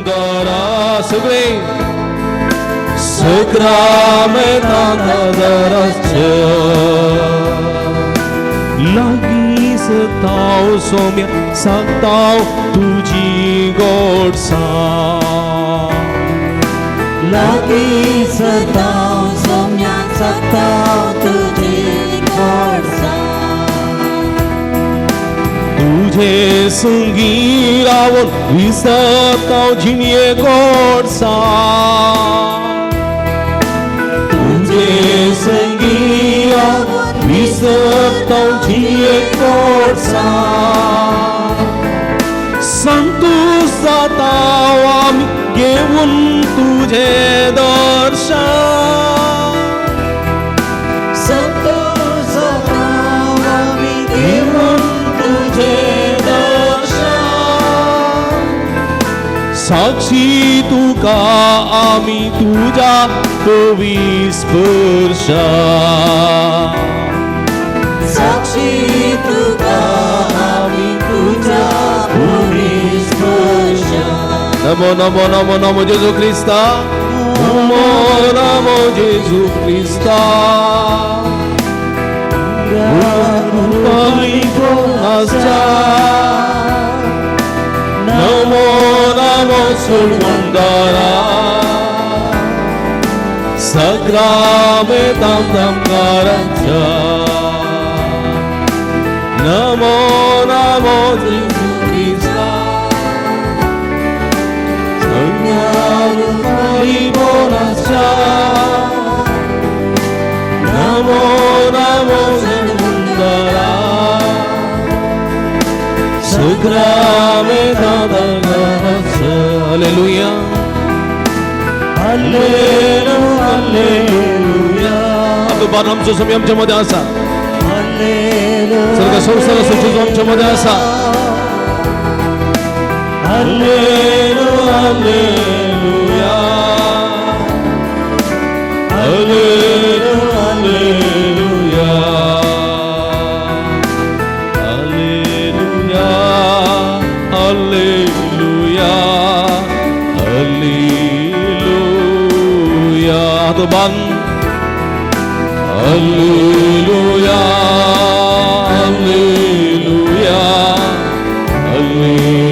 सोडमुंदरा सगळे सग्रामेतांदराच्या लागीं सताव सोम्या सांगताव तुजी गोडसा लागीं सताव सोम्या सताव तुजी गोडसा तुझे संगी रावन विसताव जिणये गोडसा तुझे संगी रावन विसताव जिणये गोडसा संतोष जाताव आमी घेवन तुझे दर्शन संतोष जाताव आमी घेवन तुझे दर्शन साक्षी तुका आमी तुज्या कवी स्पर्शा साक्षी तुका आमी तुझ्या पुरी स्पर्शा नमो नमो नमो नमो जेजू क्रिस्ता नमो नमो जेजू क्रिस्ता आसच्या नमो नमो सोडमुंदरा सग्रामेतांतंकाराच्या नमो नमो जेजू क्रिस्ता संज्ञारुपालिबोनाच्या Namo Namo सोडमुंदरा सग्रामेतांतंकाराच्या hallelujah hallelujah hallelujah आता बार आमचो स्वामी आमच्या मध्ये आसा स्वर्ग संसाराचो जेजू आमच्या मध्ये आसा hallelujah hallelujah hallelujah hallelujah hallelujah hallelujah हात बांद hallelujah hallelujah hallelujah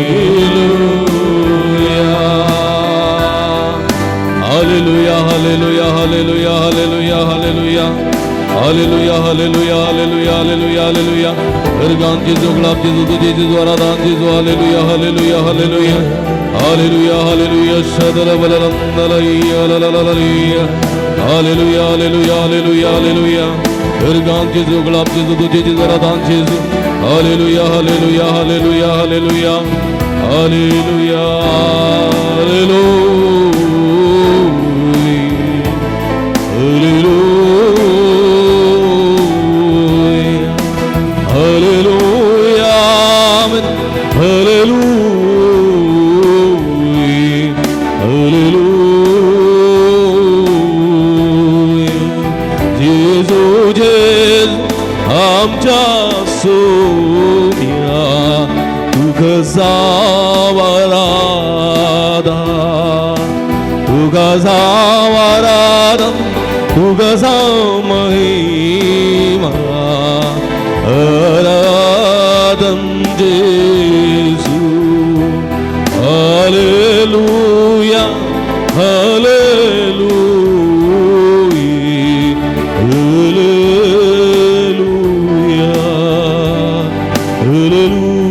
hallelujah hallelujah hallelujah hallelujah hallelujah hallelujah hallelujah hallelujah hallelujah hallelujah organ जेजू गुलाब जेजू तुझे जेजू आराधान जेजू hallelujah hallelujah hallelujah hallelujah hallelujah शदल बलरंदलैया लललललैया hallelujah hallelujah hallelujah hallelujah organ जेजू गुलाब जेजू तुझे जेजू आराधान जेजू hallelujah hallelujah hallelujah hallelujah hallelujah hallelujah hallelujah amen hallelujah hallelujah जेजू जेजू आमच्या सोम्या तुका जाव तुका जाव आराधन तुका जाव महिमा आराधन जेजू hallelujah hallelujah hallelujah hallelujah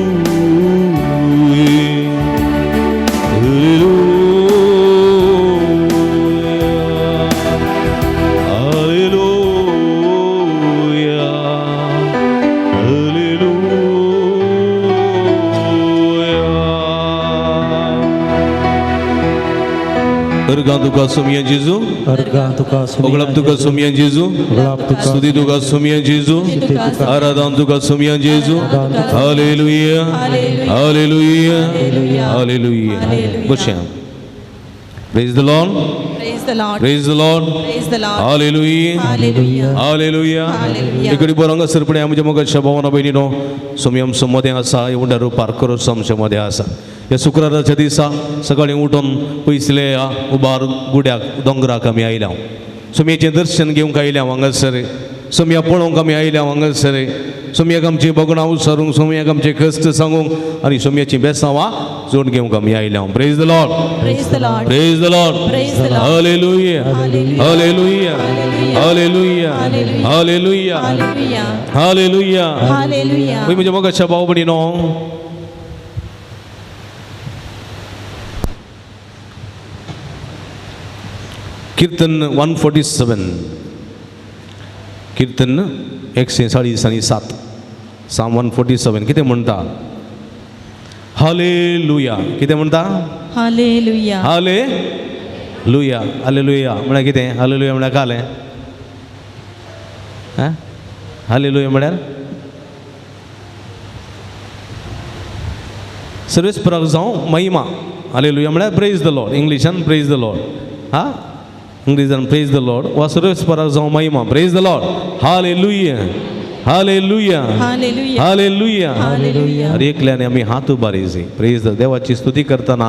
hallelujah hallelujah hallelujah अर्गां तुका सोमया जेजू अर्गां तुका ओगळाप तुका सोमया जेजू गुलाब तुका स्तुती तुका सोमया जेजू आराधन तुका सोमया जेजू हालेलुया हालेलुया hallelujah बसया. Praise the Lord. Praise the Lord. Praise the Lord. Praise the Lord. Hallelujah. Hallelujah. Hallelujah. Hallelujah. इकडे बरं हांगासर पळय आमच्या मुखार भावना भयणीनो सोमी आमचो मदें आसा एवढ्या रुपार करोस आमच्या मदें आसा. ह्या शुक्राराच्या दिसा सकाळीं उठून पयसले उबार गुड्याक दोंगराक आमी आयल्या. सोमयेचें दर्शन घेवंक आयल्या हांगासर, सोमया पळोवंक आमी आयल्या हांगासर, सोमयाक आमची भगणां उसारूंक, सोमयाक आमचे कश्ट सांगूंक आनी सोमयाची बेसांवां जोड घेवंक आमी आयल्या. Praise the Lord. Praise the Lord. Praise the Lord. Praise the Lord. Hallelujah. Hallelujah. Hallelujah. Hallelujah. Hallelujah. Hallelujah. Hallelujah. Hallelujah. होय म्हज्या मोगाच्या भाव भयणीनो, कीर्तन 147, कीर्तन 147, साम 147 कितें म्हणटा? हालेलुया. कितें म्हणटा? हालेलुया. हालेलुया. हालेलुया म्हळ्यार कितें? हालेलुया म्हळ्यार कालें. आं, हालेलुया म्हळ्यार सर्वेस्पराक जावं महिमा. हालेलुया म्हळ्यार प्रेज the Lord. इंग्लिशान प्रेज the Lord. हा, इंग्लिजान प्रेज the Lord वा सर्वेस्पराक जावं महिमा. Praise the Lord. Hallelujah. Hallelujah. Hallelujah. Hallelujah. Hallelujah. अरे एकल्याने आमी हात उबारी प्रेज the देवाची स्तुती करतना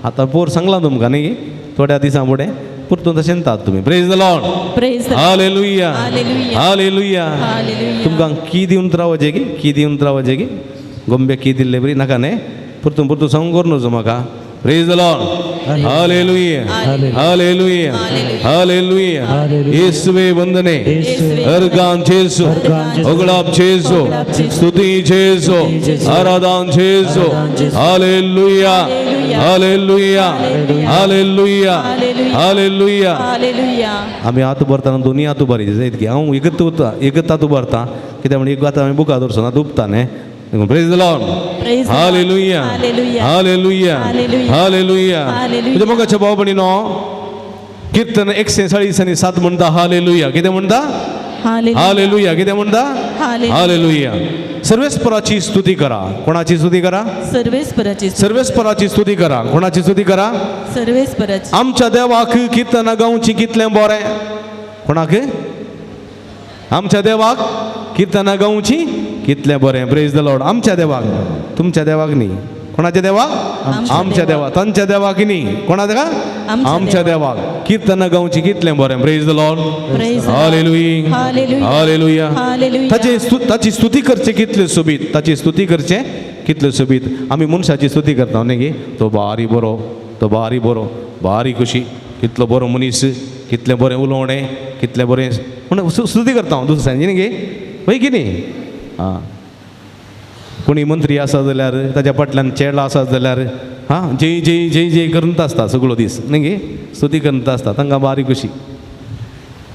आतां पोर सांगलां तुमकां न्ही, थोड्या दिसां फुडें परतून तशें तात तुमी. Praise the Lord. Praise the Lord. Hallelujah. Hallelujah. Hallelujah. Hallelujah. तुमकां की दिवन रावचें की की दिवन रावचें की गोंबे की दिल्ले बरी नाका न्ही, परतून परतून सांगूंक करूं नजो म्हाका. Praise the Lord. Hallelujah. Hallelujah. Hallelujah. येसुवे वंदने. अर्गान जेसू, ओगळाप जेसू, स्तुती जेसू, आराधन जेसू. Hallelujah. Hallelujah. Hallelujah. Hallelujah. Hallelujah. आमी हात उबारतना दोनी हात उबारी जायत की हांव एकत उरता, एकत हात उबारता कित्याक म्हण एक हात हांवें बुका दवरचो ना, दुबता न्ही. Praise the Lord. Praise the Lord. Hallelujah. Hallelujah. Hallelujah. Hallelujah. Hallelujah. Hallelujah. म्हज्या मोगाच्या भाव भयणीनो, कीर्तन 147 म्हणटा हालेलुया. कितें म्हणटा? हालेलुया. हालेलुया. कितें म्हणटा? हालेलुया. हालेलुया. सर्वेस्पराची स्तुती करा. कोणाची स्तुती करा? सर्वेस्पराची. सर्वेस्पराची स्तुती करा. कोणाची स्तुती करा? सर्वेस्पराची. आमच्या देवाक कीर्तनां गावची कितलें बरें. कोणाक? आमच्या देवाक कीर्तनां गावची कितलें बरें. Praise the Lord. आमच्या देवाक, तुमच्या देवाक न्ही. कोणाच्या देवाक? आमच्या देवाक. तांच्या देवाक न्ही. कोणा देवा? आमच्या देवाक कीर्तनां गावची कितलें बरें. Praise the Lord. Praise the Lord. Hallelujah. Hallelujah. Hallelujah. Hallelujah. ताची स्तुती करचे कितलें सोबीत. ताची स्तुती करचे कितलें सोबीत. आमी मनशाची स्तुती करता न्ही गे, तो बारी बरो, तो बारी बरो, बारी खुशी, कितलो बरो मनीस, कितलें बरें उलोवणें, कितलें बरें म्हण स्तुती करता हांव दुसऱ्यांची न्ही गे, वय की न्ही. आं, कोणी मंत्री आसा जाल्यार ताच्या फाटल्यान चेडा आसा जाल्यार हां जय जय जय जय करून आसता सगळो दीस न्ही गे, स्तुती करून आसता, तांकां बारी खुशी.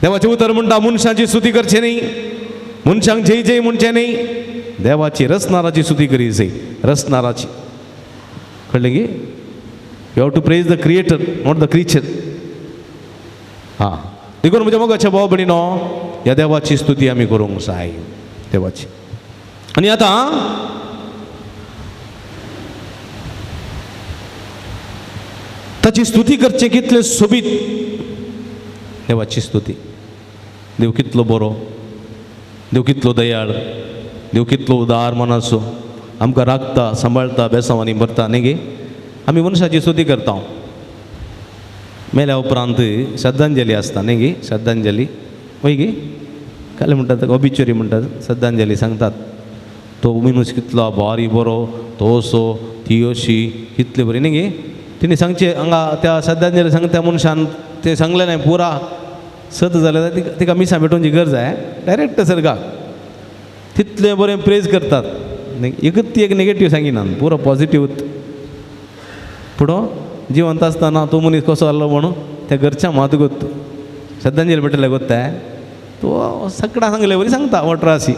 देवाचें उतर म्हणटा मनशाची स्तुती करचें न्ही, मनशांक जय जय म्हणचें न्ही, देवाची रसनाराची स्तुती करी जाय. रसनाराची कळ्ळें गे. You have to praise the creator not the creature. हां, देखून म्हज्या मोगाच्या भाव भयणीनो, ह्या देवाची स्तुती आमी करूंक जाय, देवाची. आनी आतां ताची स्तुती करचें कितलें सोबीत. देवाची स्तुती. देव कितलो बरो, देव कितलो दयाळ, देव कितलो उदार मनाचो, आमकां राखता, सांबाळता, बेसांवांनी भरता न्ही गे. आमी मनशाची स्तुती करता. मेल्या उपरांत श्रद्धांजली आसता न्ही गे, श्रद्धांजली वय गे, काल म्हणटात ऑबिच्युरी म्हणटात, श्रद्धांजली सांगतात. तो मनीस कितलो बारी बरो, तो असो, ती अशी, कितली बरी न्ही गे. तिणें सांगचें हांगा त्या श्रद्धांजली सांगता त्या मनशान तें सांगलें न्ही पुरा सत जाल्यार तिका मिसां भेटोवची गरज आहे, डायरेक्ट सर्गाक. तितलें बरें प्रेज करतात, एकच ती एक नेगेटीव सांगिना, पुरो पॉजिटीव. पुणो जिवंत आसतना तो मनीस कसो आहलो म्हणून त्या घरच्या मात गोत श्रद्धांजली भेटले गोत्ताय तो सगळ्या सांगले बरी सांगता वटरासी.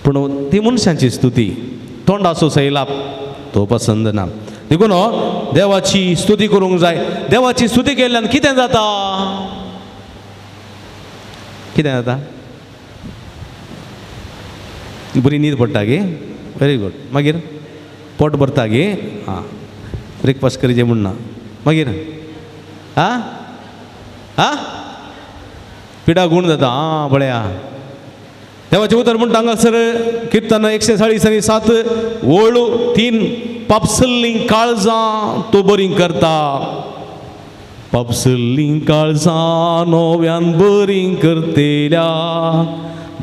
पूण ती मनशांची स्तुती, तोंडाचो सैलाप तो पसंद ना. देखून देवाची स्तुती करूंक जाय. देवाची स्तुती केल्ल्यान कितें जाता? कितें जाता? बरी न्हीद पडटा गे, व्हेरी गुड. मागीर पोट भरता गे, आं ब्रेकफास्ट करीचे म्हूण ना. मागीर आं आं पिडा गूण जाता. आं पळया देवाचें उतर म्हणटा हांगासर कीर्तन 147 ओळ 3 पापसल्लीं काळजां तो बरीं करता. पापसल्लीं काळजां नव्यान बरीं करतेल्या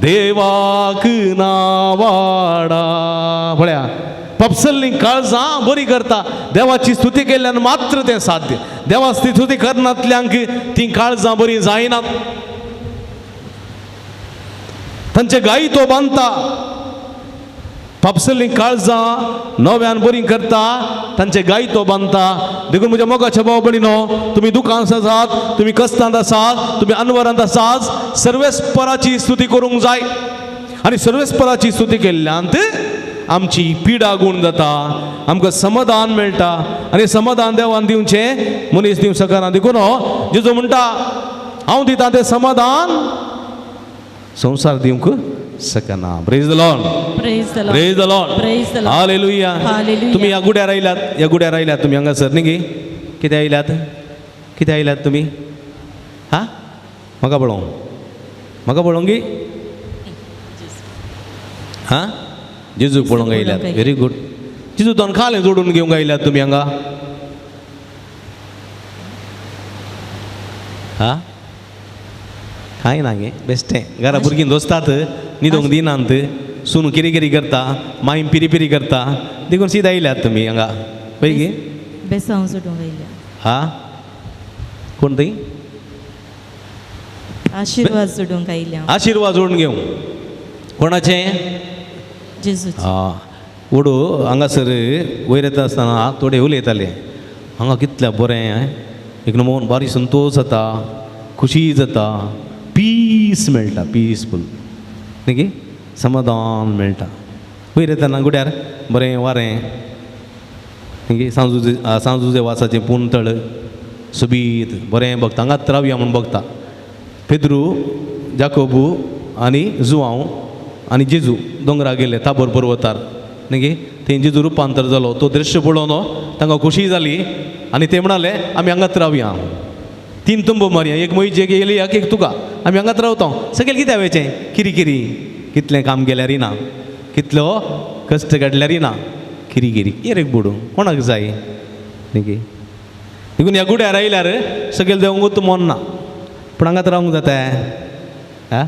देवाक नावाडा. पळया, पापसल्लीं काळजां बरी करता. देवाची स्तुती केल्ल्यान मात्र तें साध्य. देवाची स्तुती करनातल्यांक तीं काळजां बरीं जायनात. तांचे गायी तो बांदता. पापसल्लीं काळजां नव्यान बरीं करता, तांचे गायी तो बांदता. देखून म्हज्या मोगाच्या भाव भयणीनो, तुमी दुकान आसात, तुमी कश्टांत आसात, तुमी अनवरांत आसात, सर्वेस्पराची स्तुती करूंक जाय. आनी सर्वेस्पराची स्तुती केल्ल्यान आमची पिडा गूण जाता, आमकां समाधान मेळटा. आनी समाधान देवान दिवचें मनीस दिवंक शकना. देखून जेजू म्हणटा, हांव दिता तें समाधान संवसार दिवंक शकना. Praise the Lord. Praise the Lord. Praise the Lord. Praise the Lord. Hallelujah. Hallelujah. तुमी ह्या गुड्यार आयल्यात, ह्या गुड्यार आयल्यात तुमी हांगासर न्ही गे? कितें आयल्यात, कितें आयल्यात तुमी? हा, म्हाका पळोवंक, म्हाका पळोवंक गी? हा, जेजूक पळोवंक आयल्यात. Very good. जेजू तोंड जोडून घेवंक आयल्यात तुमी हांगा. हा, कांय ना गे, बेश्टें घरा भुरगीं दोस्तात न्हिदोंक दिनात, सून किरी किरी करता, माई पिरी पिरी करता, देखून सीद आयल्यात तुमी हांगा. पळय गे. बेसांव सोडूंक आयल्या. हा, कोण थंय? आशिर्वाद सोडूंक आयल्या. आशिर्वाद जोडून घेवंक. कोणाचें? जेजूचे. हा, वडू हांगासर वयर येता आसतना थोडे उलयताले, हांगा कितलें बरें, एक नमोन बारी संतोश जाता, खुशी जाता, पीस मेळटा, पीसफूल न्ही गे, समाधान मेळटा. वयर येतना गुड्यार बरें वारें न्ही गे, सांजुजे सांजुजे वासाचें पुंतळ सोबीत बरें बघता, हांगात रावया म्हूण बघता. पेद्रू, जाकोबू आनी जुआंव आनी जेजू दोंगरा गेले ताबोर पर्वतार न्ही गे. थंय जेजू रुपांतर जालो, तो दृश्य पळोवन तांकां खोशी जाली आनी ते म्हणाले, आमी हांगात रावया, तीन तुंबो मारया, एक मोहिजे, एक एलियाक, एक तुका, आमी हांगात रावता. सगळें कितें वेचें किरी किरी, कितलें काम केल्यार ना, कितलो कश्ट काडल्यार ना, किरी किरी एरेक बुडू कोणाक जाय न्ही गे. देखून ह्या गुड्यार आयल्यार सगळें देवंकूच मन ना, पूण हांगात रावंक जाता. हा,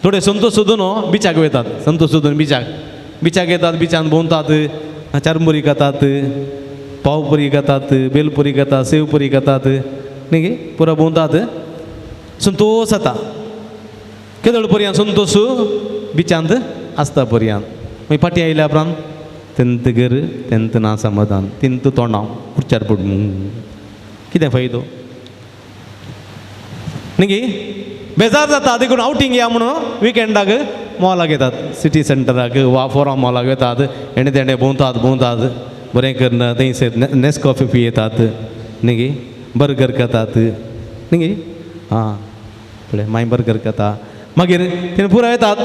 थोडे संतोष सोदून बिचाक वयतात, संतोष सोदून बिचाक, बिचाक येतात, बिचान भोंवतात, चारमुरी खातात, पावपुरी खातात, बेलपुरी खातात, सेवपुरी खातात न्ही गे, पुरो भोंवतात, संतोष जाता. केदळ पर्यंत संतोष बिचांत आसता पर्यंत. मागीर फाटीं आयल्या उपरांत तेंत घर, तेंत ना समाधान, तेंत तोंडां कुर्चार पडून कितें फायदो न्ही गे. बेजार जाता. देखून आवटींग या म्हणून विकेंडाक मॉलाक येतात, सिटी सेंटराक वा फोराम मॉलाक वतात, हेणे तेणे भोंवतात भोंवतात, बरें करून थंयसर नेस्कॉफी पियेतात न्ही गे, बर्गर खातात न्ही गे. आं, पळय मागीर बर्गर खाता, मागीर ते पुरा येतात,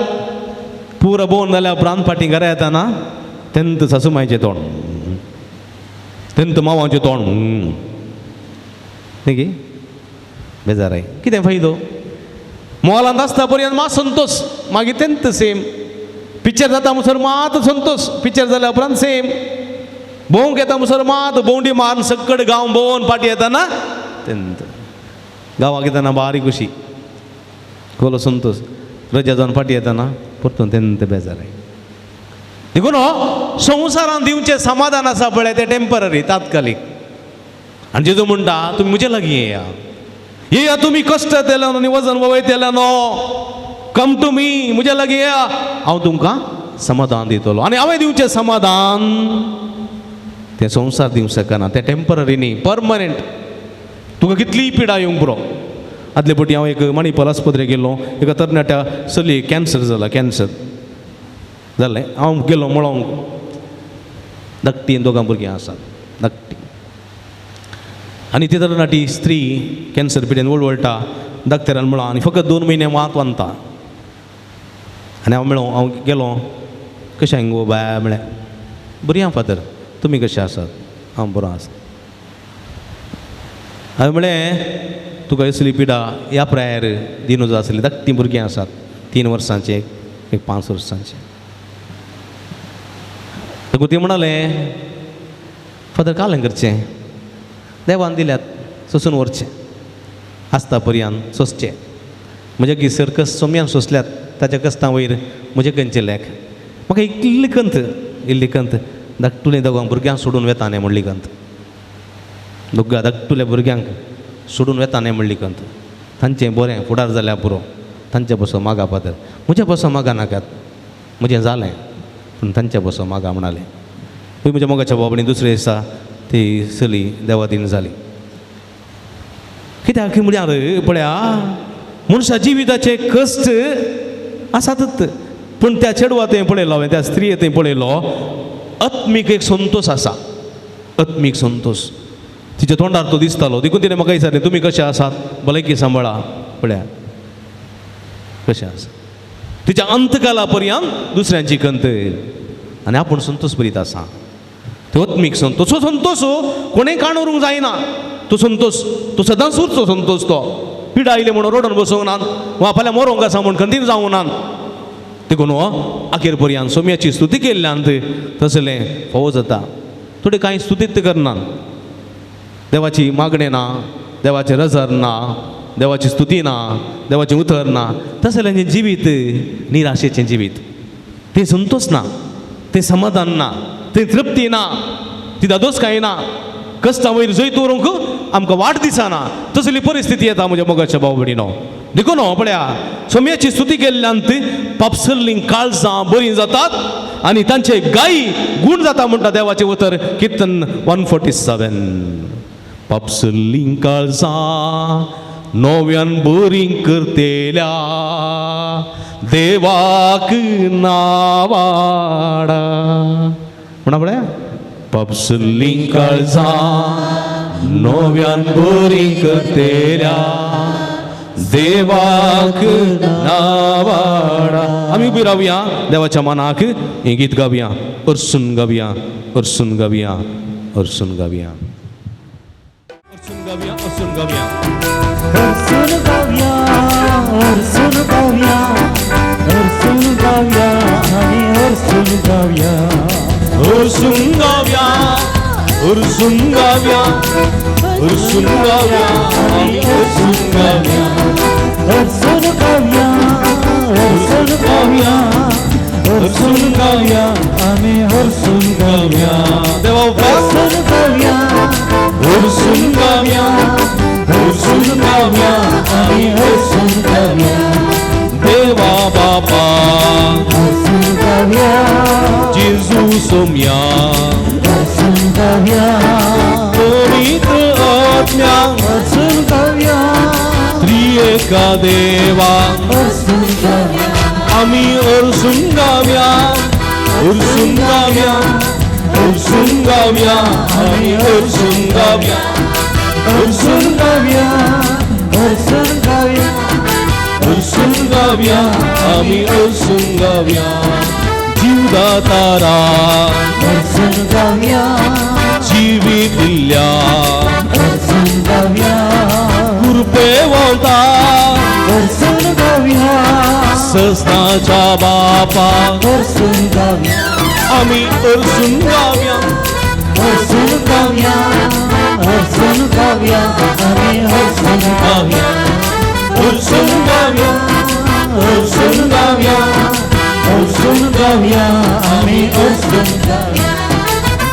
पुरा भोंवन जाल्या उपरांत फाटीं घरा येताना तेंत सासू मायचें तोंड, तेंत मावाचें तोंड न्ही गे, बेजाराय. कितें फायदो? मॉलांत आसता पर्यंत मात संतोष, मागीर तेंत सेम पिक्चर जाता म्हणसर मात संतोष, पिक्चर जाल्या उपरांत सेम भोंवंक येता म्हणसर मात भोंवडी मारून सकड गांव भोंवन फाटीं येताना तेंत गांवाक येताना बारीक खुशी, कोलो संतोष, रजा जावन फाटीं येताना परतून तेंत बेजाराय. देखून संवसारान दिवचें समाधान आसा पळय तें टेंपररी, तात्कालीक. आनी जेजू म्हणटा, तुमी म्हजे लागीं येया, येया तुमी कश्ट येतले आनी वजन वयतले न्हू, कम टू मी, म्हज्या लागीं येया, हांव तुमकां समाधान दितलो. आनी हांवें दिवचें समाधान तें संवसार दिवंक शकना, तें टेंपररी न्ही, परमनंट. तुका कितलीय पिडा येवंक पुरो. आदले पटी हांव एक मणिपाल आस्पत्रेक गेल्लो, एका तरणाट्या चलयेक कॅन्सर जाला, कॅन्सर जालें. हांव गेलो मळोंक, धाकटी दोगां भुरगीं आसात, धाकटी. आनी ती तरणाटी स्त्री कॅन्सर पिडेन वळवळटा, डाक्टरान म्हळां आनी फकत 2 म्हयने मात वांदता. आनी हांव मेळो, हांव गेलो, कशें गो बाय म्हळें, बरी आहा फादर, तुमी कशें आसात? हांव बरो आसा. हांवें म्हळें, तुका असली पिडा ह्या प्रायर दिनू जाय आसली, धाकटीं भुरगीं आसात, 3 वर्सांचें, एक 5 वर्सांचें. देखून ती म्हणालें, फादर कालें करचें, देवान दिल्यात सोसून व्हरचें, आसता पर्यान सोंसचें. म्हजे गिसर कस सोम्यान सोंसल्यात ताच्या कस्तां वयर म्हजें खंयचें लेख. म्हाका इल्ली कंत, इल्ली कंत, धाकटुले दोगांक भुरग्यांक सोडून वेता न्ही म्हणली कंत. दोगा धाकटुल्या भुरग्यांक सोडून वेता न्ही म्हणली कंत. तांचें बरें फुडार जाल्यार पुरो, तांचे बसो मागा फादर, म्हज्या बसो मागा नाकात, म्हजें जालें पूण तांचे बसो मागा म्हणालें. पूण म्हज्या मोगाच्या बाबणी दुसरे दिसा ती चली देवादीन जाली. कित्याक म्हळ्यार पळया मनशा जिविताचे कश्ट आसातच, पूण त्या चेडवा थंय पळयलो हांवें, त्या स्त्रिये थंय पळयलो, आत्मीक एक संतोश आसा, आत्मीक संतोश तिच्या तोंडार तो दिसतालो. देखून तिणें म्हाका विचारलें, तुमी कशें आसात, भलायकी सांबाळा. पळया कशें आसा तिच्या अंतकाला पर्यंत दुसऱ्यांची कंत आनी आपूण संतोश बरीत आसा. तो आत्मीक संतोश, हो संतोश कोणें काण व्हरूंक जायना. तो संतोश तो सदांच उरचो संतोश. तो पिडा आयले म्हणून रडून बसूंक ना वा फाल्यां मरोंक आसा म्हूण खंतीन जावंक ना. देखून हो अखेर पर्यंत सोम्याची स्तुती केल्ल्यान तसलें फावो जाता. थोडे कांय स्तुतीत करना, देवाची मागणें ना, देवाचें रजर ना, देवाची स्तुती ना, देवाचें उतर ना, तसल्यांचें जिवीत निराशेचें जिवीत. तें संतोश ना, तें समाधान ना, तें तृप्ती ना, ती दादोस कांय ना. कश्टां वयर जैत व्हरूंक आमकां वाट दिसना, तसली परिस्थिती येता म्हज्या मोगाच्या भाव भयणीनो. देखून हो पळया सोम्याची स्तुती केल्ल्यान पापसल्लीं काळजां बरीं जातात आनी तांचे गायी गूण जाता म्हणटा देवाचें उतर. किर्तन 147. पापसल्लीं काळजां नव्यान बरीं करतेल्या देवाक नावाडा म्हणा. पळया पापसल्लीं काळजां नव्यान बरीं करतेल्या देवाक नावाडा. आमी उबी रावया, देवाच्या मनाक हें गीत गावया, अर्सून गावया, अर्सून गावया, अर्सून गावया, अर्सून गावया, अर्सून गावया, अर्सून गावया, अर्सून गावया, अर्सून गावया आनी अर्सून गावया, अर्सून गावया, अर्सून गावया, अर्सून गावया आनी अर्सून गावया, अर्सून गावया, अर्सून गावया, अर्सून गावया आमी अर्सून गावया, देवा अर्सून गावया, अर्सून गावया, अर्सून गावया आमी अर्सून गावया, देवा बापा अर्सून गावया, जेजू सोम्या अर्सून गावया, पवित्र आत्म्या अर्सून गावया, त्रिएका देवा अर्सून गावया, आमी अर्सून गावया, अर्सून गावया, अर्सून गावया आमी अर्सून गावया, अर्सून गावया, अर्सून गावया, अर्सून गावया आमी अर्सून गावया. जीवदातारा अर्सून गावया, जिवीत दिल्ल्या अर्सून गावया, कृपेवंता अर्सून गावया, सस्नाच्या बापा अर्सून गावया, आमी अर्सून गावया, अर्सून गावया, अर्सून गावया आमी अर्सून गावया, अर्सून गावया, अर्सून गावया, अर्सून गावया आमी अर्सून गावया,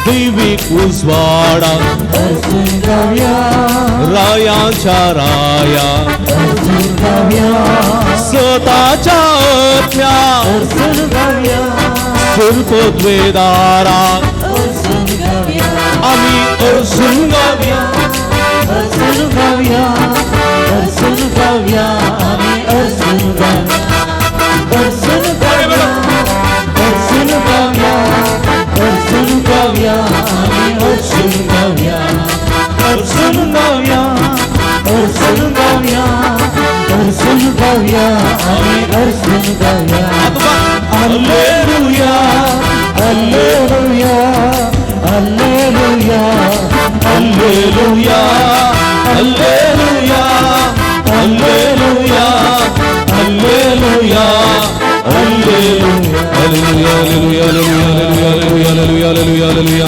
दैवीक उजवाडा अर्सून गावया, रायांच्या राया अर्सून गावया, सताच्या आत्म्या अर्सून गावया, सर्पद्वेदारा अर्सून गावया, आमी अर्सून गावया, अर्सून गावया, अर्सून गावया आमी अर्सून गावया, अर्सून गावया, अर्सून गावया, अर्सून गावया आमी अर्सून गावया, अर्सून गावया, अर्सून गावया, अर्सून गावया आमी अर्सून गावया. Alleluia, alleluia, alleluia, alleluia, alleluia, alleluia, alleluia, alleluia, alleluia, alleluia, alleluia, alleluia, alleluia, alleluia.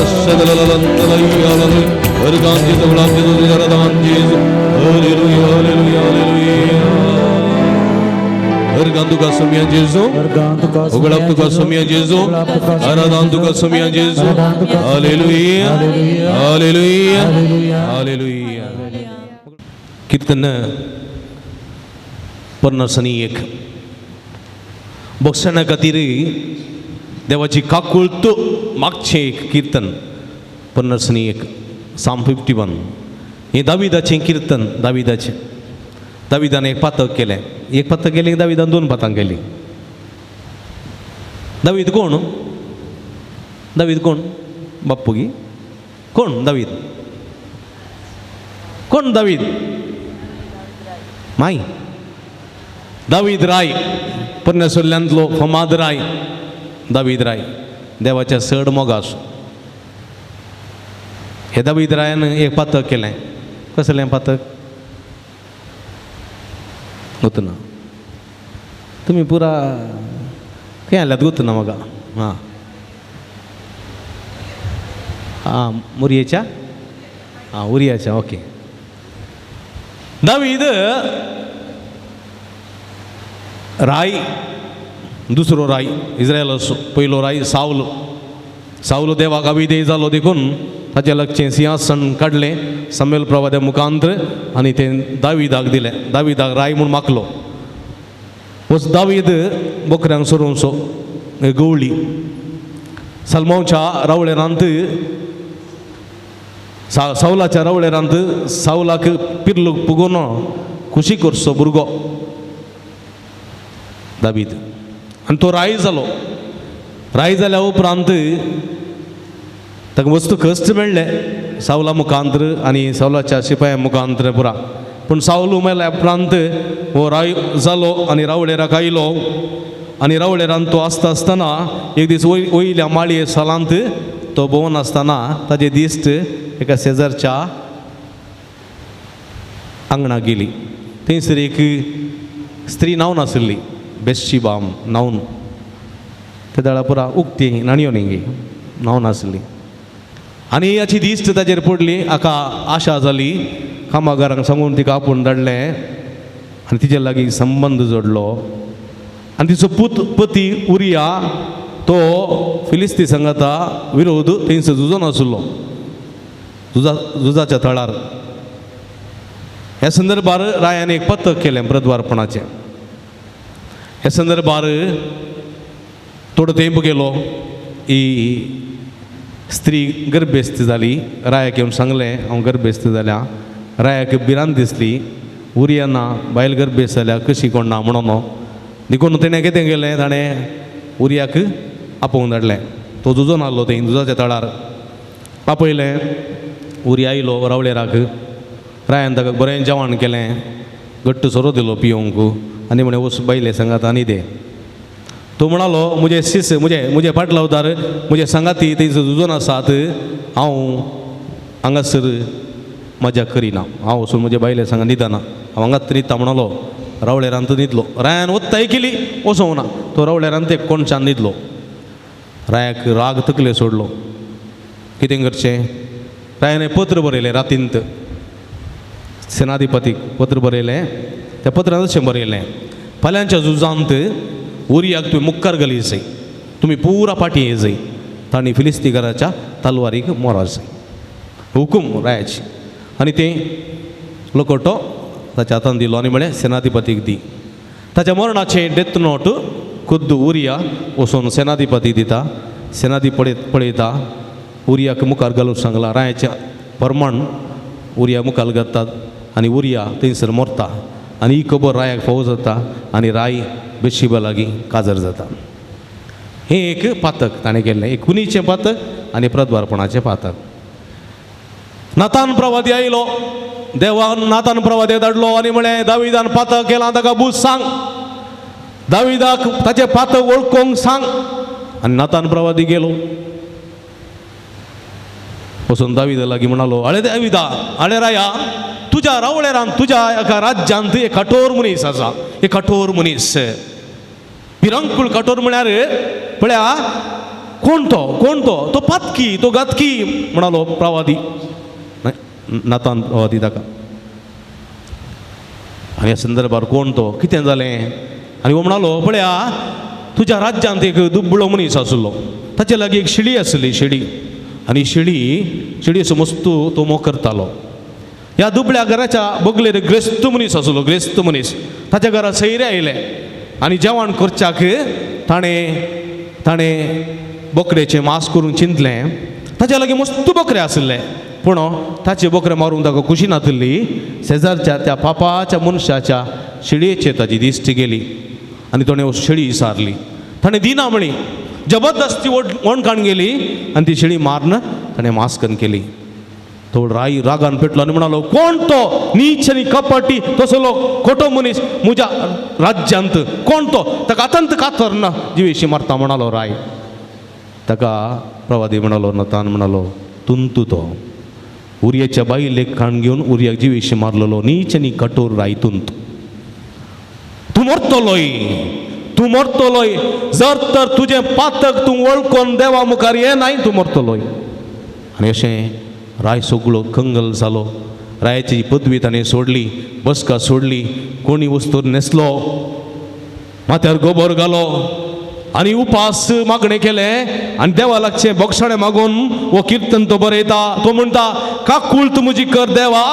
कीर्तन 51 बक्षणा खातीर देवाची काकुळत मागचें एक कीर्तन 51 साम 51 हें दाविदाचें कीर्तन. दाविदाचें दाविदान एक पातक केलें, एक पातक केलें, दाविदान दोन पातां केलीं. दावीद कोण? दावीद कोण? बाप्पू गी कोण दावीद? कोण दावीद? माय दावीद राय, पोरण्या सोल्ल्यांतलो फमाद राय दावीद राय, देवाच्या चड मोगास. हे दावीद रायान एक पातक केलें. कसलें पातक? गोतना तुमी पुरा खंय आल्यात गोतना म्हाका. हां आं मुरयेच्या, आं उरियाच्या, ओके. दावीद राय, दुसरो राय इस्रायलाचो, पयलो राय सावलो. सावलो देवाक अविधेय जालो देखून ताचे लागचें सिंहासन काडलें सामुएल प्रवाद्या मुखांतर आनी तें दाविदाक दिलें. दाविदाक राय म्हूण मागलो. वच दावीद बोकऱ्यांक सोरोवचो गवळी सलमांवच्या रावळेरांत, सावलाच्या रावळेरांत सावलाक पिर्लूक पुगोन खुशी करचो भुरगो दावीद. आनी तो राय जालो. राय जाल्या उपरांत ताका वस्तू कश्ट मेळ्ळे सावला मुखांतर आनी सावलाच्या शिपाया मुखांतर पुरा. पूण सावलू मेल्या उपरांत हो राय जालो आनी रावळेराक आयलो. आनी रावळेरान तो आसता आसतना एक दीस वयल्या माळये सालांत तो भोंवन आसतना ताजे दिश्ट एका शेजारच्या आंगणाक गेली. थंयसर एक स्त्री न्हांवन आशिल्ली, बेशिबा न्हांवन, ते दळा पुरा उक्ती न्हाणयो न्ही न्हांवन आसली. आनी हाची दिश्ट ताजेर पडली. हाका आशा जाली. कामागारांक सांगून तिका आपोवन धाडलें आनी तिचे लागीं संबंद जोडलो. आनी तिचो पूत पती उरिया तो फिलिस्ती संगाता विरोध थंयसर झुजोन आशिल्लो, झुजाच्या थळार. ह्या संदर्भार रायान एक पथक केलें प्रद्वारपणाचें. ह्या संदर्भार थोडो तेंप गेलो. ही स्त्री गर्भेस्त जाली. रायाक येवन सांगलें हांव गर्भेस्त जाल्या. रायाक भिरांत दिसली, उरिया ना, बायल गर्भेस्त जाल्या कशी कोण ना म्हणून. देखून तेणें कितें केलें, ताणें उरियाक आपोवन धाडलें. तो झुजोन आहलो थंय झुजाच्या तळार. आपयलें, उरिया आयलो रावळेराक. रायान ताका बरें जेवण केलें, घट्ट सोरो दिलो पियोंक आनी म्हणे वच बायले सांगात आनी दे. तो म्हणालो म्हजे शिस म्हजे म्हजे पाटलावदार म्हजे सांगाती थंयसर झुजोन आसात, हांव हांगासर मजा करिना, हांव वचून म्हजे बायले सांगा न्हिदना, हांव हांगाच न्हिदता म्हणालो. रावळेरांत न्हिदलो. रायान वत्ताय केली वचोंक ना. तो रावळेरांत एक कोणशान न्हिदलो. रायाक राग तकले सोडलो. कितें करचें? रायान पत्र बरयलें रातींत सेनाधिपतीक पत्र बरयलें. त्या पत्रांत अशें बरयलें, फाल्यांच्या झुजांत उरियाक तुवें मुखार घाली जाय, तुमी पुरा फाटीं ये जाय, तांणी फिलिस्तीकाराच्या तलवारीक मोरा जाय. हुकूम रायाची. आनी तें लकोटो ताच्या हातान दिलो आनी म्हळें सेनाधिपतीक दी. ताच्या मरणाचें डेथ नोट खुद्द उरिया वचून सेनाधिपती दिता. सेनाधिपती पळयता उरियाक मुखार घालून सांगलां रायाचें प्रमाण उरिया मुखार घालतात आनी उरिया थंयसर मरता. आनी ही खबर रायाक फावो जाता आनी राय बेशिबा लागीं काजर जाता. हें एक पातक ताणें केल्लें, एक खुनीचें पातक आनी प्रद्वारपणाचें पातक. नातान प्रवादी आयलो. देवान नातान प्रवादी धाडलो आनी म्हळें दाविदान पातक केलां, ताका बूज सांग, दाविदाक ताचें पातक वळखूंक सांग. आनी नातान प्रवादी गेलो. वचून दाविदा लागीं म्हणालो, आळे दाविदा, आळे राया, तुज्या रावळेरान तुज्या एका राज्यांत एक कठोर मनीस आसा, एक कठोर मनीस, पिरंकूळ कठोर म्हळ्यार पळया कोण तो, कोण तो, तो पातकी, तो घातकी म्हणालो प्रवादी नातान प्रवादी ताका. आनी ह्या संदर्भार कोण तो, कितें जालें? आनी हो म्हणालो, पळया तुज्या राज्यांत एक दुबळो मनीस आसलो, ताचे लागीं एक शिडी आसली, शिडी, आनी शिडी शिडयेचो मस्तू तो मोग करतालो. ह्या दुबळ्या घराच्या बगलेर ग्रेस्त मनीस आसलो, ग्रेस्त मनीस, ताच्या घरा सैरे आयले आनी जेवण करच्याक ताणें ताणें बोकडेचें मांस करून चिंतलें. ताच्या लागीं मस्त बोकरे आशिल्ले, पूण ताचे बोकरे मारून ताका खुशी नातिल्ली. शेजारच्या त्या पापाच्या मनशाच्या शिडयेचेर ताची दिश्टी गेली आनी ताणें शेळी विसारली. ताणें दिना म्हळी, जबरदस्ती वणकाण गेली आनी ती शेळी मारून ताणें मास्कन केली. तो राय रागान पेटलो आनी म्हणालो, कोण तो नीच आनी कपटी तसलो खोटो मनीस म्हज्या राज्यांत, कोण तो, ताका अतंत कातर ना जिवेशी मारता म्हणालो राय. ताका प्रवादी म्हणालो, नतान म्हणालो, तुंतू तो उर्याच्या बायलेक खाण घेवन उर्याक जिवेशी मारलेलो नीच आनी कठोर राय तुंत, तूं मरतलोय, तूं मरतलोय, जर तर तुजें पातक तूं वळखून देवा मुखार येनाय, तूं मरतलोय. आनी अशें राय सगळो कंगल जालो. रायाची पदवी ताणें सोडली, बसका सोडली, कोणी वस्तूर न्हेसलो, माथ्यार गोबर घालो आनी उपास मागणें केलें आनी देवा लागचें बोगसाणें मागून हो किर्तन तो बरयता. तो म्हणटा, काकूळत म्हजी कर देवा,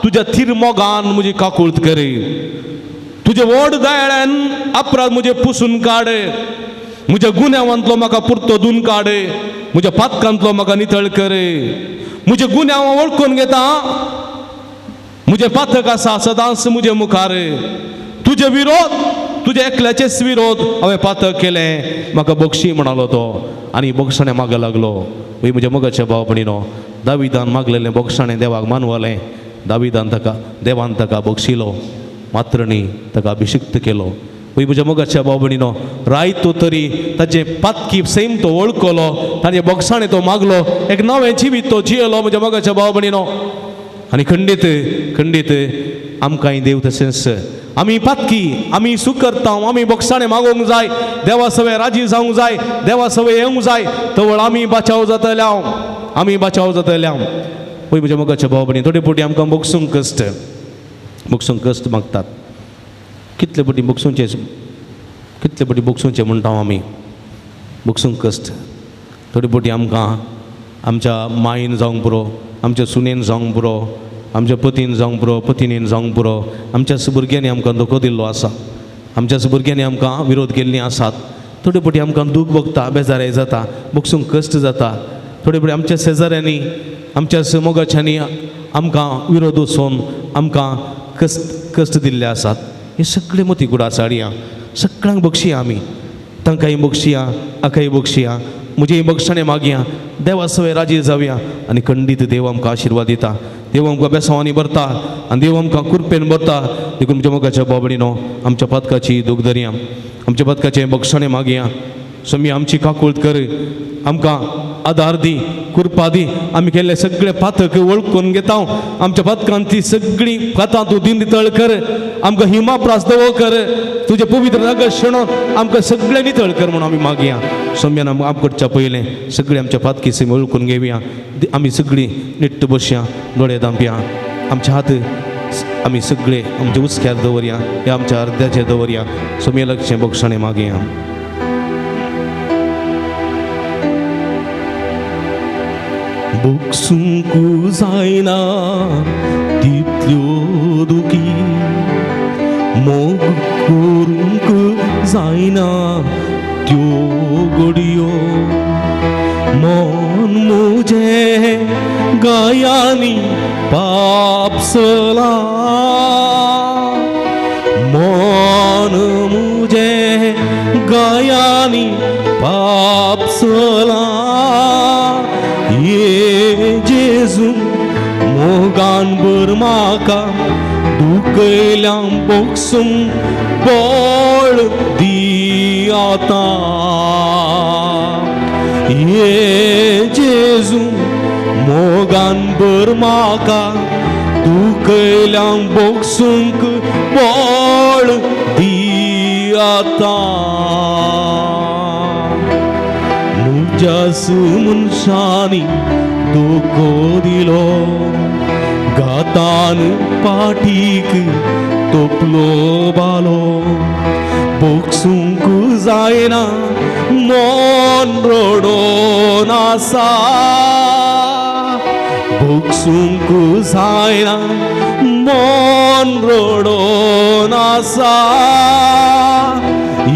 तुज्या थीर मोगान म्हजी काकूळत कर, तुजे व्हड दयाळ्यान अपराध म्हजे पुसून काड, म्हज्या गुन्यांवांतलो म्हाका पुरतो धुवन काड, म्हज्या पातकांतलो म्हाका नितळ कर, म्हजे गुन्यांव वळखून घेता, म्हजें पातक आसा सदांच म्हजे मुखार, तुजे विरोध, तुजे एकल्याचेच विरोध हांवें पातक केलें, म्हाका बक्षी म्हणालो तो. आनी बक्षाणें मागो लागलो. वय म्हज्या मोगाच्या भाव भयणीनो, दाविदान मागलेलें बक्षाणें देवाक मानवलें. दाविदान ताका, देवान ताका बक्षिलो, मात्र न्ही ताका अभिशिक्त केलो. वय म्हज्या मोगाच्या भाव भयणीनो, राय तो तरी ताचें पातकी सैम तो वळखलो, ताचें बक्षाणें तो मागलो, एक नवें जिवीत तो जियेलो म्हज्या मोगाच्या भाव भयणीनो. आनी खंडीत खंडीत आमकांय देव तशेंच आमी पातकी, आमी चूक करता, आमी बक्षाणें मागोवंक जाय, देवा सवे राजी जावंक जाय, देवा सवे येवंक जाय, तवळ आमी बाचाव जातले, आमी बाचाव जातले. पळय म्हज्या मोगाच्या भाव भयणी, थोडे फावटी आमकां बक्षूंक कश्ट, बक्षूंक कश्ट मागतात. कितले फावटी बक्षूंचे, कितले फावटी बक्षूंचे म्हणटा आमी, बक्षूंक कश्ट. थोडे फावटी आमकां आमच्या मायन जावंक पुरो, आमच्या सुनेन जावंक पुरो, आमच्या पतीन जावंक पुरो, पतिणीन जावंक पुरो, आमच्या भुरग्यांनी आमकां धोको दिल्लो आसा, आमच्या भुरग्यांनी आमकां विरोध केल्लीं आसात. थोडे फावटी आमकां दूख भोगता, बेजाराय जाता, बक्षूंक कश्ट जाता. थोडे फावटी आमच्या शेजाऱ्यांनी, आमच्या मोगाच्यांनी आमकां विरोध वचून आमकां कश्ट कश्ट दिल्ले आसात. हे सगळे मोती गुडा साडयां सगळ्यांक बक्षिया आमी, तांकांय बक्षिया, आकाय बक्षिया, म्हजें बक्षाणें मागया, देवा सवय राजी जावया. आनी खंडीत देव आमकां आशिर्वाद दिता, देव आमकां बेसांवांनी भरता आनी देव आमकां कुरपेन भरता. देखून म्हज्या मोगाच्या भाव भयणीनो, आमच्या पातकाची दूख धरया, आमच्या पातकाचें बक्षाणें मागया. स्वामी आमची काकूळत कर, आमकां आदार दी, कृपा दी. आमी केल्ले सगळे पातक वळखून घेता, आमच्या पातकान ती सगळी पातां तूं दिन नितळ कर, आमकां हिमा प्रास दवो कर, तुजें पवित्र रगत शेणोवन आमकां सगळें नितळ कर म्हणून आमी मागया. सोम्यान आमकां आमकडच्या पयलें सगळीं आमच्या पातकी सीम वळखून घेवया. आमी सगळीं निट्ट बसया, दोळे धांपया, आमचे हात आमी सगळे आमच्या हुस्क्यार दवरया, ह्या आमच्या अर्द्याचेर दवरया. सोम्या लक्षें बक्षाणें मागया. बक्षूंक जायना तितल्यो दुखी, मोग करूंक जायना त्यो घडयो, मन म्हजें गायांनी पाप सलां, मन म्हजें गायांनी पाप सलां, ये जेजू मोगान भर म्हाका दुखयल्या बक्षूंक बळ दी आतां, ये जेजू मोगान भर म्हाका दुखयल्यांक भोगसूंक बळ दी आतां म्हज्यास मनशांनी धोको दिलो गातान पाटीक तोपलो बालो भोगसूंक जायना मन रडोन आसा भोगसूंक जायना मन रडोन आसा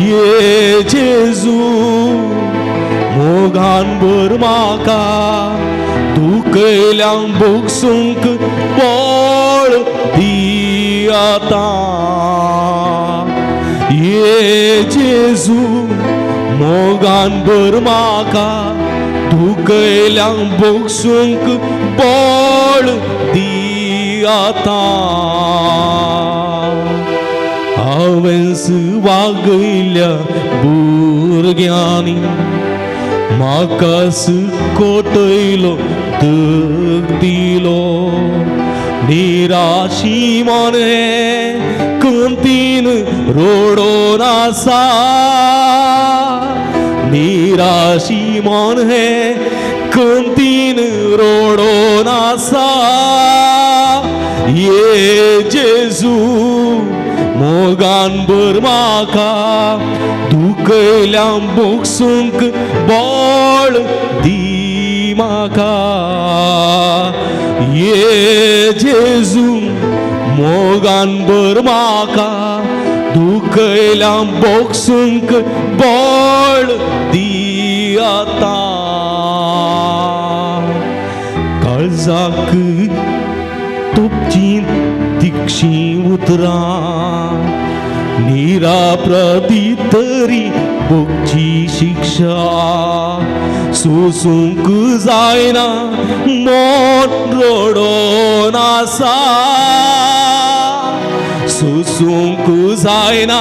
ये जेजू मोगान भर म्हाका दुखयल्यांक भोगसूंक बळ दी आतां ये जेजू मोगान भर म्हाका दुखयल्यांक भोगसूंक बळ दी आतां हांवेंच वागयल्या भुरग्यांनी म्हाकाच कोटयलो दग दिलो निराशी मने कंतीन रोडोन आसा निराशी मन हे कंतीन रोडोन आसा ये जेजू मोगान भर म्हाका दुखयल्यांक भोगसूंक बळ दी म्हाका ये जेजू मोगान भर म्हाका दुखयल्यांक भोगसूंक बळ दी आतां काळजाक तुपची तिक्षी उतरां निराप्रती तरी भोगची शिक्षा सोसूंक जायना मन रडोन आसा सोसूंक जायना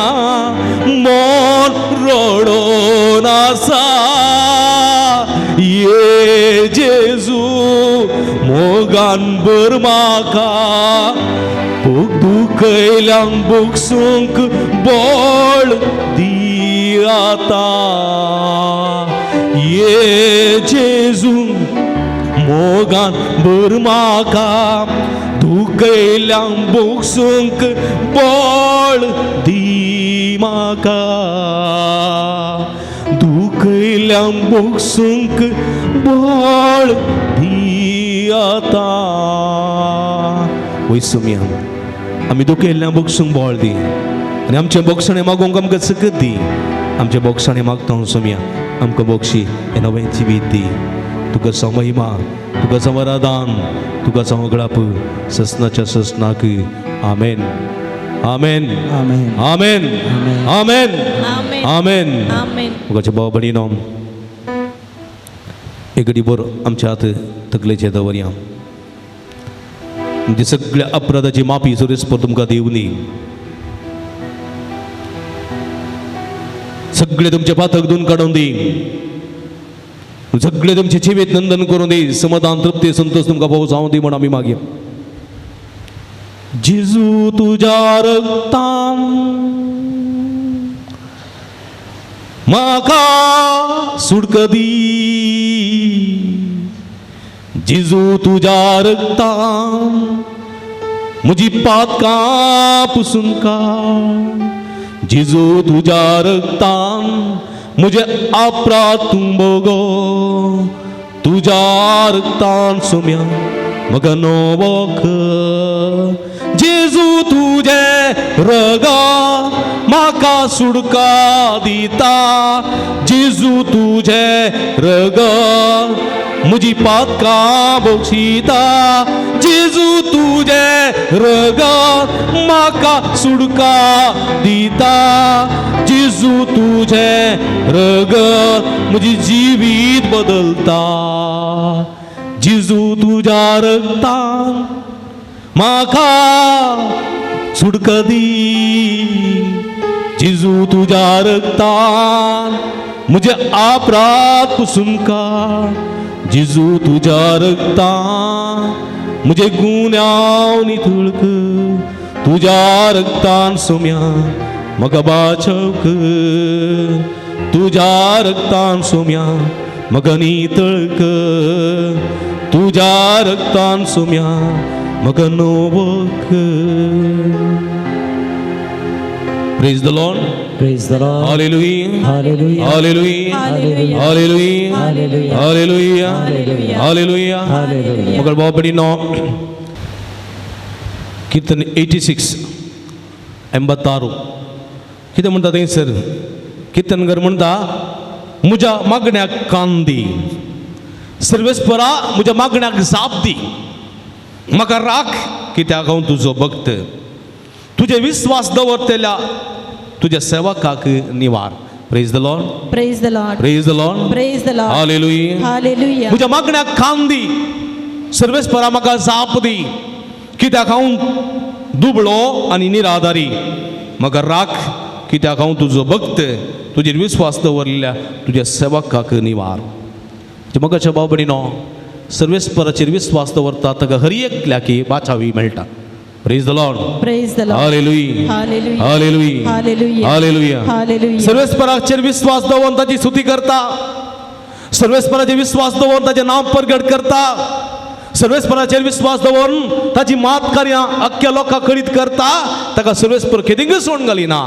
मन रडोन आसा ये जेजू मोगान भर म्हाका दुखयल्यांक भोगसूंक बळ दी आतां ये जेजू मोगान भर म्हाका दुखयल्यांक भोगसूंक बळ दी म्हाका दुखयल्यांक भोगसूंक बळ दी आतां वयसुमया आमी दुखयल्ल्यां भोगसूंक बळ दी आनी आमचें भोगसणें मागूंक आमकां सकत दी आमचें भोगसणें मागता सोमया आमकां भोगशी हें नवें जिवीत दी तुका समयमा तुका समरादान तुका समगळाप ससनाच्या ससनाक आमेन आमेन आमेन आमेन आमेन आमेन आमेन आमेन मुखाचे भाव भयणीनो एक घडीभर आमच्या हात तकलेचे दवरया म्हणजे सगळ्या अपराधाची माफी सुरेसपर तुमकां दिवनी सगळे तुमचे पातक धुवन काडून दी सगळे तुमचे जिवीत नंदन करून दी समाधान तृप्ती संतोष तुमकां पावस जावं दी म्हण आमी मागीर जेजू तुज्या रक्तान म्हाका सुडक दी जेजू तुज्या रक्तान म्हजी पातकां पुसून काड जेजू तुज्या रक्तान म्हजे अपराध तूं भोगो तुज्या रक्तान सोम्या म्हाका नवो कर जेजू तुजे रगा म्हाका सुडका दिता जेजू तुजे रगा म्हजी पातकां बक्षिता जेजू तुजे रगा म्हाका सुडका दिता जेजू तुजे रगत म्हजी जिवीत बदलता जेजू तुज्या रगतान म्हाका सुडका दी जेजू तुज्या रगतान म्हजे अपराध पुसून काड जेजू तुज्या रक्तान म्हजे गुन्यांव नितळ कर, तुज्या रक्तान सोम्या म्हाका बाचव कर, तुज्या रक्तान सोम्या म्हाका नितळ कर, तुज्या रक्तान सोम्या म्हाका नवो कर. Praise the Lord. Praise the Lord. Hallelujah. Hallelujah. Hallelujah. Hallelujah. Hallelujah. Hallelujah. Hallelujah. Hallelujah. Hallelujah. Hallelujah. मगर भाव भयणीनो, कीर्तन 86 86 कितें म्हणटा थंयसर? कीर्तनगर म्हणटा, म्हज्या मागण्याक कान दी सर्वेस्परा, म्हज्या मागण्याक जाप दी, म्हाका राख कित्याक हांव तुजो भक्त, तुजे विस्वास दवरतल्या तुज्या सेवकाक निवार. Praise the Lord. Praise the Lord. Praise the Lord. Praise the Lord. Hallelujah. Hallelujah. म्हज्या मागण्याक कान दी सर्वेस्परा, म्हाका जाप दी, कित्याक हांव दुबळो आनी निराधारी, म्हाका राख कित्याक हांव तुजो भक्त, तुजेर विस्वास दवरलेल्या तुज्या सेवकाक निवार. मगाच्या भाव भयणीनो, सर्वेस्पराचेर विस्वास दवरता ताका हर एकल्याक बाचावी मेळटा. Praise the Lord. Praise the Lord. Hallelujah. Hallelujah. Hallelujah. Hallelujah. Hallelujah. Hallelujah. सर्वेस्पराचेर विस्वास दवरून ताची स्तुती करता, सर्वेस्पराचेर विस्वास दवरून ताचें नांव परगट करता, सर्वेस्पराचेर विस्वास दवरून ताची मात कार्यां अख्ख्या लोकांक कळीत करता. ताका सर्वेस्पर केदींकय सोडून घालिना,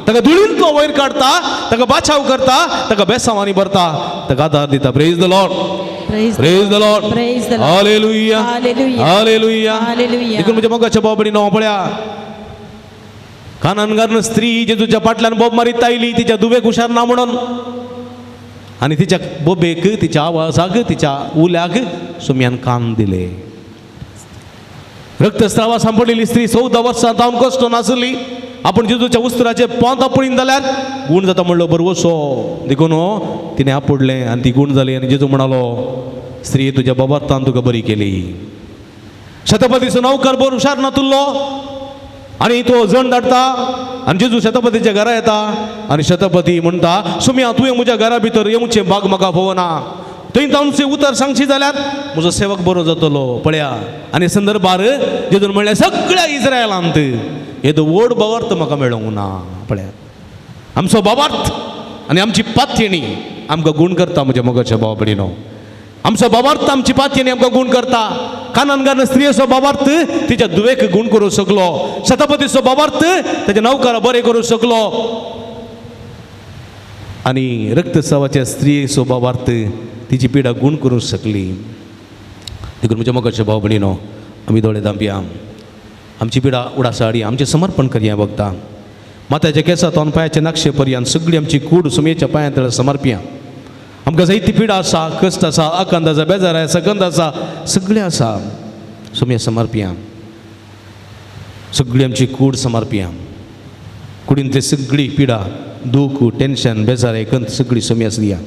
ताका धुळींतलो वयर काडटा, ताका बाचाव करता, ताका बेसांवांनी भरता, ताका आदार दिता. Praise the Lord. Praise praise the Lord. Praise the Lord. Hallelujah. Hallelujah. Hallelujah. Hallelujah. देखून म्हज्या मोगाच्या भाव भयणीनो, पळया कानानगारन स्त्री जेजूच्या फाटल्यान बोब मारीत आयली तिच्या दुबेक हुशार ना म्हणून, आनी तिच्या बोबेक, तिच्या आवाजाक, तिच्या उल्याक सुम्यान कान दिले. रक्तस्रावा सांपडलेली स्त्री 14 वर्सां जावन कश्ट नासली, आपूण जेजूच्या उस्त्राचे पोंत आपुडीन जाल्यार गूण जाता म्हणलो बरवसो, देखून तिणें आपुडलें आनी ती गूण जाली. आनी जेजू म्हणालो, स्त्री तुज्या बाबार्थान तुका बरी केली. शतपतीचो नौकर बरो हुशार नातुल्लो आनी तो जण धाडटा आनी जेजू शतपतीच्या घरा येता आनी शतपती म्हणटा, सुम्या तुवें म्हज्या घरा भितर येवचें भाग म्हाका पळोवना, थंय तांचे उतर सांगशी जाल्यार म्हजो सेवक बरो जातलो. पळया आनी संदर्भार जेजून म्हणलें, सगळ्या इस्रायलांत येदो व्हड भावार्थ म्हाका मेळोंक ना. पळया आमचो भावार्थ आनी आमची पातयेणी आमकां गूण करता. म्हज्या मोगाच्या भावा भयणीनो, आमचो भावार्थ आमची पातयेणी आमकां गूण करता. कानानगान स्त्रियेचो भावार्थ तिच्या दुवेक गूण करूंक शकलो, शतपतीचो भावार्थ ताच्या नवकारा बरें करूंक शकलो, आनी रक्तस्रावाच्या स्त्रियेचो भावार्थ तिची पिडा गूण करूंक शकली. देखून म्हज्या मोगाच्या भाव भयणीनो, आमी दोळे धांपया, आमची पिडा उडासा हाडया, आमचें समर्पण करया. बघता माथ्याच्या केंसा तोंड पांयाचे नक्षे पर्यंत सगळी आमची कूड सुमयेच्या पांयांत समर्पया. आमकां जायती पिडा आसा, कश्ट आसा, आकांत आसा, बेजार आसा, गंध आसा, सगळें आसा, सुमये समर्पया. सगळी आमची कूड समर्पया, कुडींतली सगळी पिडा, दूख, टेन्शन, बेजार, गंध सगळी सुमयास दिया.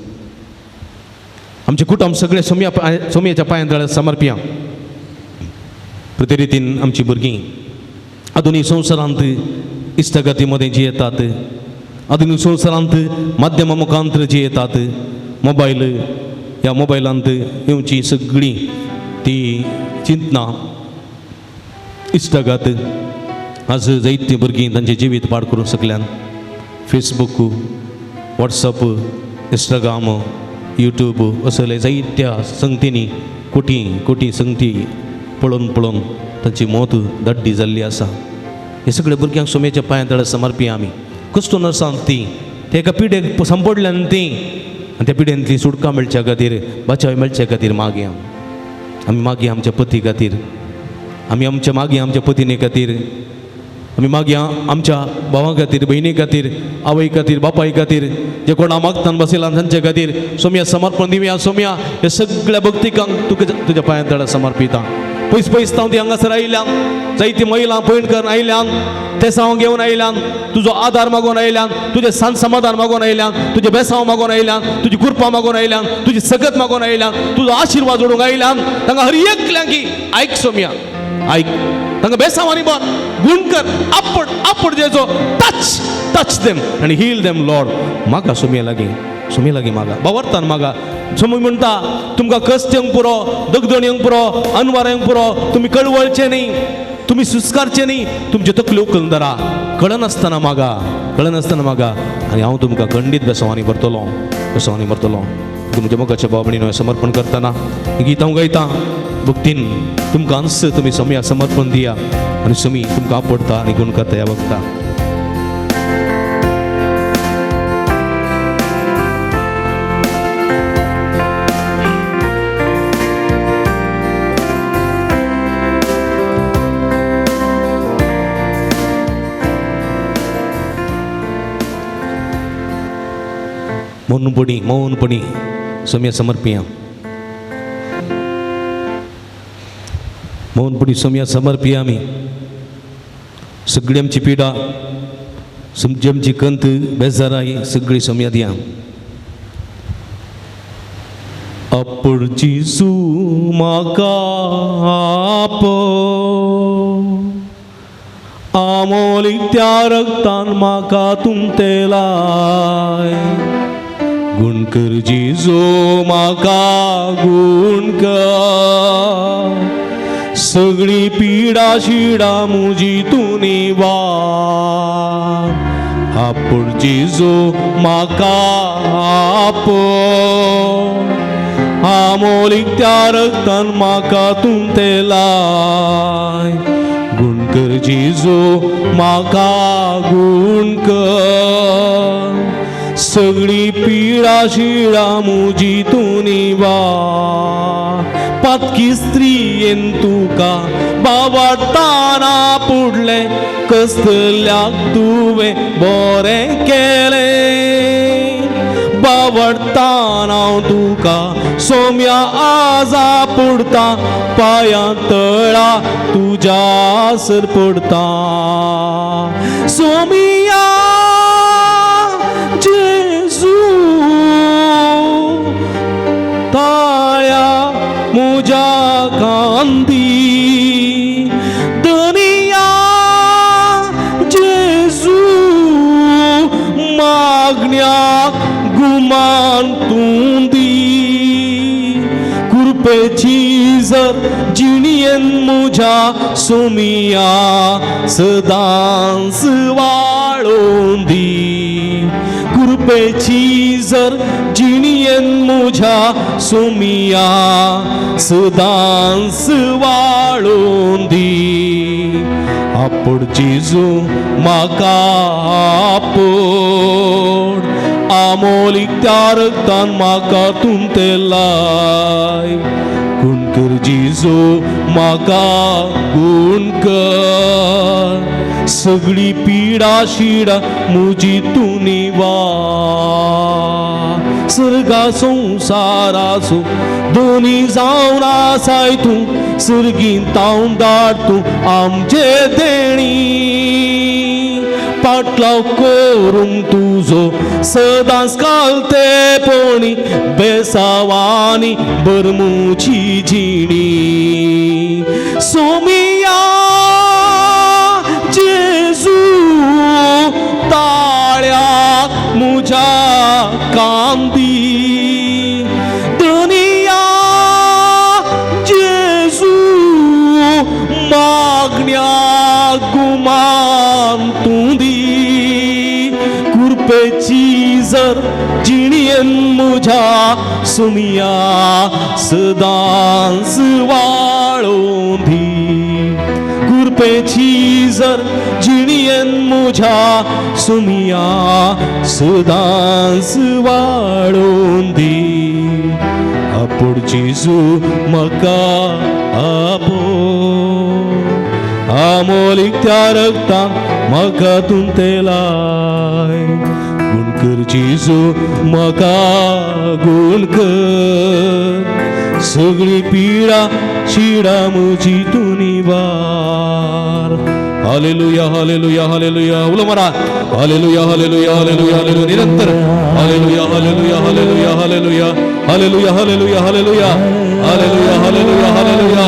आमचें कुटुंब सगळें सोमयाच्या पांयांत समर्पया. प्रतिरितीन आमची भुरगीं आधुनीक संवसारांत इश्टागती मदें जी येतात, आधुनीक संवसारांत माध्यमा मुखांतर जी येतात, मोबायल, ह्या मोबायलांत येवची सगळीं ती चिंतना, इश्टागत आज जायतीं भुरगीं तांचें जिवीत पाड करूंक शकल्यान. फेसबूक, वॉट्सअप, इंस्टाग्राम, यूट्यूब असले जायत्या संगतींनी कोटी कोटी संगती पळोवन पळोवन तांची मौत दड्डी जाल्ली आसा. हे सगळे भुरग्यांक सोम्याच्या पांयां तळा समर्पी आमी. कश्ट नसांत ती ते एका पिडेक संपडल्यान ती आनी त्या पिडेंतली सुटका मेळच्या खातीर, बचाव मेळच्या खातीर मागया आमी. मागया आमच्या पती खातीर, आमी आमच्या मागया आमच्या पतिने खातीर, आमी मागया आमच्या भावां खातीर, भयणी खातीर, आवय खातीर, बापाय खातीर, जे कोणा मागतान बसयला तांचे खातीर सोम्या समर्पण दिवया. सोम्या हे सगळ्या भक्तिकांक तुका तुज्या पांयां तळा समर्पिता. पयस पयस तावन ती हांगासर आयल्यान, जायती महिला पयण करून आयल्यान, तेसांव घेवन आयल्यान, तुजो आदार मागून आयल्यान, तुजें सांत समाधान मागून आयल्यान, तुजें बेसांव मागून आयल्यान, तुजी कृपा मागून आयल्यान, तुजी सगत मागून आयल्यान, तुजो आशिर्वाद जोडूंक आयल्यान. तांकां हर एकल्यांकी आयक सोम्या, आयक. तांकां बेसांवांनी बर गुण कर, आपड आपड जेजो, टच टच देम आनी हील देम लॉर्ड. म्हाका सोम्या लागीं सोमी लागीं मागा, बावरतान मागा. सोमी म्हणटा तुमकां कश्ट येवंक पुरो, दगदण येवंक पुरो, अनवार येवंक पुरो, तुमी कळवळचे न्ही, तुमी सुस्कारचे न्ही, तुमच्यो तकल्यो उखलून धरा, कळनासतना मागा, कळनासतना मागा आनी हांव तुमकां खंडीत बेसवांनी भरतलो, बेसवांनी भरतलो. तुमच्या मोगाच्या बाबणीन समर्पण करतना गीत हांव गायतां भक्तीन, तुमकां अंश तुमी सोमया समर्पण दिया आनी सोमी तुमकां आपडता आनी गुण करता ह्या वखता. मौनपणी मौनपणी सोम्या समर्पिया, मौनपणी सोम्या समर्पिया. आमी सगळी आमची पिडा, सगळी आमची कंत बेजाराय सगळी सोम्या दिया. आपूण जेजू म्हाका आपय, आमोलीक त्या रगतान म्हाका तुमतेलाय. गुण कर जेजू म्हाका गुण कर, सगळी पिडा शिडा मुजी तूं निवार. आपूण जेजू म्हाका आपय, आमोलीक त्या रगतान म्हाका तुमतेलाय. गुण कर जेजू म्हाका गुण कर, सगळी पिडा शिडा मुजी तूं निवार. पातकी स्त्रियेन तुका बावडताना पुडलें, कसल्याक तुवें बरें केलें. बावडताना हांव तुका सोम्या आजा पुडता, पांयां तळा तुज्या सर पडता. सोमिया जेजू ताळ्या मुज्या कांदी, दनिया जेजू मागण्याक गुमान तूं दी. कृपेची जर जिणयेन मुज्या सोमिया सदांच वाळोवन दी. कृपेची जर जिणयेन मुज्या सोमिया सदांच वाळोवन दी. आपूण जेजू म्हाका आपूण, आमोलीक त्या रगतान म्हाका तुमतेलाय. गुण कर जेजू म्हाका गुण कर, सगळी पिडा शिडा मुजी तूं निवार. सर्गा संवसाराचो दोनी जावन आसाय तूं, सर्गीन तावन धाड तूं आमचे देणी. पाटलाव करूंक तुजो सदांच कालते पोणी, बेसावानी बरमुची जिणी. सोमिया जेजू ताळ्याक मुज्या कांदी, दनिया जेजू मागण्याक गुमान तूं दी. कृपेची जर जिणयेन मुज्या सोमिया सदांच वाळोवन दी. कृपेची जर जिणयेन मुज्या सोमिया सदांच वाळोवन दी. आपूण जेजू म्हाका आपय, आमोलीक त्या रगतान म्हाका तुमतेलाय. गुण कर जेजू म्हाका गुण कर, सगळी पिडा शिडा मुजी तूं निवार. Hallelujah hallelujah hallelujah. उलो मारा हालेलुया हालेलुया हालेलुया हालेलुया निरंतर. Hallelujah hallelujah hallelujah hallelujah hallelujah hallelujah hallelujah hallelujah hallelujah hallelujah.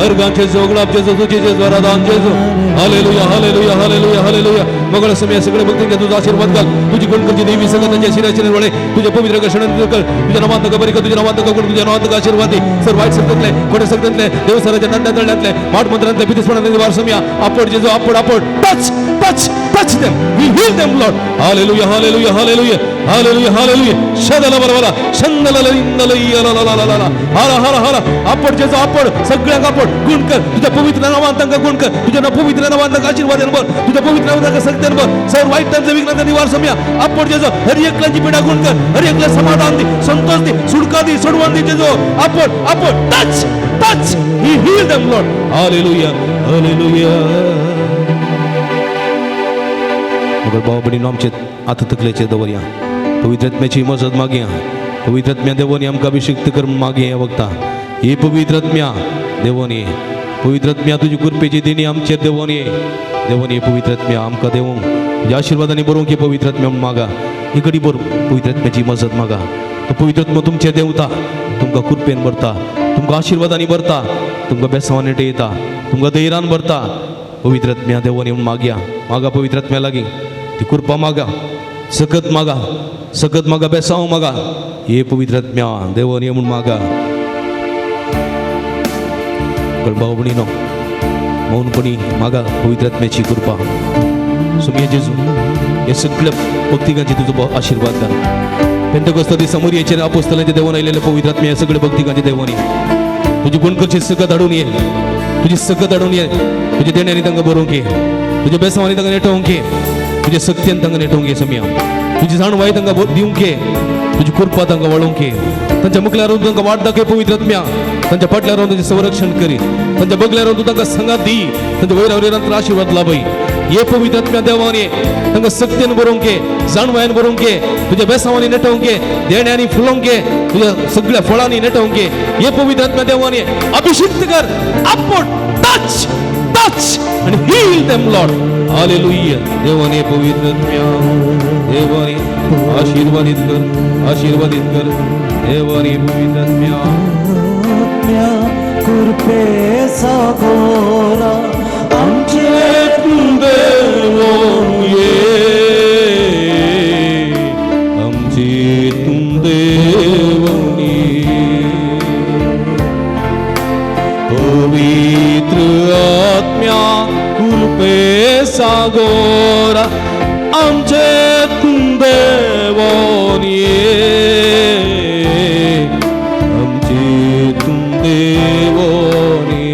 अर्गांचे जोगलाप जेजू, तुझे जेजू, आराधन जेजू. Hallelujah hallelujah hallelujah hallelujah. मगळ समय सगळे भक्तींच्या तुझा आशीर्वाद घाल. तुझी गुणकरची देवी सगळं त्यांच्या शिराचे वळे तुझ्या पवित्र क्षणाने कर. तुझ्या नावात नका बरी कर, तुझ्या नावात नका गुण, तुझ्या नावात नका आशीर्वाद दे. सर वाईट शब्दातले, खोट्या शब्दातले, देवसराच्या दंड्या तळण्यातले, माठ मंत्रातले, भीतीस्मरणातले वार समया आपण जेजू आपण आपण touch touch touch them, we heal them Lord. Hallelujah hallelujah hallelujah hallelujah hallelujah. शदला बरोबर शंदला ला हर हर हर आपण जेजू आपण सगळ्यांक आपण गुण कर. तुझ्या पवित्र नावान तांकां गुण कर. तुझ्या पवित्र नावान तांकां आशीर्वाद भर. तुझ्या पवित्र नावान तांकां सगळ्यान भर. सर वाईटांचे विघ्नांचा निवार समया आपण जेजू हर एकल्याची पिढा गुण कर. हर एकल्या समाधान दी, संतोष दी, सुटका दी, सोडवण दी जेजू आपण आपण touch touch he heal them Lord. Hallelujah hallelujah. मगर भाव भयणीनो आमचे आतां तकलेचेर दवरया. पवित्र आत्म्याची मजत मागया. पवित्र आत्म्या देवोनी आमकां अभिषिक्त कर मागया वखता. ही पवित्र आत्म्या देवोनी, पवित्र आत्म्या तुजी कृपेची देणी आमचेर देवोनी. देवोनी पवित्र आत्म्या आमकां देवूंक तुज्या आशिर्वादांनी बरोवंक ही पवित्र आत्म्या मागा. ही घडी बरोवंक पवित्र आत्म्याची मजत मागा. तो पवित्र आत्मा तुमचेर देंवता, तुमकां कृपेन भरता, तुमकां आशिर्वादांनी भरता, तुमकां बेसांवांनी टेयता, तुमकां धैर्यान भरता. पवित्र आत्म्या देवोनी मागया. मागा पवित्र आत्म्या लागीं ती कृपा मागा, सकत मागा, सकत मागा, बेसांव मागा. हे पवित्र आत्म्या देवोनी म्हूण मागा. भाव भयणीनो मौनपणी मागा पवित्र आत्म्याची कृपा. सुमिया जेजू हे सगळ्या भक्तिकांची तुजो आशीर्वाद घाल. पेंतकोस्त दिसा मोरयेचेर आपोस्तलांचे देवान आयलेले पवित्र आत्म्या हे सगळे भक्तिकांचे देवानी तुजी गुणकरची सकत हाडून ये. तुजी सकत हाडून ये. तुज्या देण्यांनी तांकां बरोवंक ये. तुज्या बेसांवांनी तांकां नेटोवंक ये. तुज्या सक्तीन तांकां नेटोवंक ये समिया. तुजी जाणवाय तांकां दिवंक ये. तुजी कृपा तांकां वळोवंक ये. तांच्या मुखल्यार रावन तांकां वाट दाखय पवित्र आत्म्या. तांच्या फाटल्यार रावन तांचें संरक्षण करी. तांच्या बगल्यार रावन तूं तांकां संगात दी. तांच्या वयर आशिर्वाद लाभय. हे पवित्र आत्म्या देवानी तांकां सक्तीन बरोवंक ये, जाणवायन बरोवंक ये, तुज्या बेसांवांनी नेटोवंक ये, देण्यांनी फुलोवंक ये, तुज्या सगळ्या फळांनी नेटोवंक ये. हे पवित्र आत्म्या देवानी अभिषिक्त कर. आपण टच टच आणि हील देम लॉर्ड. हालेलुया. देवाने पवित्र आत्म्या देवाने आशीर्वादित कर, आशीर्वादित कर. देवाने पवित्र आत्म्या आत्म्या कृपे सागोरा आमचे तूं देवो ये आमचे तूं देवनी. पवित्र आत्म्या कृपे सागोरा आमचे तूं देवनी, आमचे तूं देवनी.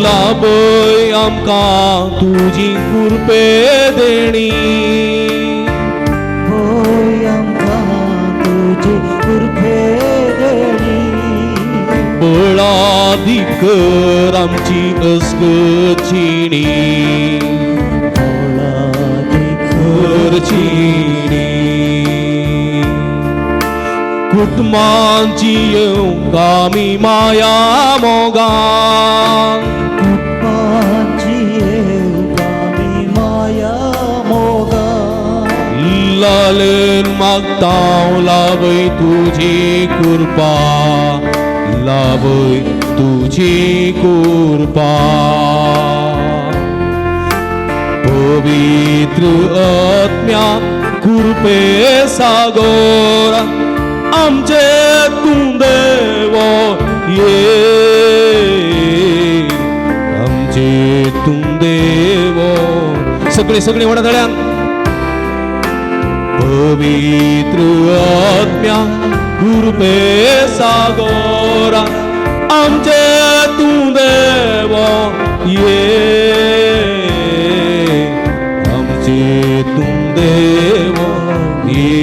लाभय आमकां तुजी कृपे देणी. होय आमकां तुजी कृपे देणी. बळादीक कर आमची अस्गचिणी, करचिणी. कुटुंबांची येवंक आमी माया मोगान. कुटुंबाची येवंक आमी माया मोगा. लालन मागता लाभय तुजी कृपा, लाभय तुजी कृपा. पवित्र आत्म्या कृपे सागोरा आमचे तूं देवो ये, आमचे तूं देवो. सगळे सगळे म्हणा जाल्यान. पवित्र आत्म्या कृपे सागोरा आमचे तूं देवो ये, आमचे तूं देवो ये.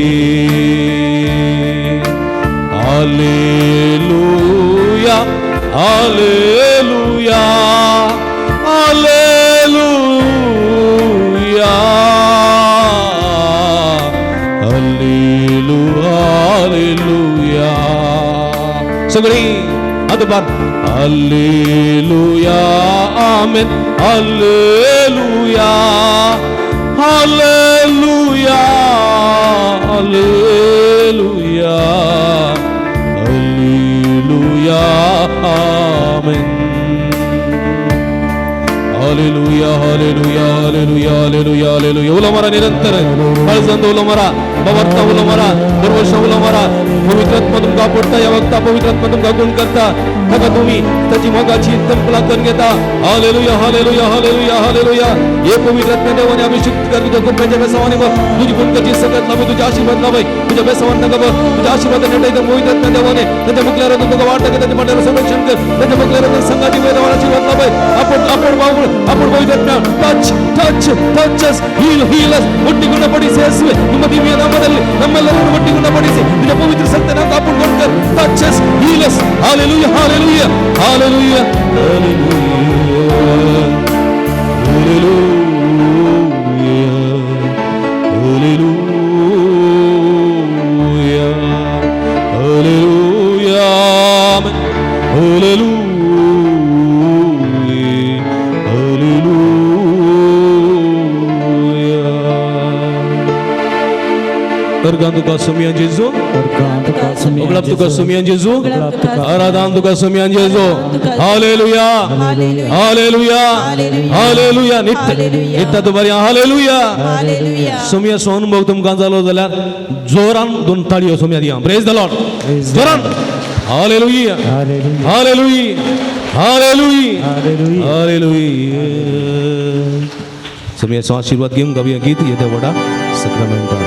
Hallelujah hallelujah hallelujah hallelujah hallelujah. सगळी आता bar. Hallelujah amen hallelujah hallelujah hallelujah hallelujah amen. Hallelujah hallelujah hallelujah hallelujah hallelujah. उलो मारा निरंतर काळजांत उलो मारा, बाबार्था उलो मारा, बरवशा उलो मारा. पवित्र आत्मा तुमकां पडटा ह्या वक्ता, पवित्र आत्मा तुमकां गुण करता, ताका तुमी ताची मोगाची तंपला करून घेता. Hallelujah hallelujah hallelujah hallelujah. हे पवित्र आत्मा देवाने अभिषिक्त कर तुझ्या कृपेच्या बेसावाने बघ, तुझी गुणकाची सकत लाभ, तुझ्या आशीर्वाद लाभ, तुझ्या बेसावान नका बघ, तुझ्या आशीर्वादाने नटायचं पवित्र आत्मा देवाने त्याच्या मुखल्यावर तुका वाट टाक, त्याच्या पाठ्यावर संरक्षण कर, त्याच्या मुखल्यावर संघाची देवाने आशीर्वाद लाभ. आपण आपण बाबू आपण ಪವಿತ್ರ touch touch touch us, heal heal us. ಒಟ್ಟಿಗುಣಪಡಿಸಿ ಯೇಸುವೆ, ನಿಮ್ಮ ದಿವ್ಯ ನಾಮದಲ್ಲಿ ನಮ್ಮೆಲ್ಲರನ್ನು ಒಟ್ಟಿಗುಣಪಡಿಸಿ ನಿನ್ನ ಪವಿತ್ರ ಶಕ್ತಿಯನ್ನು ಕಾಪಾಡಿಕೊಂಡು touch us, heal us. Hallelujah hallelujah hallelujah hallelujah hallelujah hallelujah hallelujah hallelujah. Organ तुका सुमियान जेजू, उगलाप तुका सुमियान जेजू, आराधान तुका सुमियान जेजू. Hallelujah hallelujah hallelujah. नित्य नित्य तुमारी हालेलुया. हालेलुया. सुमियाचो अनुभव तुमकां जालो जाल्यार जोरान दोन ताळयो सुमिया दिया. Praise the Lord. जोरान hallelujah hallelujah hallelujah hallelujah. सुमियाचो आशीर्वाद घेवन गावया गीत येद्या व्हडा सक्रामेंटान.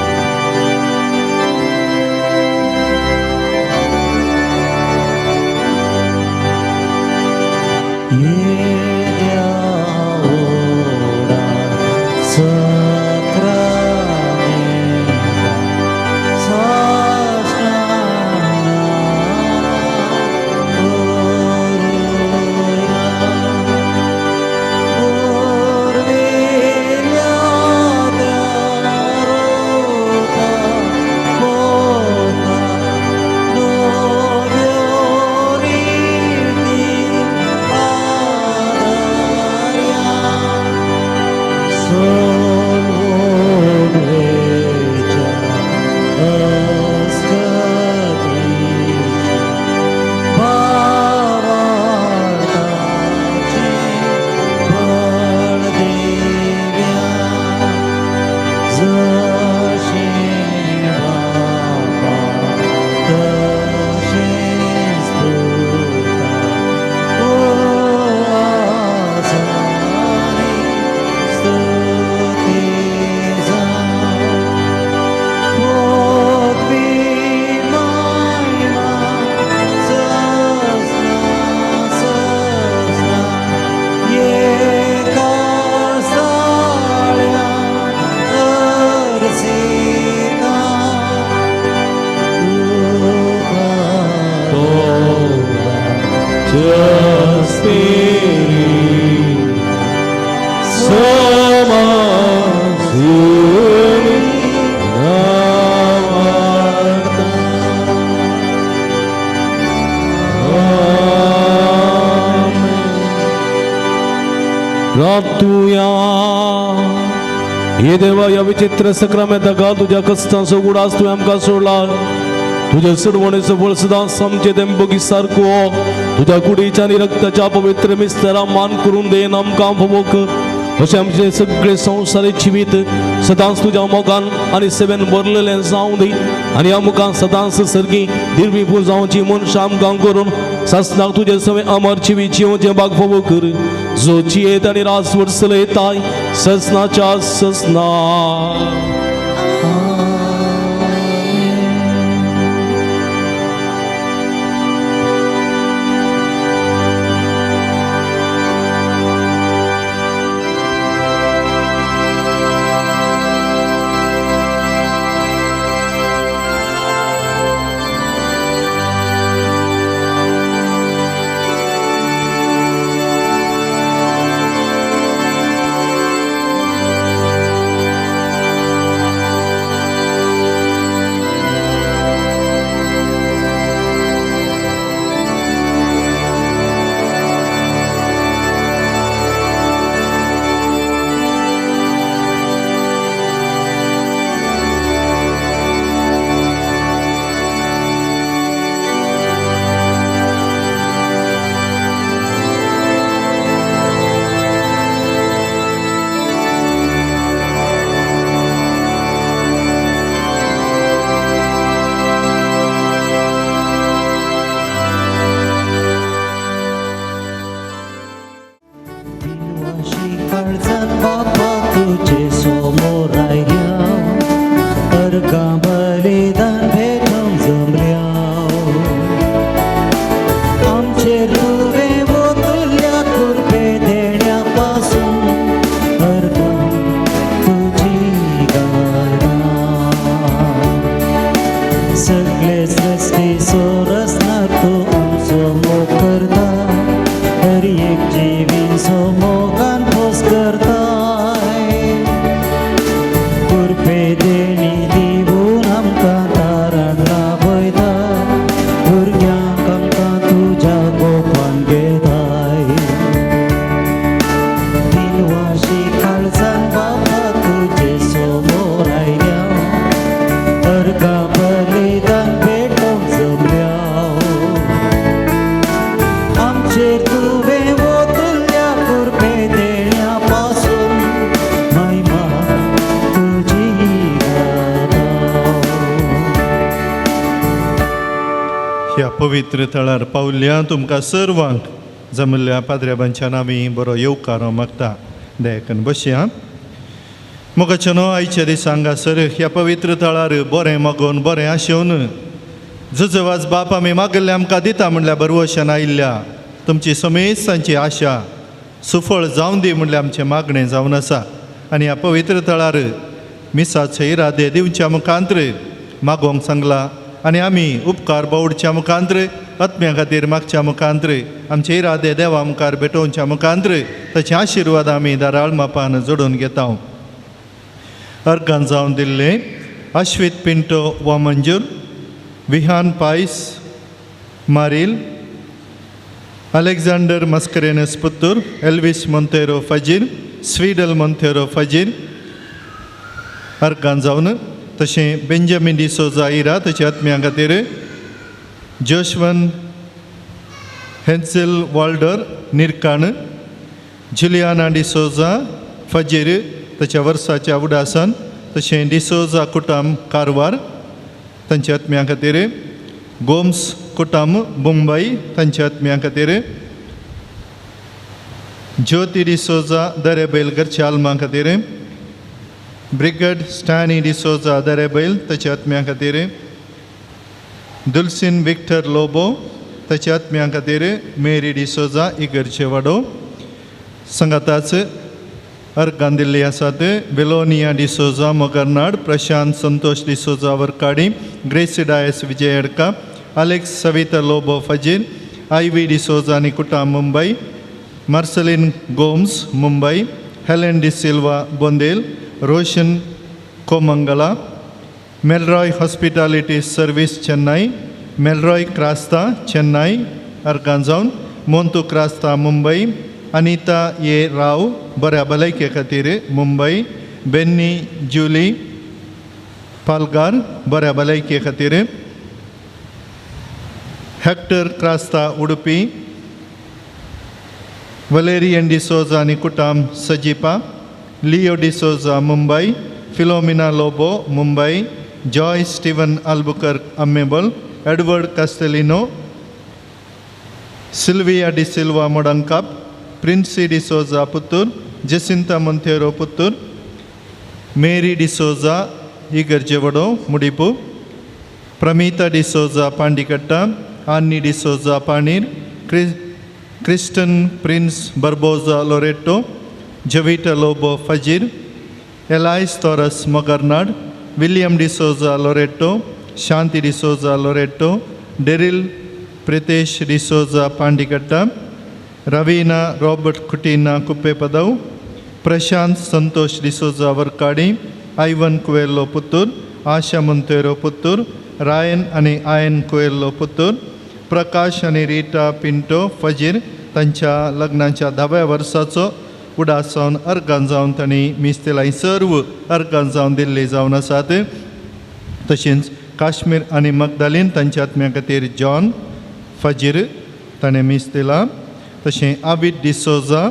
येद्या व्हडा सक्रामेंता साष्टांग करुया, पुर्विल्ल्या त्या रोता पोता नव्यो रिती आदार्या, सोडवून वेच्या अस्कतीच्या भावार्थाचें बळ दिव्या, जशें बापा तशेंच पुता, ओ आसानी स्तुती जावं. पृथ्वी महिमा सस्ना सस्ना एका साळ्या अर्सिता, तुका Spirit, Somasuni Namarta. Amen. प्राप्तुया हे देवा, या विचित्र सक्रामेंताक तुज्या कश्टांचो उगडास तुवें आमकां सोडला. तुज्या चडवणेचो फळ सदांच आमचे तेंपोगी सारको तुज्या कुडीच्या आनी रक्ताच्या पवित्र मिस्तरा मान करून then आमकां फावो कर. अशें आमचें सगळें संवसारीक जिवीत सदांच तुज्या मोगान आनी सेवेन भरलेलें जावं दी आनी ह्या मुखार सदांच सर्गी निर्विपूर जावची मनशां आमकां करून सासणाक तुजे सवें अमर जिवीत जिवचें भाग फावो कर, जो जियेत आनी रास चलयताय ससनाच्या ससना. सगळे सृश्टीचो रचणार तूं आमचो मोग करता, हर एक जिवीचो मोगान खोस करताय. कृपे देणी दिवन आमकां तारण लाभयता, भुरग्यांक आमकां तुज्या गोपान घेताय. दिनवाशी काळजान बाबा तुजे समोर आयल्या, अर्घां बलिदान भेटोवंक जमल्या. आमचेर तुवें ओतल्या कृपे देण्या पासून महिमा तुजी गाता. ह्या पवित्र थळार पावल्या तुमकां सर्वांक जमल्ल्या पाद्र्याबांच्या नांवी बरो येवकार हांव मागता. दयाकन बसया. मोगाच्या न्हू, आयच्या दिसा हांगासर ह्या पवित्र थळार बरें मागून, बरें आशेवन, जुजवाज बाप आमी मागल्ले आमकां दिता म्हणल्यार भरवशान आयिल्ल्या तुमची समेस्तांची आशा सुफळ जावन दी म्हणल्यार आमचें मागणें जावन आसा. आनी ह्या पवित्र थळार मिसाचे इरादे दिवच्या मुखांत्र मागोवंक सांगला आनी आमी उपकार बावडच्या मुखांत्र, आत्म्या खातीर मागच्या मुखांत्र, आमचे इरादे देवा मुखार भेटोवच्या मुखांत्र ताचे आशिर्वाद आमी दाराळ मापान जोडून घेता. अर्गान जावन दिल्ले अश्वीत पिंटो वामंजूर, विहान पायस मारील, अलेक्झांडर मस्करेनस पुत्तूर, एल्विस मोंतेरो फजीर, स्वीडल मोंतेरो फजीर अर्गान जावन, तशें बेंजामीन डिसोजा इरा ताच्या आत्म्या खातीर, जोशवन हेन्सेल वॉल्डर निरकाण, जुलियाना डिसोजा फजीर ताच्या वर्साच्या उडासान, तशें डिसोजा कुटाम कारवार तांच्या आत्म्या खातीर, गोम्स कुटाम मुंबय तांच्या आत्म्या खातीर, ज्योती डिसोजा दरेबैल घरच्या आल्मा खातीर, ब्रिगड स्टॅनी डिसोजा दरेबैल ताच्या आत्म्या खातीर, दुलसीन विक्टर लोबो ताच्या आत्म्या खातीर, मेरी डिसोजा इगर्जे वाडो. संगाताच अर्गान दिल्ली आसात Belonia D'Souza Mogarnad, Prashant Santosh D'Souza Varkady, Gracy Dias Vijay Adka, Alex Savita Lobo Fajir, I V D'Souza आनी कुटा Mumbai, Marceline Gomes Mumbai, Helen D'Silva Bondel, Roshan Komangala, Melroy hospitality service Chennai, Melroy Crasta Chennai अर्गान जावन, मोंतू क्रास्ता मुंबय, अनिता ए राव बऱ्या भलायके खातीर मुंबय, बेन्नी जुली पालगार बऱ्या भलायके खातीर, Hector Crasta Udupi, Valerian D'Souza आनी कुटाम Sajipa, Leo D'Souza Mumbai, Philomena Lobo Mumbai, Joy Steven Albuquerque Ammembal, Edward Castelino, Sylvia D'Silva Modankap, Princy D'Souza Puttur, Jacintha Monteiro Puttur, Mary D'Souza इगर्जेवडो Mudipu, Pramita D'Souza Pandikatta, Annie D'Souza Panir, Kristen Prince Barboza Loreto, Jovita Lobo Fajir, Elias Torres Mogarnad, William D'Souza Loreto, Shanti D'Souza Loreto, Daryl Pritesh D'Souza Pandikatta, Raveena Robert Cutinha Kuppepadav, Prashant Santosh D'Souza वर्काडी, Ivan Cuvelo Puttur, आशा Monteiro Puttur, Ryan आनी आयन कुवेल्लो पुत्तूर, प्रकाश आनी रिटा पिंटो फजीर तांच्या लग्नाच्या धाव्या वर्साचो उडास जावन organ जावन तांणी मिस्तेलां सर्व अर्गान जावन दिल्ली जावन आसात. तशेंच काश्मीर आनी मगदालीन तांच्या आत्म्या खातीर जॉन फजीर ताणें मीस दिलां. तशें आबिद डिसोजा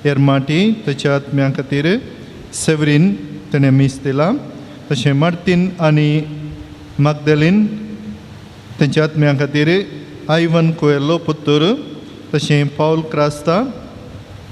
एरमाटी ताच्या आत्म्या खातीर सेवरीन ताणें मीस दिलां. तशें मार्तीन आनी मागदलीन तांच्या आत्म्या खातीर आयवन कोयलो पुत्तूर, तशें पावल क्रास्ता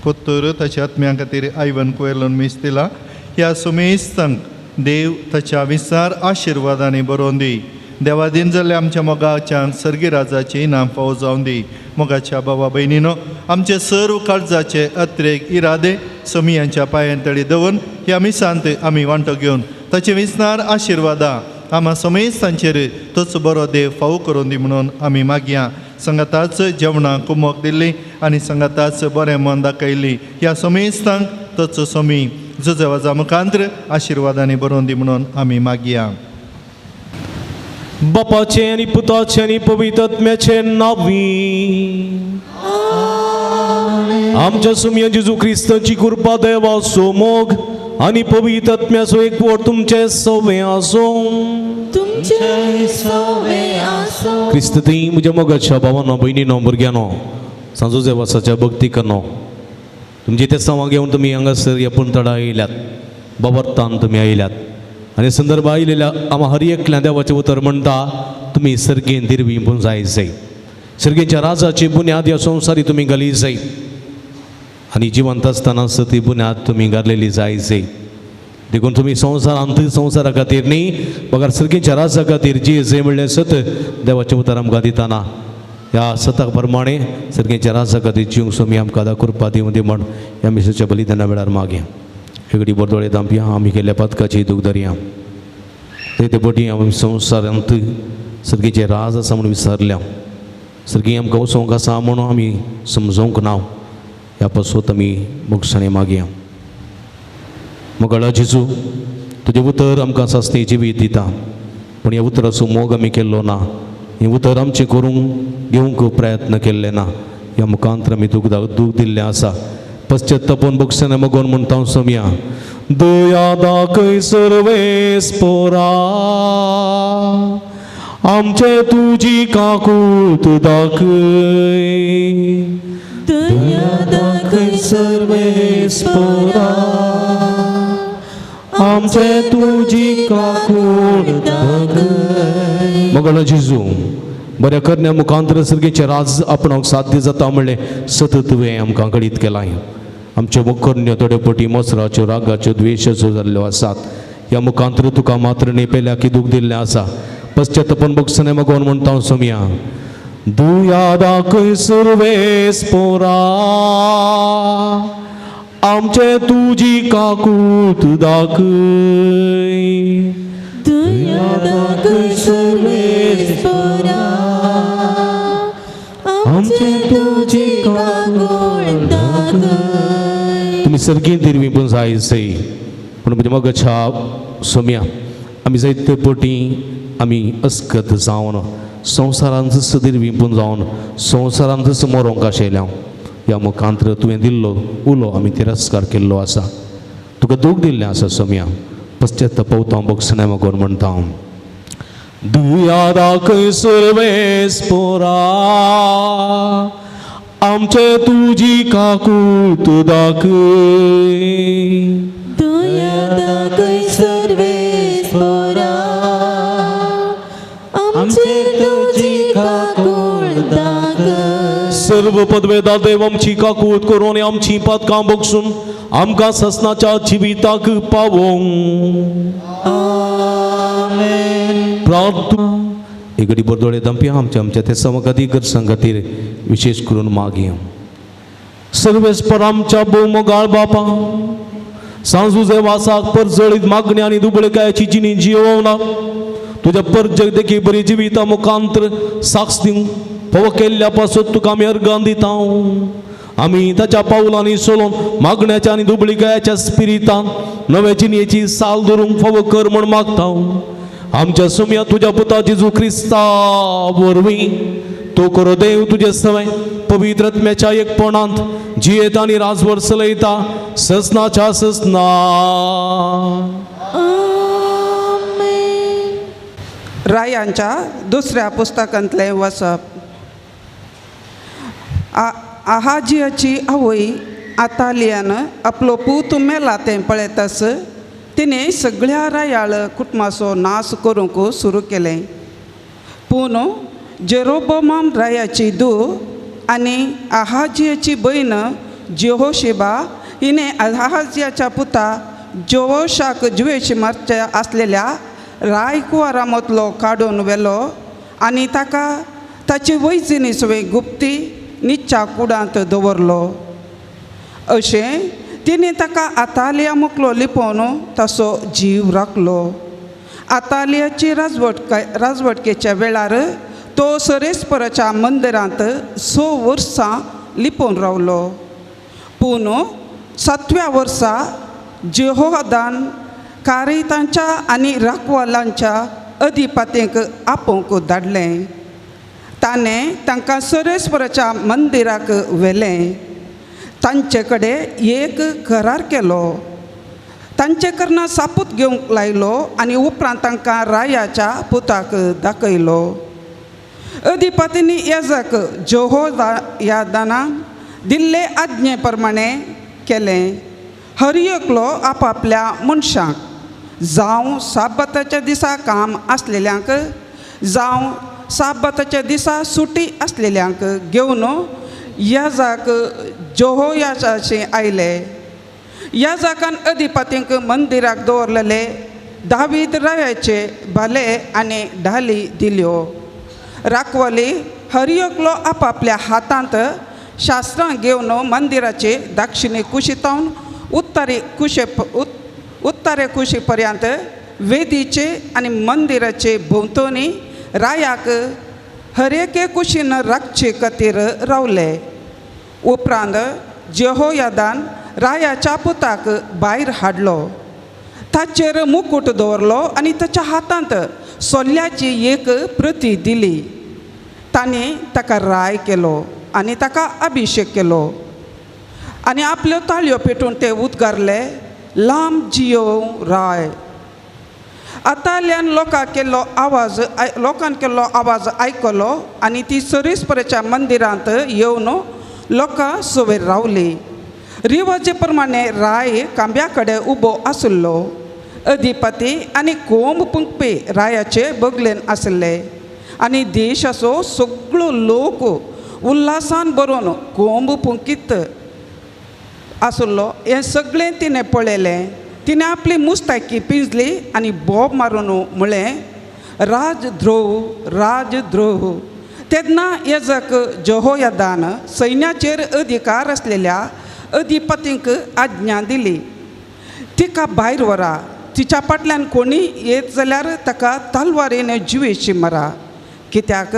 पुत्तूर ताच्या आत्म्या खातीर आयवन कोयलोन मीस दिला. ह्या सुमेस्तांक देव ताच्या विस्तार आशिर्वादांनी बरोवन दी. देवादीन जाल्ल्या आमच्या मोगाच्या सर्गी राजाची इनाम फावो जावन दी. मोगाच्या बाबा भयणीनो, आमचे सर्व काळजाचे अत्रेक इरादे समियांच्या पांयां तळी दवरून ह्या मिसांत आमी वांटो घेवन ताचे विस्तार आशिर्वादां आमा समेस्तांचेर तोच बरो देव फावो करून दी म्हणून आमी मागया. संगताच जेवणां कुमोक दिल्ली आनी संगताच बरें मन दाखयली ह्या समेस्तांक तोच सोमी जुजेवाजा मुखांत्र आशिर्वादांनी बरोवन दी म्हणून आमी मागया. बापाचे आनी पुताचे आनी पवित्र आत्म्याचे नांवी आमच्या सुमया जेजू क्रिस्ताची कृपा देवाचो मोग आनी पवित्र आत्म्याचो एकवट तुमचे सवे आसूं. तुमचे सवे आसो. क्रिस्त थंय म्हज्या मोगाच्या भावानो भयणीनो भुरग्यांनो सांजो देवासाच्या भक्ती करनो तुमची ते सवां घेवन तुमी हांगासर ह्या पुणतडा येयल्यात बाबरतान तुमी आयल्यात आनी संदर्भ आयिल्ल्या आमा हर एकल्या देवाचें उतर म्हणटा तुमी सर्गेन दिरवी पुंजाय जाय सर्गेच्या राजाची बुन्याद ह्या संवसारी तुमी घाली जाय आनी जिवंत आसतना ती बुन्याद तुमी घातलेली जाय जाय. देखून तुमी संवसारांत संवसारा खातीर न्ही बगर सर्गेच्या राजा खातीर जी जय म्हणलें सत देवाचें उतर आमकां दिताना ह्या सता प्रमाणे सर्गेच्या राजा खातीर जिवंक सोमी आमकां आदार कृपा दिवं दी म्हण ह्या मिसाच्या बलिदाना वेळार मागया. हेगडी बोरदोळे दांपया आमी केल्ल्या पातकाची दूख धरया ते पटी आमी संवसारांत सर्गेचे राज आसा म्हूण विसरल्या सर्गी आमकां वचोंक आसा म्हणून आमी समजोंक ना ह्या पासत आमी मोगसाणे मागया. मोगाळा जेजू तुजें उतर आमकां सासणी जिवीत दिता पूण ह्या उतराचो मोग आमी केल्लो ना हें उतर आमचें करूंक घेवंक प्रयत्न केल्लें ना ह्या मुखांतर आमी दूख दूख दिल्लें आसा. पश्चात्तापून बक्षाने मगोन म्हणटा सोमया दया दाखय सर्वेस पोरा आमचे तुजी काकूत दाखय दया दाखय सर्वेस पोरा आमचे तुजी काकूत दाखय. मगळ जेजू बऱ्या करण्या मुखांतर सर्गेचें राज आपणाक साध्य जाता म्हणलें सतत तुवें आमकां कळीत केलां. आमच्यो करण्यो थोड्यो पटी मसराच्यो रागाच्यो द्वेशाच्यो जाल्ल्यो आसात ह्या मुखांतर तुका मात्र न्ही पेल्या की दूख दिल्लें आसा. पश्चात्तापून बक्षणे मगोन म्हणटा सोमया दुया दाखय सर्वेस पोरा आमचे तुजी काकूत दाखय दया दाखय सर्वेस पोरा आमचे तुजी काकूत दाखय. तुमी सर्गीन दिरवी पूण जाय जय पूण म्हज्या मोगाच्या सोम्या आमी जायते पटी आमी अस्कत जावन संवसारांत दिरवी पूण जावन संवसारांतच मरोंक आशिल्ल्या ह्या मुखांतर तुवें दिल्लो उलो आमी तिरस्कार केल्लो आसा तुका दूख दिल्लें आसा सोम्या. पश्चात्ताप बक्षणे मगोन म्हणटा दुया दाखय सर्वेस पोरा आमचे तुजी काकूत दाखय दया दाखय सर्वेस पोरा आमचे तुजी काकूत दाखय. सर्व पदवेदा देव आमची काकूत करून आमची पातकां बक्षून आमकां ससनाच्या जिविताक पावोवंक. प्रार्थना एगडी बोरदोळे दंपया आमच्या आमच्या ते समखातीर गरजां खातीर विशेष करून मागया. सर्वेस्पर आमच्या भोवमोगाळ बापा सांजुजे वासाक परजळीत मागणी आनी दुबळकायाची जिणी जियोवना तुज्या परजग देखी बरी जिविता मुखांतर साक्ष दिवंक फावो केल्ल्या पासून तुका आमी अर्गां दिता. आमी ताच्या पावलांनी सोलोवन मागण्याच्या आनी दुबळिकायाच्या स्पिरितान नव्या जिणेची साल धरूंक फावो कर म्हूण मागता. आमच्या सुमया तुज्या पुता जेजू क्रिस्ता वरवीं तो करो देव तुजे सवय पवित्र आत्म्याच्या एकपणांत जियेता आनी राजवर चलयता ससनाच्या ससना. आमेन. रायांच्या दुसऱ्या पुस्तकांतलें वसप. आहाजियाची आवय आतालियान आपलो पूत मेला तें पळयतास तिणें सगळ्या रायाळ कुटुंबाचो नाश करूंक सुरू केलें. पूण जेरोबोमाम रायाची धूव आनी आहाजियाची भयण जेहोशिबा हिणें आहाजियाच्या पुता जोवशाक जुवेश मारच्या आसलेल्या रायकुवारामतलो काडून व्हेलो आनी ताका ताची वैजिनी सवें गुप्ती निच्या कुडांत दवरलो. अशें तिणें ताका आतालिया मुकलो लिपोवन ताचो जीव राखलो. आतालियाची राजवटकेच्या वेळार तो सरेस्पराच्या मंदिरांत 6 वर्सां लिपून रावलो. पूण 7व्या वर्सा जेहोदान कारितांच्या आनी राखवालांच्या अधिपतींक आपोवंक धाडलें. ताणें तांकां सरेस्पराच्या मंदिराक व्हेलें. तांचे कडेन एक करार केलो. तांचे कडल्यान सापूत घेवंक लायलो आनी उपरांत तांकां रायाच्या पुताक दाखयलो. अधिपतींनी याजक जेहोयादानान दिल्ले आज्ञे प्रमाणे केलें. हर एकलो आपापल्या मनशांक, जावं साबाताच्या दिसा काम आसलेल्यांक, जावं साबाताच्या दिसा सुटी आसलेल्यांक घेवन याजक जेहोयादाचे आयले. याजकान अधिपतींक मंदिराक दवरलेले दावीद रायाचे भाले आनी ढाली दिल्यो. राखवली हर एकलो आपापल्या हातांत शास्त्रां घेवन मंदिराचे दक्षिणे कुशीतावन उत्तरे कुशी पर्यंत वेदीचे आनी मंदिराचे भोंवतणी रायाक हर एके कुशीन राखचे खातीर रावले. उपरांत जेहोयादान रायाच्या पुताक भायर हाडलो. ताचेर मुकूट दवरलो आनी ताच्या हातांत सोल्ल्याची एक प्रती दिली. ताणें ताका राय केलो आनी ताका अभिशेक केलो आनी आपल्यो ताळयो पेटून ते उद्गारले, लांब जियो राय. आताल्यान लोकांक केल्लो आवाज आयकलो आनी ती सरेस्पराच्या मंदिरांत येवन लोकां सवेर रावली. रिवाजे प्रमाणे राय खांब्या कडेन उबो आशिल्लो. अधिपती आनी कोंब पुंकपी रायाचे बगलेन आशिल्ले आनी देशाचो सगळो लोक उल्हासान भरून कोंब पुंकीत आशिल्लो. हें सगळें तिणें पळयलें. तिणें आपली मुस्तायकी पिंजली आनी बोब मारून म्हळें, राजद्रोह, राजद्रोह. तेन्ना याजक जेहोयादान सैन्याचेर अधिकार आसलेल्या अधिपतींक आज्ञा दिली, तिका भायर व्हरा. तिच्या फाटल्यान कोणी येत जाल्यार ताका तलवारीन जिवेशी मारा. कित्याक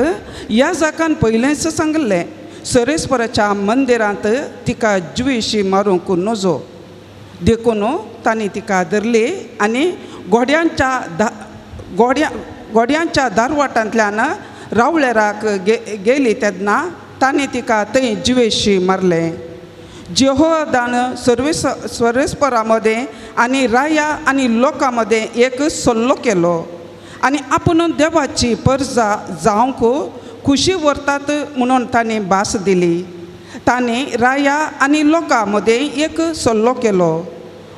याजकान पयलेंच सांगिल्लें, सरेस्पराच्या मंदिरांत तिका जिवेशी मारूंक नजो. देखून तांणी तिका धरली आनी घोड्यांच्या दारवाटांतल्यान रावळेराक गेली. तेन्ना तांणी तिका थंय जिवेशी मारलें. जेहोदान सर्वेस्परा मदें आनी राया आनी लोकां मदें एक सल्लो केलो आनी आपूण देवाची परजा जावंक खुशी व्हरतात म्हणून तांणी भास दिली. तांणी राया आनी लोकां मदें एक सल्लो केलो.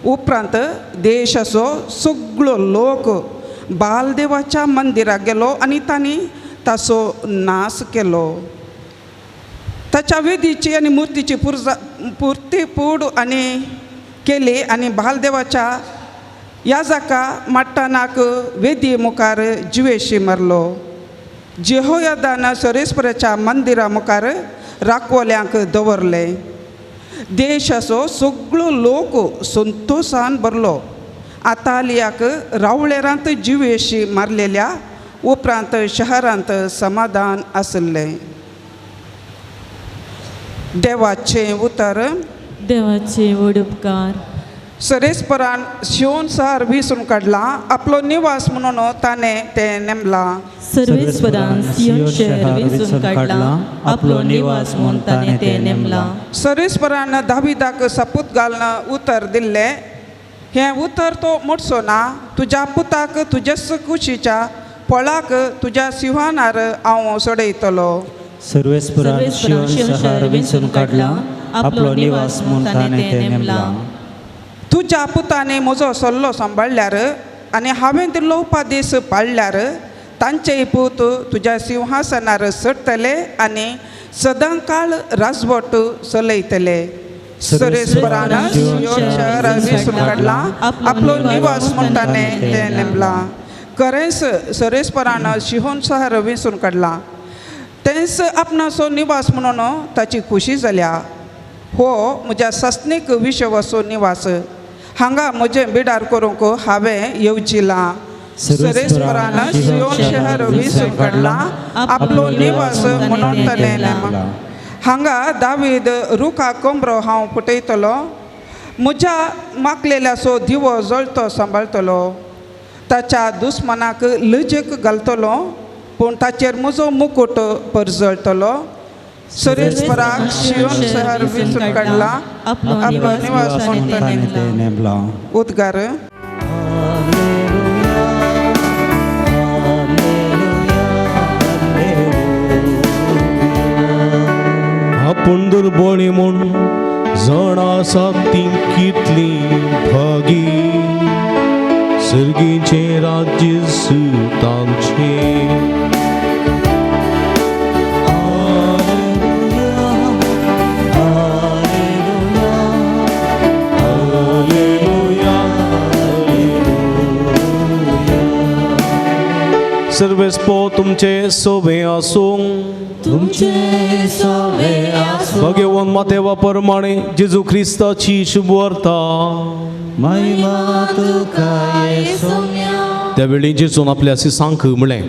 उपरांत देशाचो सगळो लोक बालदेवाच्या मंदिराक गेलो आनी तांणी ताचो नाश केलो. ताच्या वेदीची आनी मुर्तीची पुर्ती पूड आनी केली आनी बालदेवाच्या याजका माट्टानाक वेदी मुखार जिवेशी मारलो. जेहोयादान सरेस्पराच्या मंदिरा मुखार राखवल्यांक दवरले. देशाचो सगळो लोक संतोशान भरलो. आतालियाक रावळेरांत जिवेशी मारलेल्या उपरांत शहरांत समाधान आशिल्लें. देवाचें उतर. देवाचे व्हड उपकार. सरेस्परान शिवन शहर विसरून काडलां, आपलो निवास म्हणून ताणें तें नेमलां. सर्वेस्परान सियोन शहर वेंचून काडलां, आपलो निवास म्हूण ताणें तें नेमलां. सरेस्परान दाविदाक सपूत घालून उतर दिल्लें. हें उतर तो मोडचो ना. तुज्या पुताक तुज्याच कुशीच्या पोळाक तुज्या सिंहानार हांव सोडयतलो. सर्वेस्परान शिवन शहर वेंचून काडलां, आपलो निवास म्हूण ताणें तें नेमलां. तुज्या पुतांनी म्हजो सल्लो सांबाळ्ळ्यार आनी हांवें दिल्लो उपदेश पाळ्ळ्यार तांचे पूत तुज्या सिंहासनार चडटले आनी सदांकाळ राजवट चलयतले. सरेस्परान शिवन शहर वेंचून काडलां, आपलो निवास म्हूण ताणें तें नेमलां. खरेंच सरेस्परान शिहोन शहर वेंचून काडलां, तेंच आपणाचो निवास म्हणून ताची खुशी जाल्या. हो म्हज्या सासणीक विश्वासो निवास. हांगा म्हजें बिडार करूंक हांवें येवजिलां. सरेस्वरान सियोन शहर विसून काडला आपलो निवास म्हणून ताणें नेमला. हांगा दावीद रुखा कोंबरो हांव पुटयतलो म्हज्या मागलेल्याचो दिवो जळतो सांबाळटलो ताच्या दुस्मनाक लजेक घालतलो पूण ताचेर म्हजो मुकूट परजळटलो. सरेस्वराक शियोन शहर विसून काडला आपलो निवास म्हणून ताणें नेमला. उद्गार. आपूण दुर्बळी म्हूण जाणा आसा ती कितली भागी सर्गीचें राज्य तांचें. सर्वेस्पो तुमचे सोबे आसूं तुमचे सोवे आसूं. भगवान मातेवा परमाणे जेजू ख्रिस्ताची शुभवार्ता. महिमा तुका येसुम्या. त्या वेळी जेजून आपल्या शिसांक म्हळें,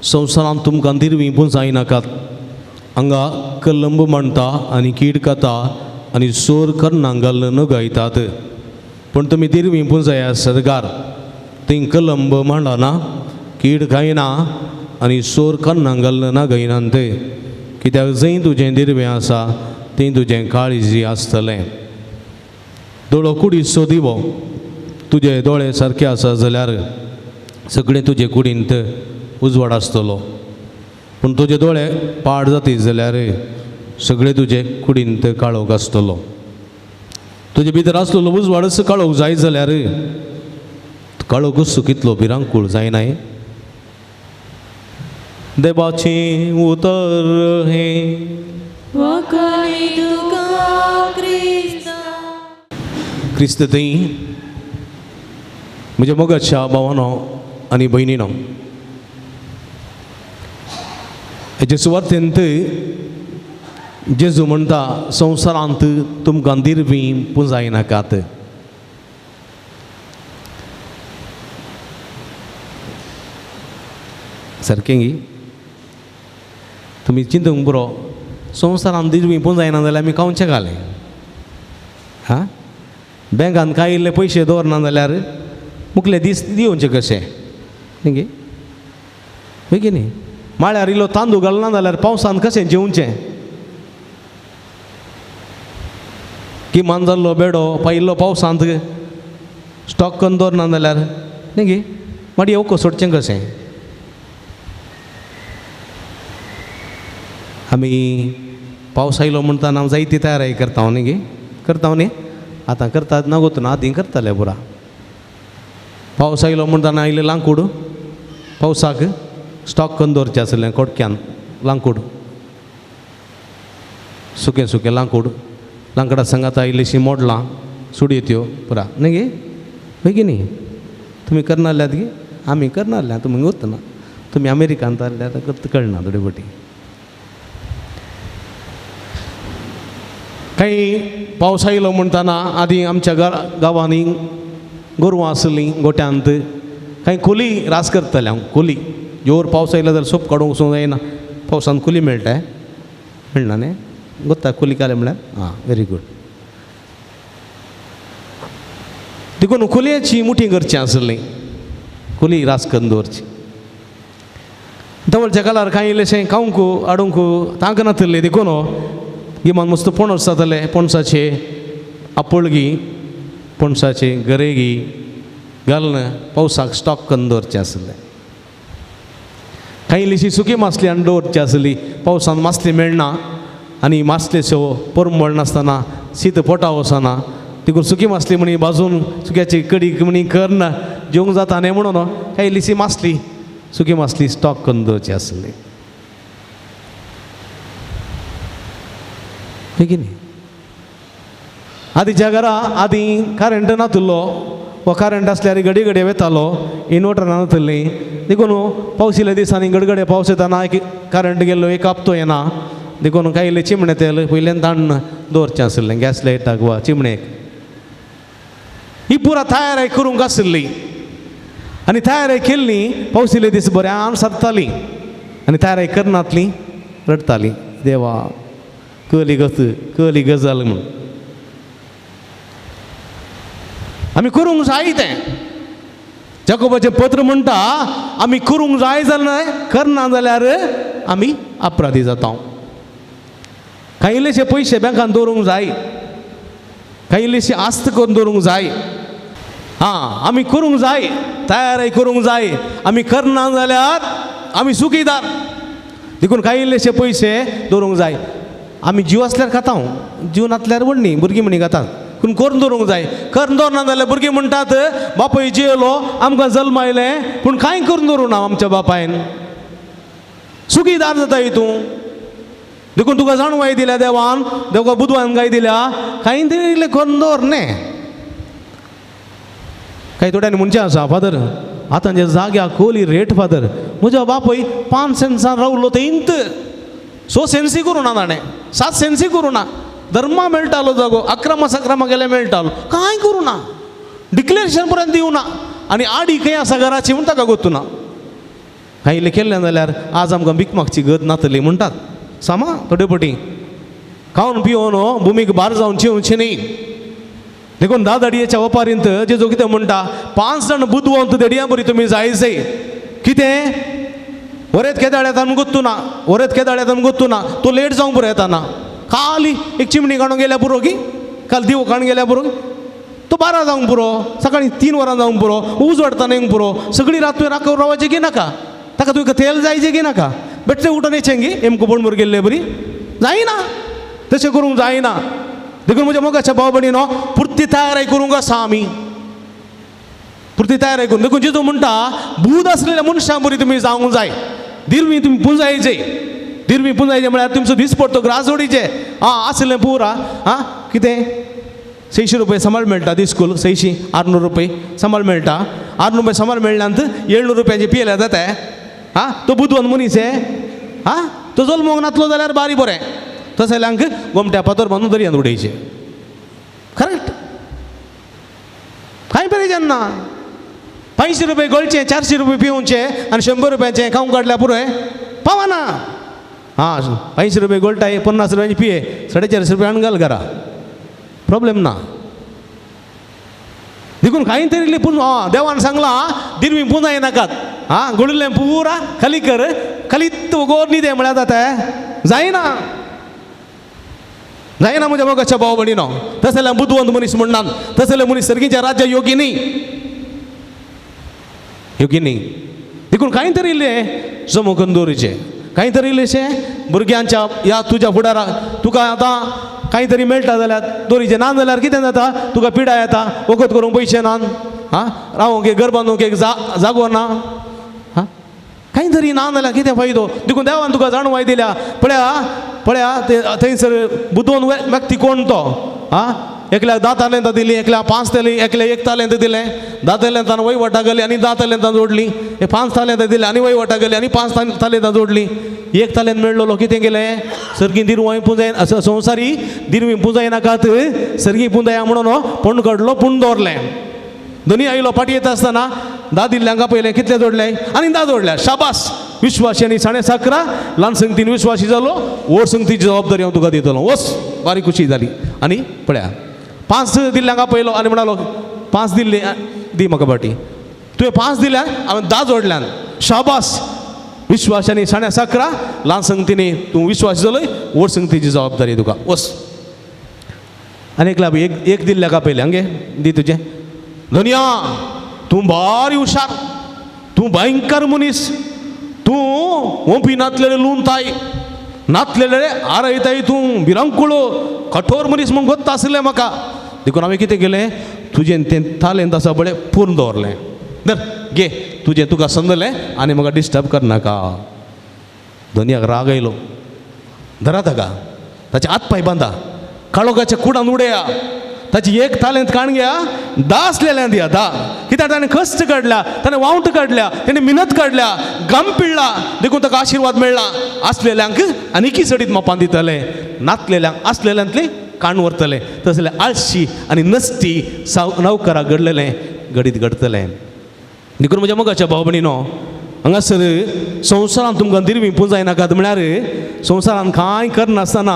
संवसारांत तुमकां दिरवीं पुंजायनाकात. हांगा कलंब मांडटा आनी कीड खाता आनी सोर करणां घालून नगायतात. पूण तुमी दिरवीं पुंजाया सरगार, थंय कलंब मांडना, कीड खायना आनी सोर करणां घालून नगायनात ते. कित्याक जंय तुजें दिरवें आसा थंय तुजें काळजी आसतलें. दोळो कुडीचो दिवो तुजे दोळे सारके आसा जाल्यार सगळें तुजे कुडींत उजवाड आसतलो. पूण तुजे दोळे पाड जाती जाल्यार सगळें तुजे कुडींत काळोख आसतलो. तुजे भितर आसलेलो उजवाडच काळोख जायत जाल्यार काळोखूच कितलो भिरांकूळ जायना. देवाचें उतर हें. क्रिस्त थंय म्हज्या मोगाच्या भावानो आनी भयणीनो, हेजे सुवातेंत जेजू म्हणटा संवसारांत तुमकां दिरवीं पुंजायनाकात. सारकें गी तुमी चिंतूंक पुरो. संवसारांत दिरवीं पुंजायना जाल्यार आमी खावचें घालें. हां, बँकान कांय इल्ले पयशे दवरना जाल्यार मुखले दीस दिवचे कशे न्ही गे? हय की न्ही? माळ्यार इल्लो तांदूळ घालना जाल्यार पावसान कशें जेवचें? किमान जाल्लो बेडो पायिल्लो पावसांत स्टॉक करून दवरना जाल्यार न्ही गे मागीर येवको सोडचें कशें? आमी पावस आयलो म्हणटा हांव जायती तयारी करता न्ही गे? करता न्ही आतां करतात ना गोतना आदीं करताले पुरा. पावस आयलो म्हणटा आयलें लांकूड पावसाक स्टॉक करून दवरचें आसलें कोटक्यान लांकूड सुकें सुकें लांकूड लांकडां सांगाता इल्लीशीं मोडलां सुडयो त्यो पुरा न्ही गे? हय की न्ही? तुमी करनासल्यात गे? आमी करनासल्या. तुमी वतना तुमी अमेरिकांत आहल्यार कळना थोडे फावटी. कांय पावस आयलो म्हणटना आदीं आमच्या गांवांनी गोरवां आसलीं गोट्यांत. कांय कोली रास करताले हांव. कोली जोर पावस आयलो जाल्यार सोप काडूंक वचूंक जायना. पावसान कोली मेळटा मेळना न्ही? गोत्ता कोली काले म्हळ्यार आं व्हेरी गूड. देखून कोलयेची मुठी करची आसली, कोली रास करून दवरची. धवळच्या काळार कांय इल्लेशें खावंक हाडूंक तांक नातिल्लें. देखून गिमान मस्त पणस जाताले. पणसाचे आपोळगी पणसाचे गरेगी घालून पावसाक स्टॉक करून दवरचें आसलें. कांय इल्लीशी सुकी मासली हाडून दवरची आसली. पावसान मासली मेळना आनी मासलेच्यो परमळ नासतना शीत पोटा वचना. देखून सुकी मासली म्हणी भाजून सुक्याची कडी म्हणी करना जेवंक जाता न्ही म्हणून कांय इल्लीशी मासली सुकी मासली स्टॉक करून दवरची आसली. हय की न्ही? आदींच्या घरा आदीं करंट नातिल्लो वा करंट आसल्यार घडये घडये वेतालो. इन्वर्टर नातिल्लीं. देखून पावस येयल्या दिसांनी गडगडे पावस येताना एक करंट गेल्लो एक हप्तो येना. देखून कांय इल्लें चिमणे तेल पयल्यान ताण दवरचें आसलें गॅस लायटाक वा चिमणेक. ही पुरा तयारी करूंक आसली. आनी तयारी केल्ली पावसिल्ले दीस बऱ्यान सरताली आनी तयारी करनातली रडटाली, देवा कहली गत कहली गजाल म्हूण. आमी करूंक जाय तें. जाकोबाचें पत्र म्हणटा आमी करूंक जाय जाल्यार करना जाल्यार आमी अपराधी जाता. कांय इल्लेशे पयशे बँकान दवरूंक जाय, कांय इल्लीशी आस्त करून दवरूंक जाय. आं, आमी करूंक जाय, तयारी करूंक जाय. आमी करना जाल्यार आमी सुखीदार. देखून कांय इल्लेशे पयशे दवरूंक जाय. आमी जीव आसल्यार खाता, जीव नासल्यार व्हडली भुरगीं म्हणी खातात. पूण करून दवरूंक जाय. करून दवरना जाल्यार भुरगीं म्हणटात बापूय जियेलो आमकां जल्म आयलें पूण कांय करून दवरूं ना आमच्या बापायन. सुखीदार जाता तूं. देखून तुका जाणवाय दिल्या देवान, देवा बुदवान गाय दिल्या, कांय तरी इल्लें करून दवर न्ही. कांय थोड्यांनी म्हणचें आसा, फादर आतांच्या जाग्याक कोली रेट फादर, म्हजो बापूय 5 सेन्सान रावलो थंयत, 6 सेन्सी करूं ना ताणें, 7 सेन्सी करूं ना, धर्मा मेळटालो जागो, अक्रमा सक्रमा गेल्यार मेळटालो, कांय करूं ना, डिक्लेरेशन पर्यंत दिवं ना, आनी आडी खंय आसा घराची म्हूण ताका गोत्तू ना. कांय इल्लें केल्लें जाल्यार आज आमकां भीक मागची गत नातली म्हणटात. सामा थोडे पटी खावन पिवन भुमीक भार जावन चिवचें न्ही. देखून 10 दाडयेच्या वपारींत जेजो कितें म्हणटा, 5 जाण बुदवंत देडया बरी तुमी जाय जाय. कितें वरेत केदाळ्यात गोत्तू ना, वरेत केदाळ्यात गोत्तू ना, तो लेट जावंक पुरो येताना. काली एक चिमणी काडूंक गेल्या पुरो की, काल दिवो काडून गेल्या पुरो, तो 12 जावंक पुरो, सकाळीं 3 वरां जावंक पुरो, उजवाडताना येवंक पुरो, सगळी रात तुवें राखून रावपाचें की नाका, ताका तुका तेल जायचें की नाका, बेटले उठून येचें गी एमको बोणमूर गेल्ले बरी जायना. तशें करूंक जायना. देखून म्हज्या मोगाच्या भाव भयणीनो पुर्ती तयारी करूंक आसा आमी, पुर्ती तयारी करून. देखून जेजू म्हणटा बूद आसलेल्या मनशां बरी तुमी जावंक जाय. दिरवी तुमी पुंजायचे, दिरवी पुंजायचे म्हळ्यार तुमचो दीस पडतो ग्रास जोडीचे. आं आसलें पुरा आं कितें 600 रुपये सांबाळ मेळटा दिसकूल, 600 600 रुपये सांबाळ मेळटा. 600 रुपये सांबाळ मेळ्ळ्यांत 700 रुपयाचे पियेल्यार जाता. आं तो बुदवंत मनीस हे, आं तो जल्मोंक नातलो जाल्यार बारी बरें, तशें जाल्यार गोमट्या फातर बांदून दर्यांत उडयचे. करेक्ट, कांय बरें ना. 500 रुपये गळचे, 400 रुपये पिवचे आनी 100 रुपयाचें खावंक काडल्यार पुरो पावना. आं 500 रुपये गोळटाय, 50 रुपयांचे पिये, 450 रुपया हाडून घाल घरा, प्रॉब्लेम ना. देखून कांय तरी पूण देवान सांगलां दिरवी पुंजाय नाकात, आं गोडिल्लें पुरा खाली कर, खाली गोर न्ही म्हळ्यार जाता जायना, जायना म्हज्या मोगाच्या भाव भयणीनो. तशें जाल्यार बुदवंत मनीस म्हणनात, तशें जाल्यार मनीस सर्गीच्या राज्या योगी न्ही, योगी न्ही. देखून कांय तरी इल्लें जमो करून दवरिचें, कांय तरी इल्लेशें भुरग्यांच्या ह्या तुज्या फुडाराक तुका आतां कांय तरी मेळटा जाल्यार दवरिचें, ना जाल्यार कितें जाता तुका पिडा येता, वखद करूंक पयशे ना, आं रावंक एक घर बांदूंक एक जागो ना, आं कांय तरी ना जाल्यार कितें फायदो. देखून देवान तुका जाणवाय दिल्या. पळया पळया थंयसर बुदवंत व्यक्ती कोण तो, आं एकल्याक 10 तालेंतां दिलीं, एकल्याक 5 दिलीं, एकल्याक 1 तालेंत दिलें, 10 तालेंतान वयवटा गेली आनी 10 तालेंतां जोडलीं, 5 तालेंतां दिलीं आनी वयवटा गेली आनी 5 तालेंतां जोडलीं. 1 तालेंत मेळ्ळो कितें केलें, सर्गी दिरवांय पुंजाय, संवसारी दिरवी पुंजाय नाकात, सर्गी पुंजाया म्हणून पण काडलो पूण दवरलें. दोनी आयलो फाटी येता आसतना 10 दिल्ल्यांका पयलें कितले जोडले आनी 10 जोडल्या. शाबास, विश्वासी आनी साणे साकरा, ल्हान संगतीन विश्वासी जालो, व्हड संगतीची जबाबदारी हांव तुका दितलो. वस बारीक खुशी जाली. आनी पळया 5 दिल्ल्यांका पयलो आनी म्हणालो 5 दिल्ले दी म्हाका फाटी, तुवें 5 दिल्या हांवें 10 जोडल्यान. शाबास, विश्वास आनी साण्या साकरा, ल्हान संगतीनी तूं विश्वासी जालोय, व्हड संगतीची जबाबदारी तुका. वस आनी एकल्या एक दिल्ल्याका पयलें हांगे दी तुजें. धनया तूं भारी हुशार, तूं भयंकर मनीस, तूं ओंपी नातलेले लुंताय, नातलेले आरयताय, तूं भिरांकुळो कठोर मनीस म्हूण गोत्ता आशिल्लें म्हाका. देखून हांवें कितें केलें, तुजें तें तालेंत आसा पळय पूर्ण दवरलें, धर घे तुजें तुका समजलें आनी म्हाका डिस्टर्ब करनाका. धनयाक राग आयलो, धरा ताका, ताचे हात पांय बांदा, काळोखाच्या कुडान उडया, ताची 1 तालेंत काण घ्या, 10 आसलेल्यान दिया 10. कित्याक ताणें कश्ट काडल्या, ताणें वावट काडल्या, ताणें मिनत काडल्या, गम पिळ्ळा, देखून ताका आशिर्वाद मेळ्ळा. आसलेल्यांक आनीकी चडीत मापान दितले, नातलेल्यांक आसलेल्यांतले काण व्हरतले. तसले आळशी आनी नस्ती नवकराक घडलेलें घडीत घडतलें. देखून म्हज्या मोगाच्या भाव भयणीनो, हांगासर संवसारान तुमकां दिरवी पुंजायनाकात म्हळ्यार संवसारान कांय करनासतना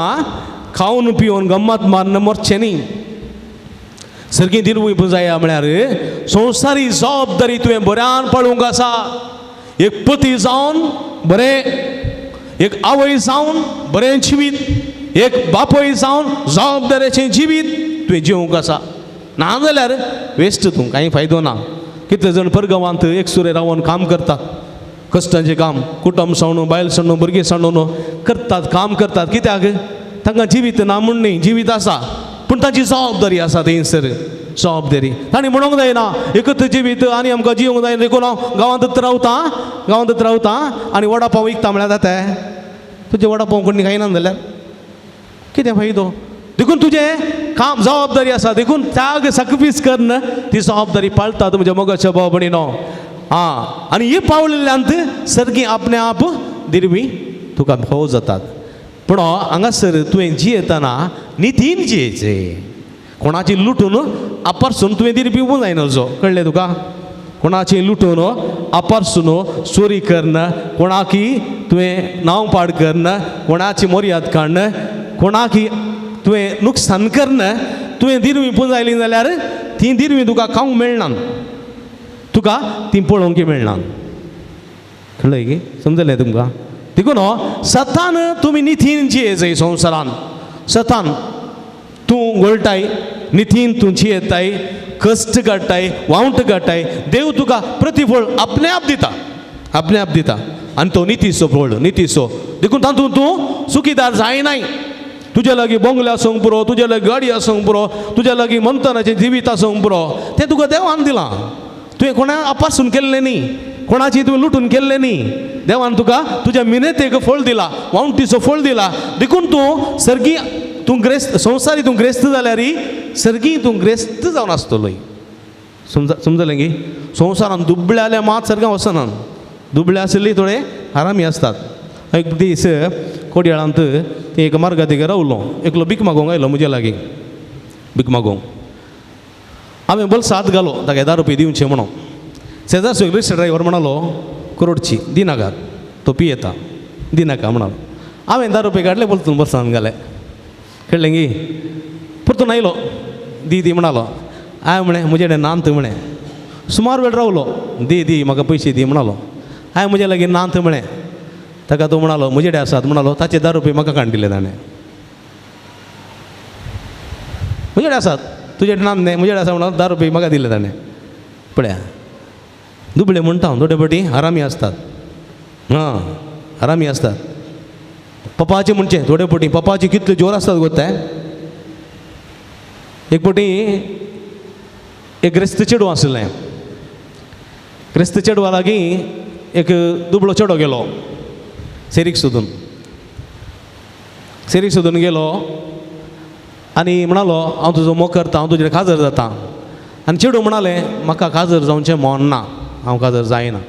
खावन पिवन गम्मत मारून मरचें न्ही. सारकी दिरवी पुंजाया म्हळ्यार संवसारी जबाबदारी तुवें बऱ्यान पळोवंक आसा. एक पती जावन बरें, एक आवय जावन बरें जिवीत, एक बापूय जावन जबाबदारेचें जिवीत तुवें जिवंक आसा. ना जाल्यार वेस्ट तूं, कांय फायदो ना. कितले जाण परगांवांत एक सुरे रावन काम करतात, कश्टांचें काम, कुटुंब सांडून, बायल सांडून, भुरगीं सांडून करतात, काम करतात. कित्याक? तांकां जिवीत ना म्हूण न्ही, जिवीत आसा, पूण तांची जबाबदारी आसा थंयसर. जबाबदारी तांणी म्हणूंक जायना एकच जिवीत आनी आमकां जिवंक जायना देखून हांव गांवांतच रावतां, गांवांतच रावतां आनी वडा पाव विकता म्हळ्यार जाता. तुजें वडा पाव कोणी खायना जाल्यार कितें फायदो? देखून तुजें काम जबाबदारी आसा, देखून त्याग सॅक्रिफायस करून ती जबाबदारी पाळतात म्हज्या मोगाच्या भाव भयणीनो. आं, आनी ही पावलेल्यांत सर्गी आपणे आप दिरवी तुका भोव जातात. पूण हांगासर तुवें जियेतना नितीन जियेचें, कोणाची लुटून आपारसून तुवें दिरवी पिवूंक जायना. जो कळ्ळें तुका? कोणाची लुटून आपारसून चोरी करून, कोणाकी तुवें नांव पाड करून, कोणाची मर्याद काडून, कोणाकी तुवें नुकसान करून तुवें दिरवी पुंजायली जाल्यार ती दिरवी तुका खावंक मेळना, तुका ती पळोवंक मेळना. कळ्ळें की? समजलें तुमकां? देखून सतान तुमी नितीन जियेजय संवसारान. सतान तूं गोळटाय, नितीन तूं जियेताय, कश्ट काडटाय, वावट काडटाय, देव तुका प्रतिफळ आपणे आप दिता, आपणे आप दिता. आनी तो नितीचो फळ, नितीचो. देखून तातूंत तूं सुखीदार जायनाय. तुज्या लागीं बंगले आसूंक पुरो, तुज्या लागीं गाडी आसूंक पुरो, तुज्या लागीं मंतनाचें जिवीत आसूंक पुरो, तें तुका देवान दिलां. तुवें कोणा आपासून केल्लें न्ही, कोणाची तुवें लुटून केल्लें न्ही. देवान तुका तुज्या मिनेतेक फळ दिला, वावटीचो फळ दिला. देखून तूं सर्गी तूं ग्रेस्त, संवसारी तूं ग्रेस्त जाल्यार सर्गी तूं ग्रेस्त जावन आसतलोय. समजलें की? संवसारान दुबळे जाल्यार मात सर्गां वचनात. दुबळे आशिल्ली थोडे आरामी आसतात. एक दीस कोडयाळांत ते एक मार्गातीक रावलो, एकलो भीक मागोंक आयलो म्हजे लागीं. भीक मागोंक हांवें बोल्सां हात घालो ताका 10 रुपये दिवचे म्हणून. शेजारचो एक रिक्षा ड्रायव्हर म्हणालो करोडची दिनाका, तो पियेता, दिनाका म्हणालो. हांवें 10 रुपये काडले, बोलतून बोल्सांत घाले. कळ्ळें की? परतून आयलो, दी दी म्हणालो. हांवें म्हळें म्हजे कडेन नात म्हळें. सुमार वेळ रावलो, दी दी म्हाका पयशे दी म्हणालो. हांवें म्हजे लागीं नात म्हळें. ताका तो म्हणालो म्हजे कडेन आसात म्हणालो. ताचे 10 रुपये म्हाका काडून दिले ताणें. म्हजे कडेन आसात, तुजे कडेन नात न्ही, म्हजे कडेन आसा म्हणालो. 10 रुपये म्हाका दिले ताणें. पळया दुबळे म्हणटा हांव, थोडे फावटी हरामी आसतात. हां, हरामी आसतात. पप्पाचे म्हणचे थोडे फावटी पप्पाचे कितले जोर आसतात गो ते. एक फावटी एक ग्रेस्त चेडूं आशिल्लें. क्रिस्त चेडवा लागीं एक दुबळो चेडो गेलो सेरीक सोदून. सेरीक सोदून गेलो आनी म्हणालो हांव तुजो मोग करता, हांव तुजेर काजर जाता. आनी चेडूं म्हणालें म्हाका काजर जावचें मन ना, हांव काजर जायना.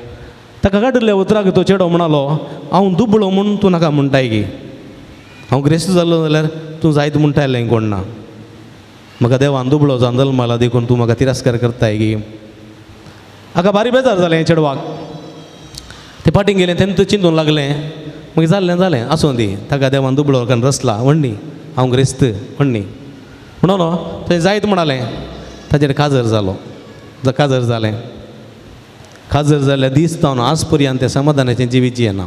ताका काडिल्ल्या उतराक तो चेडो म्हणालो हांव दुबळो म्हूण तूं नाका म्हणटाय की, हांव ग्रेस्त जालो जाल्यार तूं जायत म्हणटायलें कोण ना, म्हाका देवान दुबळो जावन जल्माला देखून तूं म्हाका तिरस्कार करताय की. हाका भारी बेजार जालें चेडवाक. ते फाटीं गेलें तेन्ना चिंतून लागलें, मागीर जाल्लें जालें आसूं दी, ताका देवान दुबळो कारण रसला व्हडली, हांव ग्रेस्त व्हडली म्हणून थंय जायत म्हणालें. ताचेर काजर जालो, काजर जालें. काजर जाल्यार दीस जावन आज पर्यंत तें समाधानाचें जिवीत जियेना.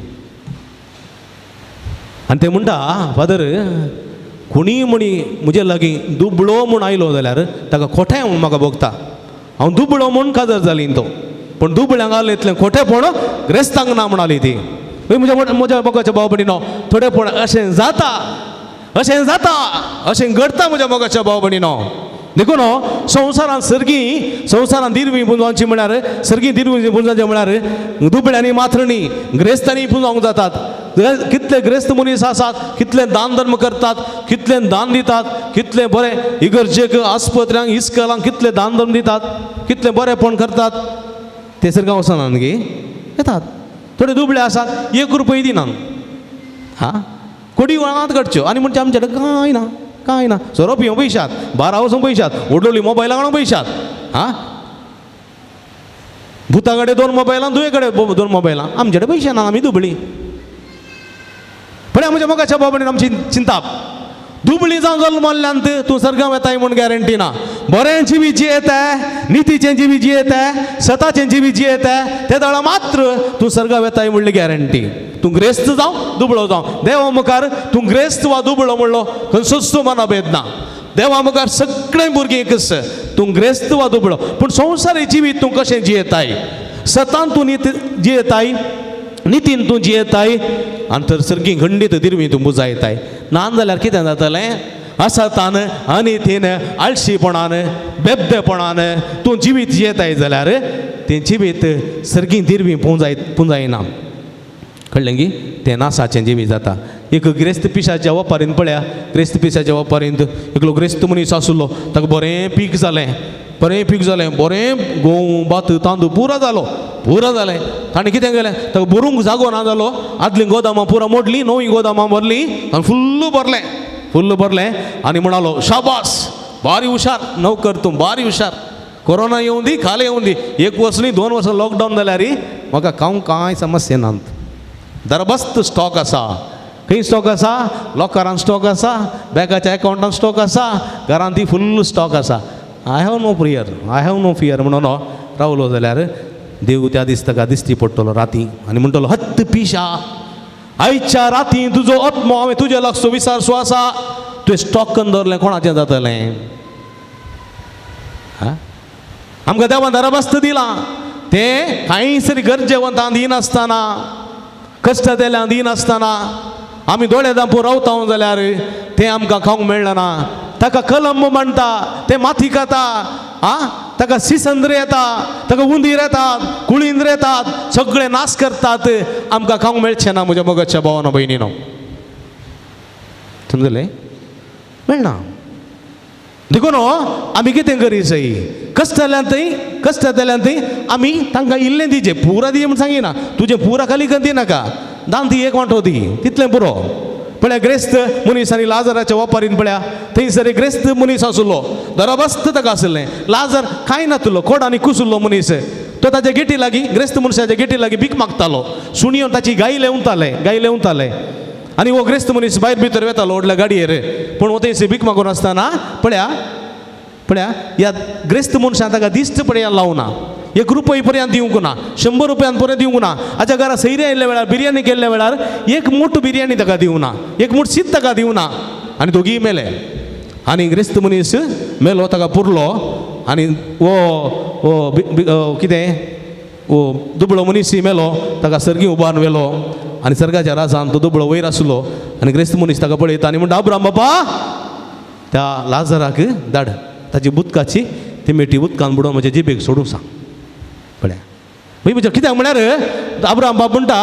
आनी ते म्हणटा फादर कोणीय म्हणी म्हजे लागीं दुबळो म्हूण आयलो जाल्यार ताका खोटें म्हूण म्हाका भोगता, हांव दुबळो म्हूण काजर जाली तो, पूण दुबळ्यांक आसलें इतलें खोटेपण ग्रेस्तांक ना म्हणाली ती. म्हज्या म्हज्या मोगाच्या भाव भयणीनो, थोडेपण अशें जाता, अशें जाता, अशें घडटा म्हज्या मोगाच्या भाव भयणीनो. देखून संवसारान सर्गी संवसारान दिरवी पुंजावची म्हळ्यार सर्गी दिरवी पुंजावचें म्हळ्यार दुबळ्यांनी मात्र न्ही ग्रेस्तांनी पुंजावंक जातात. कितले ग्रेस्त मनीस आसात, कितले दान धर्म करतात, कितले दान दितात, कितले बरे इगर्जेक आस्पत्र्यांक इस्कलांक कितले दान धर्म दितात, कितले बरेपण करतात, ते सर्गां वचनात गे येतात. थोडे दुबळे आसात 1 रुपये दिनात, हां कोडी वाळांत काडच्यो आनी म्हणजे आमच्या कडेन कांय ना, कांय ना, सोरो पिवंक पयशात, बारा वचूंक पयशात, व्हडलोली मोबायला काडूंक पयशात. हां भुता कडेन 2 मोबायलां, तुजे कडेन 2 मोबायलां, आमचे कडेन पयशे ना, आमी दुबळी. पळय म्हज्या मोगाच्या बाबांनी आमची चिंताप. दुबळी जावन जल्मल्ल्यान तूं सर्गां वेताय म्हूण गॅरंटी ना. बरें जिवीत जियेताय, नितीचें जिवीत जियेताय, सताचें जिवीत जियेताय, ते दळा मात्र तूं सर्गां वेताय म्हणली गॅरंटी. तूं ग्रेस्त जावं दुबळो जावं, देवा मुखार तूं ग्रेस्त वा दुबळो म्हणलो खंयचोच तूं मनाभेद ना. देवा मुखार सगळें भुरगीं एकच, तूं ग्रेस्त वा दुबळो. पूण संवसारी जिवीत तूं कशें जियेताय, सतान तूं नीत जियेताय, नितीन तूं जियेताय, आनी तर सर्गी खंडीत दिरवी तूं बुजायताय. ना जाल्यार कितें जातलें? असतान अनितीन आळशीपणान बेबदेपणान तूं जिवीत जियेताय जाल्यार तें जिवीत सर्गी दिरवी पुंजायना. कळ्ळें की? तें नासाचें जिवीत जाता. एक ग्रेस्त पिशाच्या वपारीन पळया, ग्रेस्त पिशाच्या वपारींत एकलो ग्रेस्त मनीस आसलो, ताका बरें पीक जालें, बरें पीक जालें, बरें गोंव भात तांदूळ पुरो जालो, पुरो जालें. ताणें कितें केलें, ताका भरूंक जागो ना जालो. आदलीं गोदामां पुरो मोडलीं, नवीं गोदामां भरलीं, आनी फुल्ल भरलें, फुल्ल भरलें. आनी म्हणालो शाबास, बारी हुशार नोकर तूं, बारी हुशार. कोरोना येवन दी, खालें येवन दी, 1 वर्स न्ही 2 वर्सां लॉकडावन जाल्यार म्हाका खावंक कांय समस्या नात. दरबस्त स्टॉक आसा. खंय स्टॉक आसा? लॉकरान स्टॉक आसा, बँकाच्या एकावंटान स्टॉक आसा, घरांत ती फुल्ल स्टॉक आसा. I have no prayer, I have no fear म्हणून रावलो जाल्यार देव त्या दीस ताका दिश्टी पडटलो राती आनी म्हणटलो हत्त पिशा, आयच्या राती तुजो आत्मो हांवें तुजे लागसो विसारसो आसा. तुवें स्टॉक करून दवरलें, कोणाचें जातलें? आमकां देवान दरबस्त दिलां, तें कांय तरी गरजेवंतां दिनासतना, कश्ट दिनासतना आमी दोळे धांपून रावता जाल्यार तें आमकां खावंक मेळना. ताका कलंब म्हणटा, तें माती खाता, आं, ताका सिसंद्र येता, ताका उंदीर येतात, कुळींद्र येतात, सगळे नाश करतात, आमकां खावंक मेळचें ना. म्हज्या मोगाच्या भावानो भयणीनो, समजलें? मेळना. देखून आमी कितें करी जाय, कश्ट जाल्यान थंय, कश्ट जाल्यान थंय आमी तांकां इल्लें दिवचें, पुरा दी म्हूण सांगिना, तुजें पुरा खाली करून दिनाका, दांती एक वांटो दी, तितलें पुरो. पळया ग्रेस्त मनीस आनी लाजराच्या वपारीन पळया, थंयसर एक ग्रेस्त मनीस आसलो, दरबस्त ताका आशिल्लें. लाजर कांय नातलो, कोड आनी कुसुल्लो मनीस. तो ताच्या गेटी लागीं, ग्रेस्त मनशाच्या गेटी लागीं भीक मागतालो. सुणयो ताची गाय लेवताले, गाय लेवताले. आनी हो ग्रेस्त मनीस भायर भितर वेतालो व्हडल्या गाडयेर. पूण हो थंयसर भीक मागून आसतना पळया, पळया ह्या ग्रेस्त मनशान ताका दिश्ट पळया लावना, 1 रुपये पर्यंत दिवंक ना, 100 रुपयान पर्यंत दिवंक ना. हाच्या घरा सैरे आयिल्ल्या वेळार, बिरयानी केल्ल्या वेळार 1 मूठ बिरयानी ताका दिवना, 1 मूठ शीत ताका दिवना. आनी दोगीय मेले. आनी ग्रेस्त मनीस मेलो, ताका पुरलो. आनी वो कितें वो दुबळो मनीस मेलो, ताका सर्गी उबारून व्हेलो. आनी सर्गाच्या राजान तो दुबळो वयर आसलो. आनी ग्रेस्त मनीस ताका पळयता आनी म्हणटा, अब्राम बाबा, त्या लाजराक धाड, ताची बुदकाची ती मेटी उदकान बुडोवन म्हज्या जिबेक सोडूंक सांग. पळया मागीर म्हज्या कित्याक म्हळ्यार अब्राम बाब म्हणटा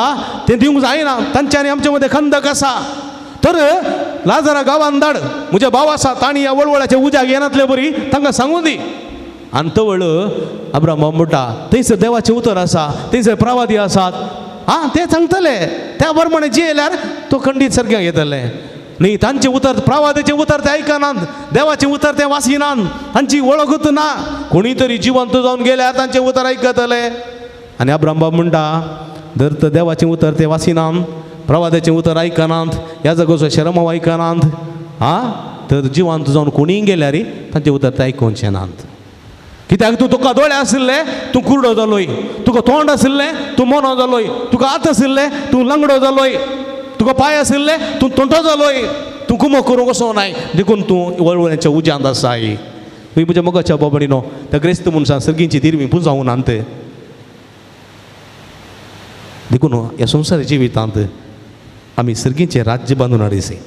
तें दिवंक जायना, तांच्या आनी आमच्या मदें खंदक आसा. तर लाजरा गांवान धाड, म्हजे भाव आसा, तांणी ह्या वळवळाच्या उज्याक येनातले बरी तांकां सांगून दी. आनी तवळ अब्राम बाब म्हणटा थंयसर देवाचें उतर आसा, थंयसर प्रवादी आसात, आं ते सांगतले, त्या प्रमाणे जियेल्यार तो खंडीत सारकें येतलें. न्ही तांचें उतर, प्रवादाचें उतर ते आयकनात, देवाचें उतर ते वाचिनात, तांची वळखूच ना. कोणी तरी जिवंत जावन गेल्यार तांचें उतर आयकतले. आनी अब्राम बाब म्हणटा जर तर देवाचें उतर ते वाचिनात, प्रवादाचें उतर आयकनात, ह्या जागोचो शरमाव आयकनात, आं तर जिवंत जावन कोणीय गेल्यार तांचें उतर ते आयकुचें नात. कित्याक तूं तुका दोळे आशिल्ले तूं कुरडो जालोय, तुका तोंड आशिल्लें तूं मोनो जालोय, तुका हात आशिल्ले तूं लंगडो जालोय, तुका पांय आशिल्ले तूं तोंटो जालोय, तूं कुमो करूंक वचो नाय, देखून तूं वळवळ्यांच्या उज्यांत आसाय. म्हज्या मोगाच्या बाबडीनो, त्या ग्रेस्त मनशान सर्गींची दिरवी पुंजावून नात. देखून ह्या संवसारी जिवितांत आमी सर्गींचें राज्य बांदून हाडिसे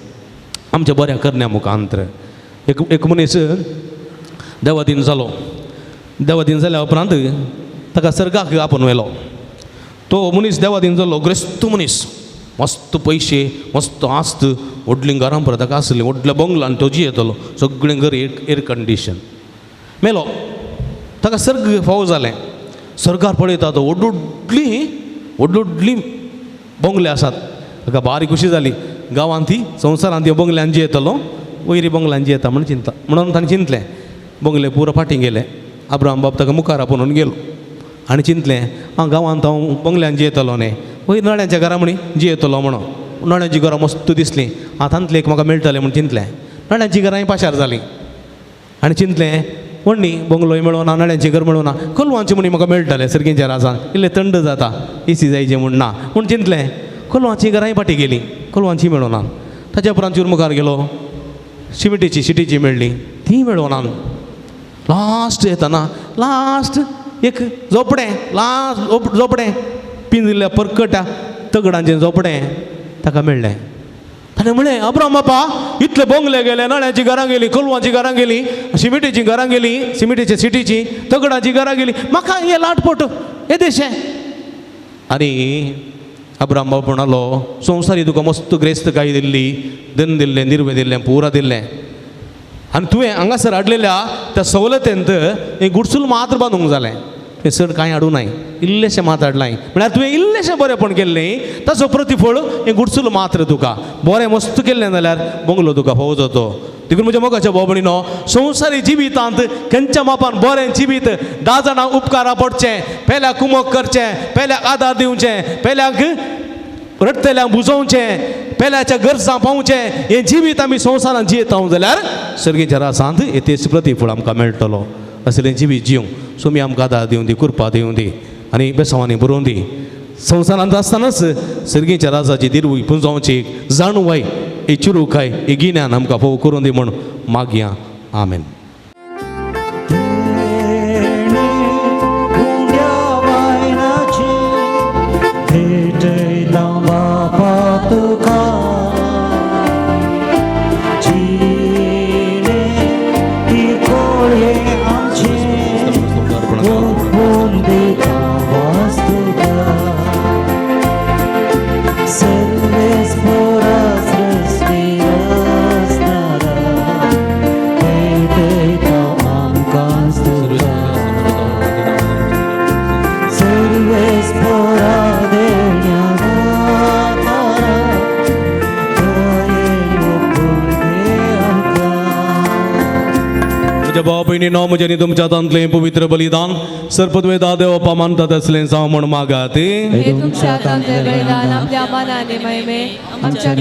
आमच्या बऱ्या करण्या मुखांतर. एक मनीस देवादीन जालो. देवादीन जाल्या उपरांत ताका सर्गाक आपोवन व्हेलो. तो मनीस देवादीन जालो, ग्रेस्त मनीस, मस्त पयशे, मस्त आस्त, व्हडलीं घरां परत ताका आसलीं, व्हडल्या बंगलान तो जियेतलो, सगळें घर एर कंडिशन. मेलो, ताका सर्ग फावो जालें. सर्गार पळयता तो व्हडली व्हडली बंगले आसात. ताका बारी खुशी जाली. गांवांत ती संवसारांत ती बंगल्यान जियेतलो, वयरी बंगल्यान जियेता म्हणून चिंतता, म्हणून ताणें चिंतलें. बंगले पुरो फाटीं गेले. अब्राम बाब ताका मुखार आपोवन गेलो. आनी चिंतलें हांव गांवांत हांव बंगल्यान जियेतलो न्ही, वयर नळ्यांच्या घरा म्हणी जियेतलो म्हणून. नळ्यांची घरां मस्त दिसलीं, आं तांतलें एक म्हाका मेळटलें म्हूण चिंतलें. नळ्यांची घरांय पाशार जालीं आनी चिंतलें व्हडली बंगलोय मेळोना, नळ्यांचें घर मेळोना, कोलवांचें म्हणी म्हाका मेळटलें सर्गींच्या राजान, इल्लें थंड जाता, एसी जायचें म्हूण ना म्हूण चिंतलें. कोलवांचीं घरांय फाटीं गेलीं, कोलवांचीं मेळोना. ताच्या उपरांत चूर मुखार गेलो, शिमिटीची शिटीची मेळ्ळी, ती मेळोना. लास्ट येतना लास्ट एक झोपडें, लास्ट झोपडें पिंजिल्ल्या परकट्या तगडांचें झोपडें ताका मेळ्ळें. ताणें म्हणलें, अब्राम बापा, इतले बंगले गेले, नळ्यांची घरां गेलीं, कोलवांची घरां गेलीं, शिमिटीचीं घरां गेलीं, शिमिटीची सिटीचीं तगडांचीं घरां गेलीं, म्हाका हें लाटपोट येदेशें. आनी अब्राम बाबा म्हणालो, संवसारी तुका मस्त ग्रेस्तकाय दिल्ली, धन दिल्लें, निर्वे दिल्लें, पुरा दिल्लें, आनी तुवें हांगासर हाडलेल्या त्या सवलतेंत हें गुडसूल मात्र बांदूंक जालें, हें चड कांय हाडूं नाय, इल्लेशें मात हाडलां. म्हळ्यार तुवें इल्लेशें बरेंपण केल्लें ताचो प्रतिफळ हें गुडसूल मात्र तुका, बरें मस्त केल्लें जाल्यार बंगलो तुका फावो जातो. देखून म्हज्या मोगाच्या भाव भयणीनो, संवसारी जिवितांत खंयच्या मापान बरें जिवीत 10 जाणांक उपकारा पडचें, पेल्याक कुमक करचें, पेल्याक आदार दिवचें, पेल्याक रडटल्यांक बुजोवचें, पेल्याच्या गरजां पावचें, हें जिवीत आमी संवसारांत जियेता जाल्यार सर्गीच्या रासांत हें प्रतिफळ आमकां मेळटलो. असलें जिवीत जिवंक सोमी आमकां आदार दिवं दी, कृपा दिवं दी आनी बेसांवांनी बरोवन दी. संवसारांत आसतनाच सर्गीच्या राजाची दिरवूय पुंजावची जाणवाय, ही चिरूकाय, ही गिन्यान आमकां फोव करून दी म्हूण मागया. आमेन. भाव भयणीनो, म्हजें आनी तुमच्या हातांतलें पवित्र बलिदान सरपदवेदा देवपा मानतात असलें जावं म्हूण मागात. तुमच्या हातांतलें बलिदान आपल्या मानाने महिमे आमच्या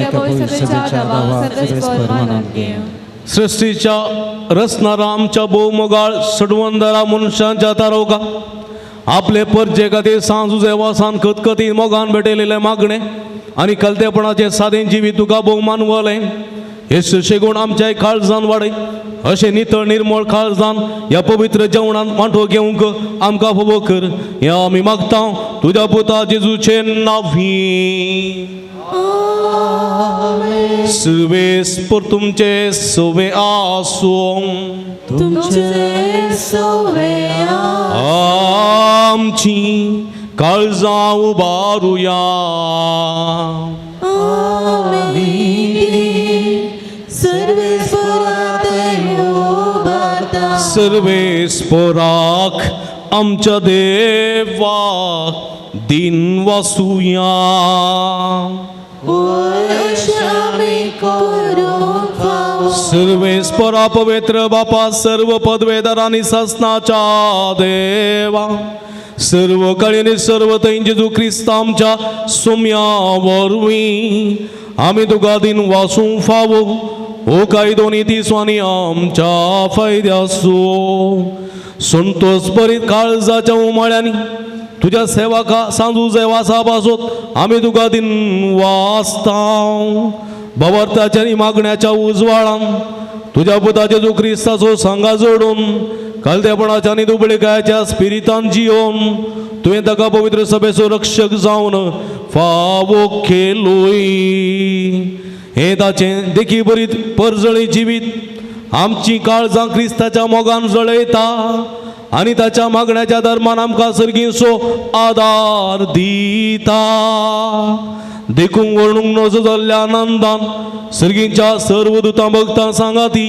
सृश्टीच्या रचणारा आमच्या भोवमोगाळ सडवंदरा मनशांच्या तारोका आपले परजे खातीर सांज वासान खतखती मोगान भेटयलेलें मागणें आनी कलतेपणाचें सादें जिवीत तुका भोवमान वलें हे सुशेगूण आमच्या काळजान वाडय अशें नितळ निर्मळ काळजान ह्या पवित्र जेवणान वांटो घेवंक आमकां फावो कर. ह्या आमी मागता तुज्या पुता जेजूचे नांवी. सुवेस तुमचे सवे आसूं, तुमचे सवे आमची काळजां उबारुया. सर्वेस्पराक आमच्या देवाक दिन वासुया. सर्वेस्परा पवित्र बापा, सर्व पदवेदार आनी सासनाच्या देवा, सर्व काळी सर्व थंय जेजू क्रिस्त आमच्या सोम्या वरवीं आमी तुका दिन वासूंक फावो हो कायदो नी स्वानी आमच्या फायद्यासो. संतोष बरीत काळजाच्या उमाळ्यांनी तुज्या सेवाका सांजू सेवासा पासत आमी तुका दिन वाचता. भवार्थाच्या आनी मागण्याच्या उजवाळान तुज्या पुता जेजू क्रिस्ताचो सांगा जोडून कालतेपणाच्या आनी दुबळेकायाच्या स्पिरितान जियोवन तुवें ताका पवित्र सभेचो रक्षक जावन फावो केलोय. हें ताचें देखी बरीत परजळी जिवीत आमची काळजां क्रिस्ताच्या मोगान जळयता आनी ताच्या मागण्याच्या धर्मान आमकां सर्गींचो आदार दिता. देखून वर्णूंक नजो जाल्ल्या आनंदान सर्गींच्या सर्व दुतां भक्तां सांगाती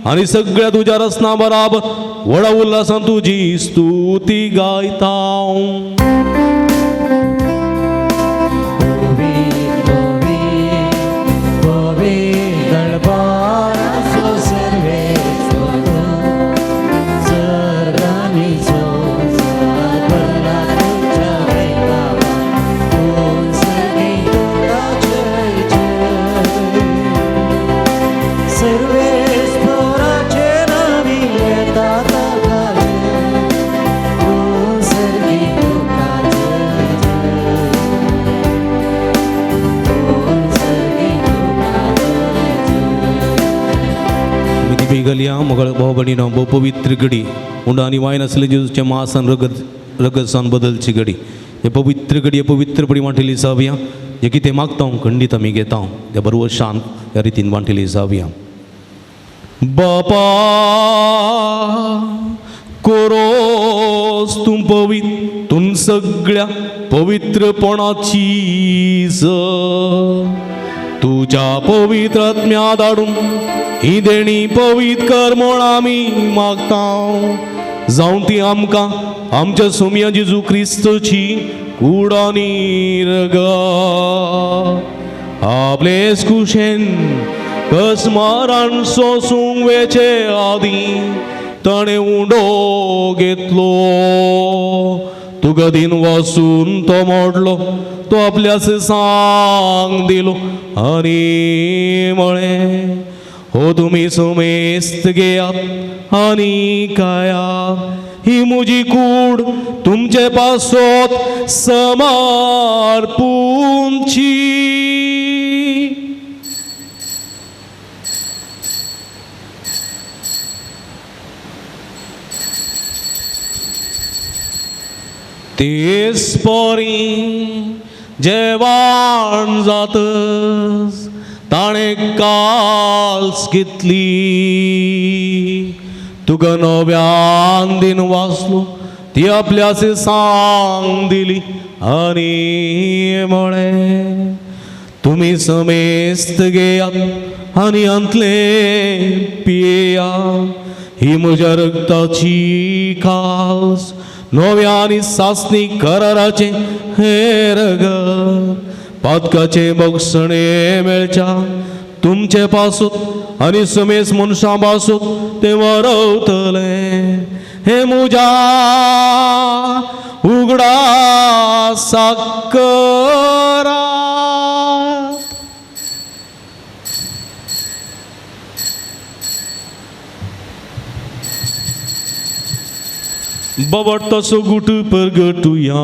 आनी सगळ्या तुज्या रचना बराबर व्हडा उल्हासान तुजी स्तुती गायता. आमी घालया मोगाळ भाव भयणीनो भोव पवित्र घडी उंडो आनी वायन आसलें जेजूचें मांस आनी रगत रगत बदलची घडी हे पवित्र घडी हे पवित्रपणी वांटेली जावया जे कितें मागता खंडीत आमी घेता त्या बरोबर शांत ह्या रितीन वांटेली जावया. बापा कोरोस तूं पवित्र तूं सगळ्या पवित्रपणाची तुज्या पवित्र आत्म्या धाडून ही देणी पवित्र कर म्हूण आमी मागता जावं ती आमकां आमच्या सोम्या जेजू क्रिस्तची कूड आनी रगत आपले कुशेन कसमारान सोसूंक वेचे आदीं ताणें उंडो घेतलो तुका दिन वासून तो मोडलो तो आपल्यास सांग दिलो आनी म्हळें हो तुमी सुमेस्त घेयात आनी खायात ही म्हजी कूड तुमचे पासत समर्पूंची. तेच परी जेवण जातच ताणें काल्स घेतली तुका नव्यान दिन वाचलो ती आपल्यास सांग दिली आनी म्हळें तुमी समेस्त घेयात आनी हांतलें पियेयात ही म्हज्या रगताची काल्स नव्या आनी सासणी कराराचें हें रगत पातकाचें बक्षणें मेळच्या तुमचे पासूत आनी समेस मनशां पासूत तें वरवतलें हें म्हज्या उगडासाक करात. बाबा तसो गुट परगटुया.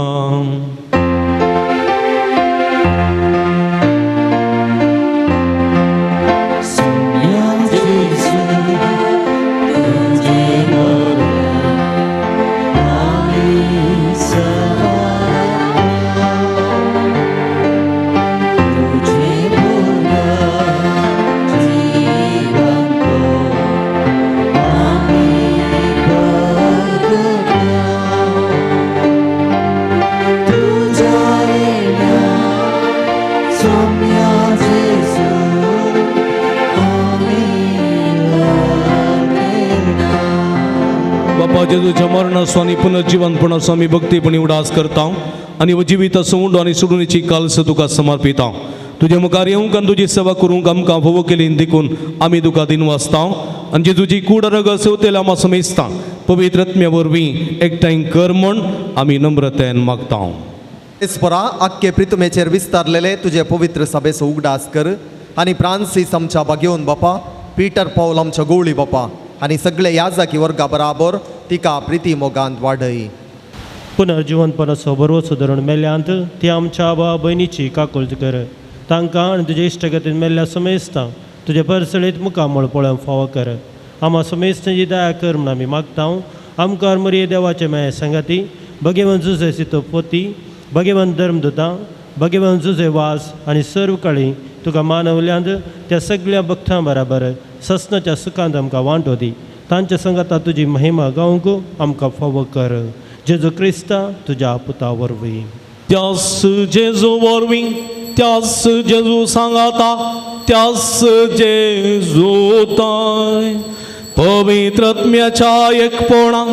जेजूच्या मरणाचो आनी पुनर्जिवनपणाचो आमी भक्तीपणी उडास करता आनी जिविताचो उंडो आनी सोडूनची काल्स तुका समर्पिता. तुजे मुखार येवंक आनी तुजी सेवा करूंक आमकां फोवो केली देखून आमी तुका दिनवासता आनी जेजूची कूड रगत सेवतेल्या आमा समेजता पवित्र आत्म्या वरवीं एकठांय कर म्हूण आमी नम्रतेन मागता. ईश्वरा आख्खे प्रितुमेचेर विस्तारलेले तुजे पवित्र सभेचो उगडास कर आनी फ्रांसीस आमच्या बागेवन बापा पीटर पावल आमच्या गोवळी बापा आनी सगळे याजाकी वर्गा बराबर तिका प्रिती मोगांत वाडय. पुनर्जिवनपणाचो बरोच धरून मेल्यांत ती आमच्या आबा भयणीची काकुळट कर तांकां आनी तुजे इश्टगतीन मेल्ल्या समेस्तां तुजे परसळीत मुखामळ पळोवंक फावो कर. आमा समेस्तांची दया कर म्हूण आमी मागता. आमकां मरिये देवाचे मेळ सांगाती भगेवन जुजे सितो पोती भगेवन धर्मदुतां भगेवन जुजे वास आनी सर्व काळी तुका मानवल्यांत त्या सगळ्या भक्तां बराबर ससनाच्या सुखांत आमकां वांटो दी. तांच्या संगाता तुजी महिमा गावंक आमकां फावो कर. जेजू क्रिस्ता तुज्या पुता वरवीं. त्यास जेजू वरवीं त्यास जेजू सांगाता त्यास जेजू ताय पवित्र आत्म्याच्या एकपणा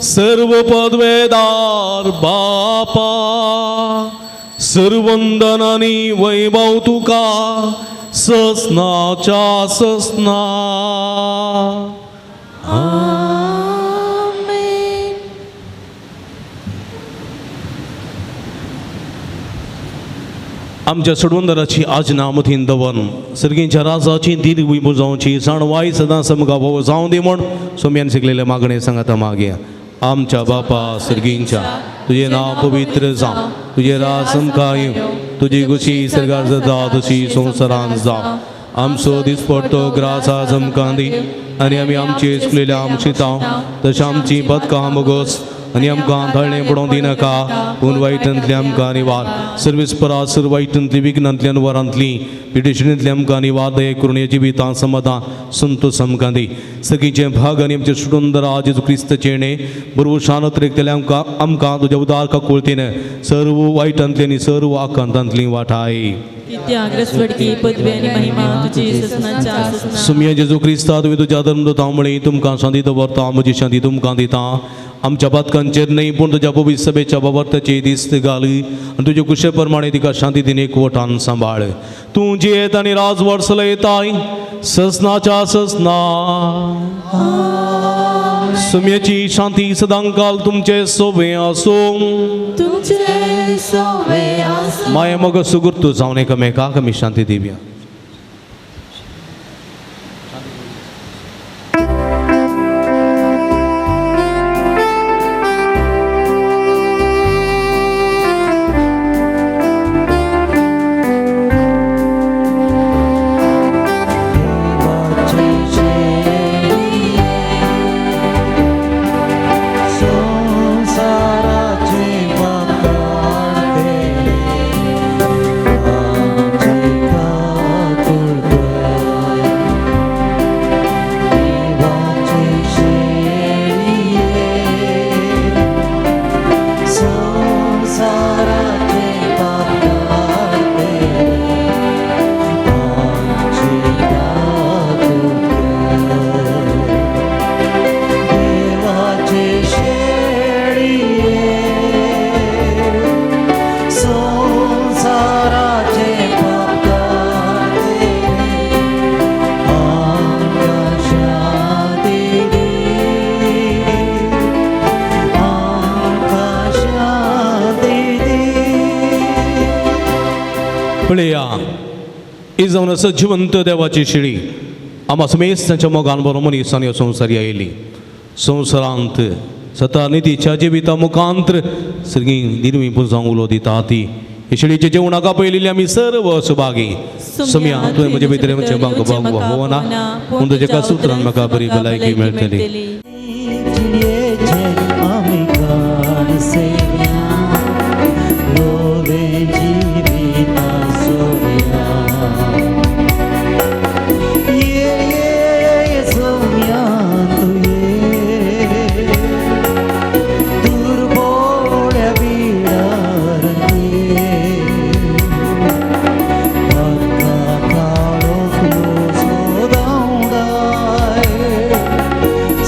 सर्व पदवेदार बापा सर्वंदन आनी वैभव तुका ससनाच्या ससना. आमच्या सोडवंदराची आजना मथीन दवन सर्गींच्या राजाची दिली जावची जाणवाय सदां समगा भोव जावं दी म्हूण सोम्यान शिकलेले मागणे सांगाता मागया. आमच्या बापा सर्गींच्या तुजें नांव पवित्र जावं तुजें राज आमकां येवं तुजी खुशी सर्गार जाता तशी संवसारान जावं. आमचो दिसपडतो ग्रास आज आमकां दी आनी आमी आमची चुकलेल्या आमची तांव तशें आमची बदकां मोगोस आनी आमकां धळणें पडोवंक दिनाका पूण वायटांतली आमकां निवार सर्वीस परा सर वायटांतली विघ्नांतली आनी वरांतली पिटिशणींतली आमकां निवार दये करून हे जिवितां समाधान संतोष आमकां दी सगळीचें भाग आनी आमचें सुटून राज जेजू क्रिस्तचें णे बरोबर शानत रेखतले आमकां आमकां तुज्या उदार काकुळतीन सर्व वायटांतली आनी सर्व आकांतांतली वाठाय. सुमिया जेजू क्रिस्ता तुवें तुज्या धर्मदूतां म्हळी तुमकां शांती दवरता म्हजी शांती तुमकां दिता आमच्या पातकांचेर न्हय पूण तुज्या पवित्र सभेच्या बाबर्ताची दिस्त घाली आनी तुजे कुशे प्रमाणे तिका शांती दिन एकवटान सांबाळ. तूं जियेत आनी राजवट चलयताय ससनाच्या ससना. सुम्याची शांती सदांकाल तुमचे सोबे आसूं. माया मग सुगुर्तू जावन एकामेकाक आमी शांती दिवया. पळया ही जावन आसा जिवंत देवाची शिळी आमा समेस्त तांच्या मोगान बरो मनीस आनी संवसारी आयली संवसारांत सता नितीच्या जिविता मुखांत्र सगळीं दिरवी पुजां उलो दिता ती हे शिळीचे जेवणाक पयलेली आमी सर्व सुभागी. सुम्या तुवें म्हजे भितर म्हजें बांक बांग होना पूण तुज्या एका सुत्रान म्हाका बरी भलायकी मेळटली.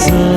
So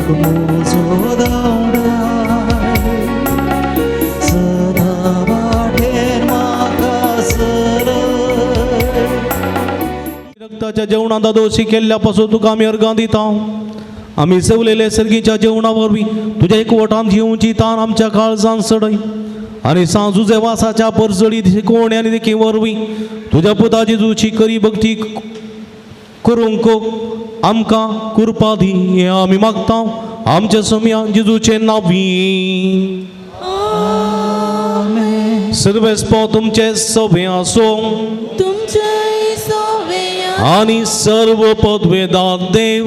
म्हजो धांवडाय सदां वाटेर म्हाका सरय. रक्ताच्या जेवणांत दोशी केल्ल्या पासून तुका आमी अर्गां दिता. आमी सवलेले सर्गीच्या जेवणा वरवीं तुज्या एकवटांत येवची तान आमच्या काळजान सडय आनी सांजुजे वासाच्या परजळीत शिकवणी आनी देखी वरवीं तुज्या पुता जेजूची करी भक्ती करूंक आमकां कृपा दी हें आमी मागता आमच्या सोम्या जेजूचे नांवी. सर्वेस्पो तुमचे सभे आसूं तुमचे सोवे आनी सर्व पदवेदार देव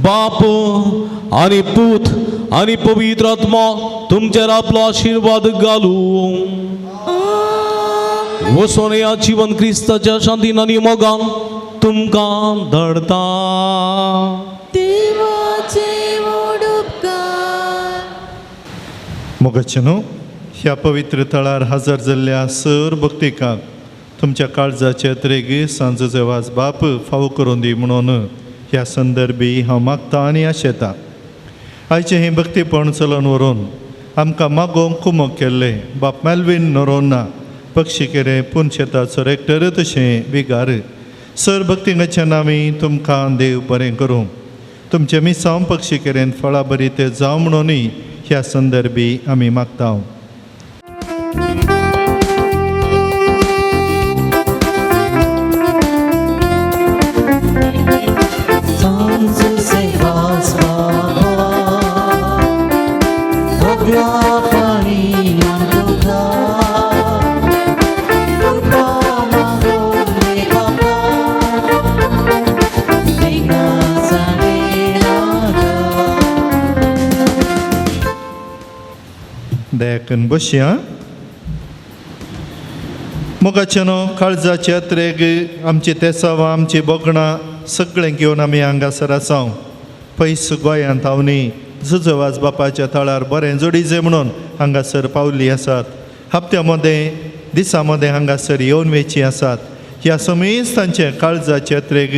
बाप आनी पूत आनी पवित्र आत्मा तुमचेर आपलो आशिर्वाद घालूं. वचून ह्या जिवन क्रिस्ताच्या शांतीन आनी मोगान तुमकां धाडता. देवाचे व्हड उपकार. मोगाचे न्हू ह्या पवित्र थळार हजर जाल्ल्या सर भक्तिकांक तुमच्या काळजाचे त्रेगी सांजो वाज बाप फावो करून दी म्हणून ह्या संदर्भी हांव मागता आनी आशेता. आयचें हें भक्तीपण चलोवन व्हरून आमकां मागोवंक कुमक केल्लें बाप मेल्वीन नरोना पक्षी केरे पुनशेताचो रेक्टर तशें विगार सर भक्तिंगाच्या नांवी तुमकां देव बरें करूं. तुमचें मिसांव पक्षी केरेन फळां बरी ते जावं म्हणूनय ह्या संदर्भी आमी मागता. दयाकन बसया. मोगाचे न्हू काळजाचे अत्रेग आमची तेसावां आमची बोगणां सगळें घेवन आमी हांगासर आसाव. पयस गोंयांत हांव जुजवाज बापाच्या थळार बरें जोडीजे म्हणून हांगासर पावली आसात. हप्त्या मदें दिसा मदें हांगासर येवन वेची आसात. ह्या समेस्त तांचे काळजाचे अत्रेग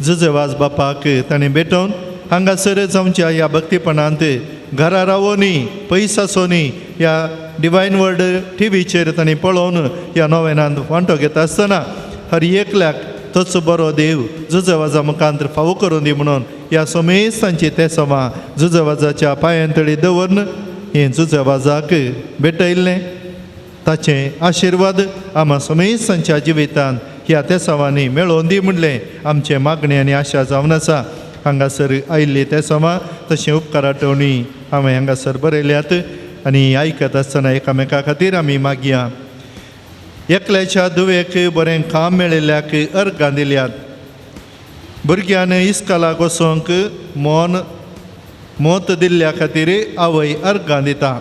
जुजवाज बापाक ताणें भेटोवन हांगासरच आमच्या ह्या भक्तीपणांत घरा रावोनी पयस आसोनी ह्या डिवायन वर्ड टिवीचेर तांणी पळोवन ह्या नोवेनांत वांटो घेता आसतना हर एकल्याक तोच बरो देव जुजवाजा मुखांत फावो करून दी म्हणून ह्या समेस्तांची ते समा जुजवाजाच्या पांयांतळी दवरून हें जुजवाजाक भेटयल्लें ताचें आशिर्वाद आमा समेस्तांच्या जिवितांत ह्या तेसावांनी मेळोवन दी म्हणलें आमचें मागणें आनी आशा जावन आसा. हांगासर आयिल्ली ते समा तशें उपकाराटवणी हांवें हांगासर बरयल्यात आनी आयकत आसतना एकामेका खातीर आमी मागया. एकल्याच्या धुवेक बरें काम मेळिल्ल्याक अर्गां दिल्यात. भुरग्यान इस्कालाक वचोंक मोन मोत दिल्ल्या खातीर आवय अर्गां दिता.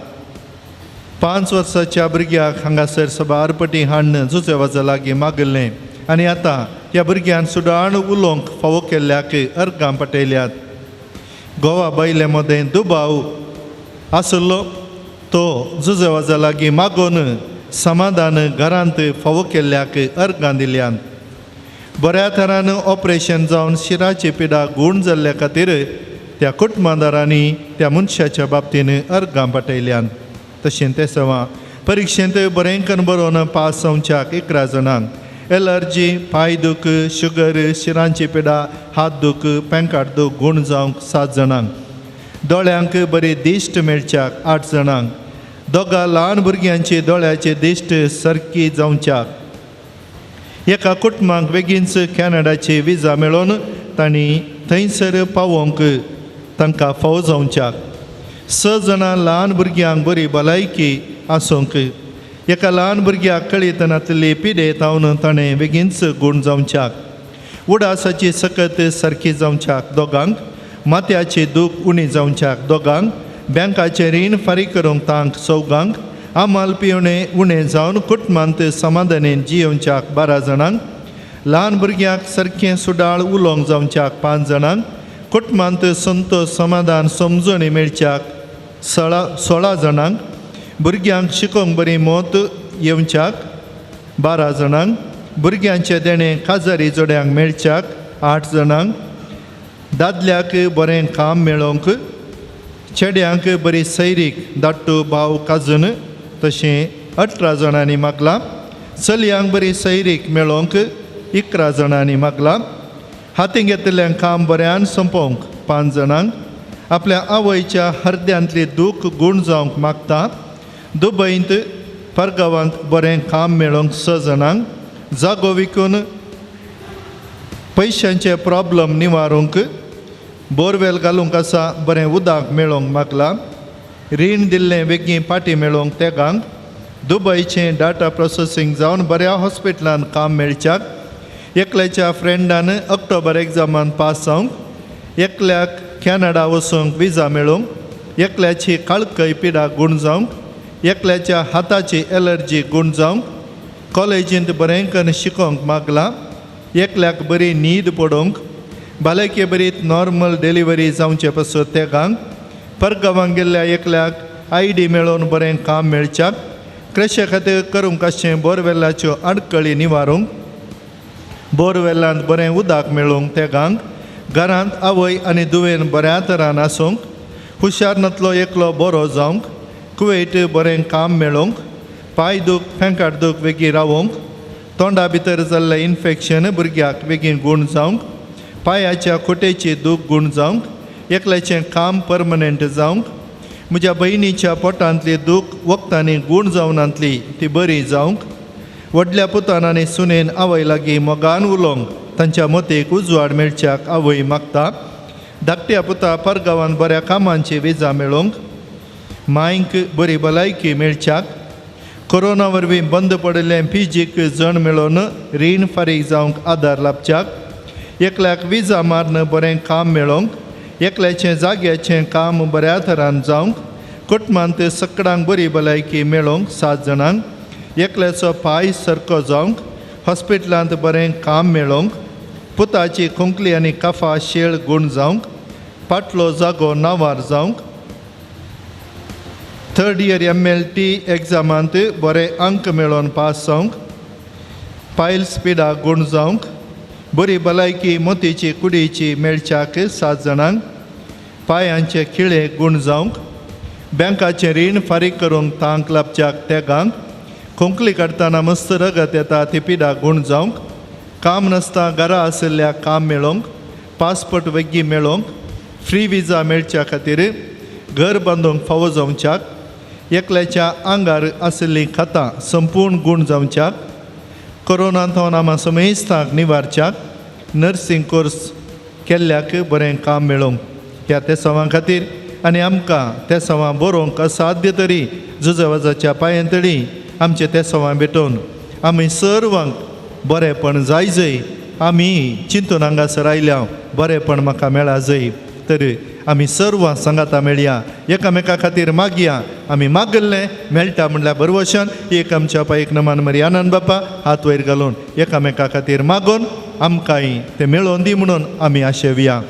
5 वर्साच्या भुरग्याक हांगासर सबार पटी हाडून जुजेवाजा लागीं मागिल्लें आनी आतां ह्या भुरग्यान सुदारण उलोवंक फावो केल्ल्याक अर्गां पटयल्यात. गोवा बायले मदें दुबाव आसलो तो जुजेवाजा लागीं मागोवन समाधान घरांत फावो केल्ल्याक अर्गां दिल्यात. बऱ्या थरान ऑपरेशन जावन शिराची पिडा गूण जाल्ल्या खातीर त्या कुटुंबादारांनी त्या मनशाच्या बाबतीन अर्गां पटयल्यात. तशें ते सवा परिक्षेंत बरें करून बरोवन पास जावच्याक 11 जाणांक एलर्जी पांय दूख शुगर शिरांची पिडा हात दूख पेंकाट दूख गूण जावंक 7 जाणांक दोळ्यांक बरी दिश्ट मेळच्याक 8 जाणांक दोगा ल्हान भुरग्यांची दोळ्याची दिश्ट सारकी जावच्याक एका कुटुंबाक बेगीनच कॅनडाची विजा मेळोवन तांणी थंयसर पावोवंक तांकां फावो जावच्याक 6 जाणां ल्हान भुरग्यांक बरी भलायकी आसूंक एका ल्हान भुरग्याक कळीत नातली पिडे तावन ताणें बेगीनच गूण जावच्याक उडासाची सकत सारकी जावच्याक दोगांक माथ्याची दूख उणी जावच्याक दोगांक बँकाचें रीण फारीक करूंक तांक 4 आमाल पिवणें उणें जावन कुटुंबांत समाधानेन जियोवच्याक 12 जाणांक ल्हान भुरग्यांक सारकें सुडाळ उलोवंक जावच्याक 5 जाणांक कुटुंबांत संतोश समाधान समजणी मेळच्याक 16 जाणांक भुरग्यांक शिकोवंक बरी मत येवच्याक 12 जाणांक भुरग्यांचें देणें काजारी जोड्यांक मेळच्याक 8 जाणांक दादल्याक बरें काम मेळोवंक चेड्यांक बरी सैरीक धाडटू भाव काजून तशें 18 जाणांनी मागलां. चलयांक बरी सैरीक मेळोवंक 11 जाणांनी मागलां. हातीं घेतिल्लें काम बऱ्यान सोंपोवंक 5 जाणांक. आपल्या आवयच्या हरद्यांतली दूख गूण जावंक मागता. दुबयंत परगांवांत बरें काम मेळोवंक 6 जाणांक. जागो विकून पयशांचे प्रॉब्लम निवारूंक बोरवेल घालूंक आसा बरें उदक मेळोवंक मागलां. रीण दिल्लें वेगीं पाटी मेळोवंक तेगांक. दुबयचें डाटा प्रोसेसींग जावन बऱ्या हॉस्पिटलांत काम मेळच्याक. एकल्याच्या फ्रेंडान ऑक्टोबर एग्जामान पास जावंक. एकल्याक कॅनडा वचूंक विजा मेळोवंक. एकल्याची काळकय पिडा गूण जावंक. एकल्याच्या हाताची एलर्जी गूण जावंक. कॉलेजींत बरें करून शिकोवंक मागलां. एकल्याक बरी न्हीद पडोवंक. भलायके बरीत नॉर्मल डिलिव्हरी जावचे पासत तेगांक. परगांवांक गेल्ल्या एकल्याक आयडी मेळोवन बरें काम मेळच्याक. क्रेशे खातीर करूंक आसचें बोरवेलाच्यो आडकळी निवारूंक. बोरवेलांत बरें उदक मेळोवंक तेगांक. घरांत आवय आनी दुवेन बऱ्या तरान आसूंक. हुशार नातलो एकलो बरो जावंक. कुवेट बरें काम मेळोवंक. पांय दूख फेंकाट दूख वेगीं रावोवंक. तोंडा भितर जाल्लें इन्फेक्शन भुरग्याक बेगीन गूण जावंक. पांयाच्या खोटेची दूख गूण जावंक. एकल्याचें काम परमनंट जावंक. म्हज्या भयणीच्या पोटांतली दूख वखदांनी गूण जावनांतली ती बरी जावंक. व्हडल्या पुतान आनी सुनेन आवय लागीं मोगान उलोवंक तांच्या मतीक उजवाड मेळच्याक आवय मागता. धाकट्या पुता परगांवान बऱ्या कामांची विजा मेळोवंक. मांयक बरी भलायकी मेळच्याक. कोरोना वरवीं बंद पडिल्लें पीजीक जण मेळोवन रीण फारीक जावंक आदार लाबच्याक. एकल्याक विजा मारून बरें काम मेळोवंक. एकल्याचें जाग्याचें काम बऱ्या तरान जावंक. कुटुंबांत सकडांक बरी भलायकी मेळोवंक 7 जाणांक. एकल्याचो पांय सारको जावंक. हॉस्पिटलांत बरें काम मेळोवंक. पुताची खोंकली आनी कफा शेळ गूण जावंक. पाटलो जागो नांवार जावंक. थर्ड इयर MLT एग्जामांत बरे अंक मेळोवन पास जावंक. पायल्स पिडा गूण जावंक. बरी भलायकी मोतीची कुडीची मेळच्याक 7 जाणांक. पांयांचे खिळे गूण जावंक. बँकाचें रीण फारीक करूंक तांक लाबच्याक तेगांक. खोंकली काडटना मस्त रगत येता ती पिडा गूण जावंक. काम नासता घरा आशिल्ल्या काम मेळोवंक. पासपोर्ट वेगीं मेळोवंक. फ्री विजा मेळच्या खातीर घर बांदूंक फावो जावच्याक. एकल्याच्या आंगार आशिल्लीं खातां संपूर्ण गूण जावच्याक. कोरोनांत आमा समेस्तांक निवारच्याक. नर्सिंग कोर्स केल्ल्याक बरें काम मेळोवंक. ह्या तेसांवां खातीर आनी आमकां तेसांवां बरोवंक असाध्य तरी जुजवाजाच्या पांयांतळी आमचे तेसांवां भेटोवन आमी सर्वांक बरेंपण जाय जय. आमी चिंतून हांगासर आयल्या बरेंपण म्हाका मेळा जय. तर आमी सर्वां सांगाता मेळया एकामेका खातीर मागया. आमी मागल्लें मेळटा म्हणल्यार बरवशान एक आमच्या पायक नमान मरी आनंद बापा हात वयर घालून एकामेका खातीर मागून आमकांय तें मेळोवन दी म्हणून आमी आशेवया.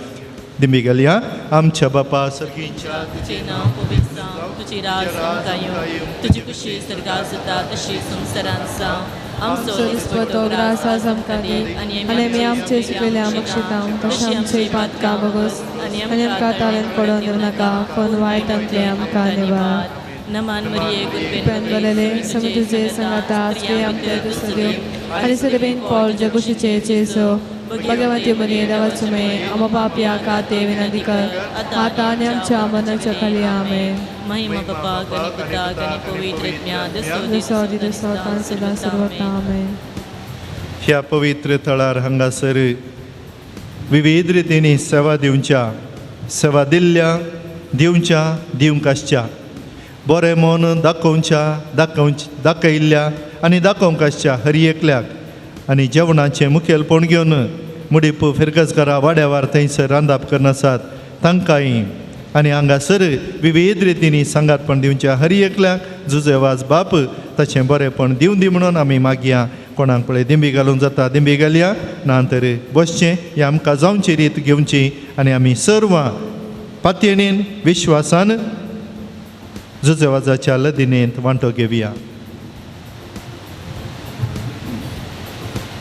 दिमी घालया. आमच्या बापा सर्गीच्या तुझे नांव पवित्र जावं, तुजी राज आमकां येवं, तुजी खुशी स्वर्गार जाता तशी संवसारांत जावं. आमचो दिसपटो ग्रास आज आमकां दी आनी आमी आमचे शिकयल्या बक्षिता तशें आमचे पातकां भोगोस आनी आमकां ताळेन पडोवन दिवं नाका, पूण वायटांतलें आमकां निवार. नमान मरिये कृपेन भरलेले समी तुजे सांगाता, स्त्री आमचे दुसऱ्यो आनी सदबेन पॉल जगुशीचे चेसो भगवती मरिये देवाचो मे आमा पापया खाते विनंती कर आतां आनी आमच्या मरणाच्या खाली. आमेन. महिमा बापाक आनी पुताक आनी पवित्र आत्म्या जसो दिसो तान सदां सर्वता. आमेन. ह्या पवित्र थळार हांगासर विविध रितींनी सेवा दिवच्या, सेवा दिल्ल्या दिवच्या दिवंक आसच्या, बरें मन दाखोवच्या दाखयल्ल्या आनी दाखोवंक आसच्या हर एकल्याक आनी जेवणाचें मुखेलपण घेवन मुडीप फिरगजकारा वाड्यावार थंयसर रांदाप करनासात तांकांय आनी हांगासर विविध रितींनी सांगातपण दिवच्या हर एकल्याक जुजेवाज बाप ताचें बरेंपण दिवं दी म्हणून आमी मागया. कोणाक पळय दिंबी घालूंक जाता दिंबी घालया, ना तर बसचें ही आमकां जावची रीत घेवची आनी आमी सर्वां पातयेन विश्वासान जुजेवाजाच्या लदिनेंत वांटो घेवया.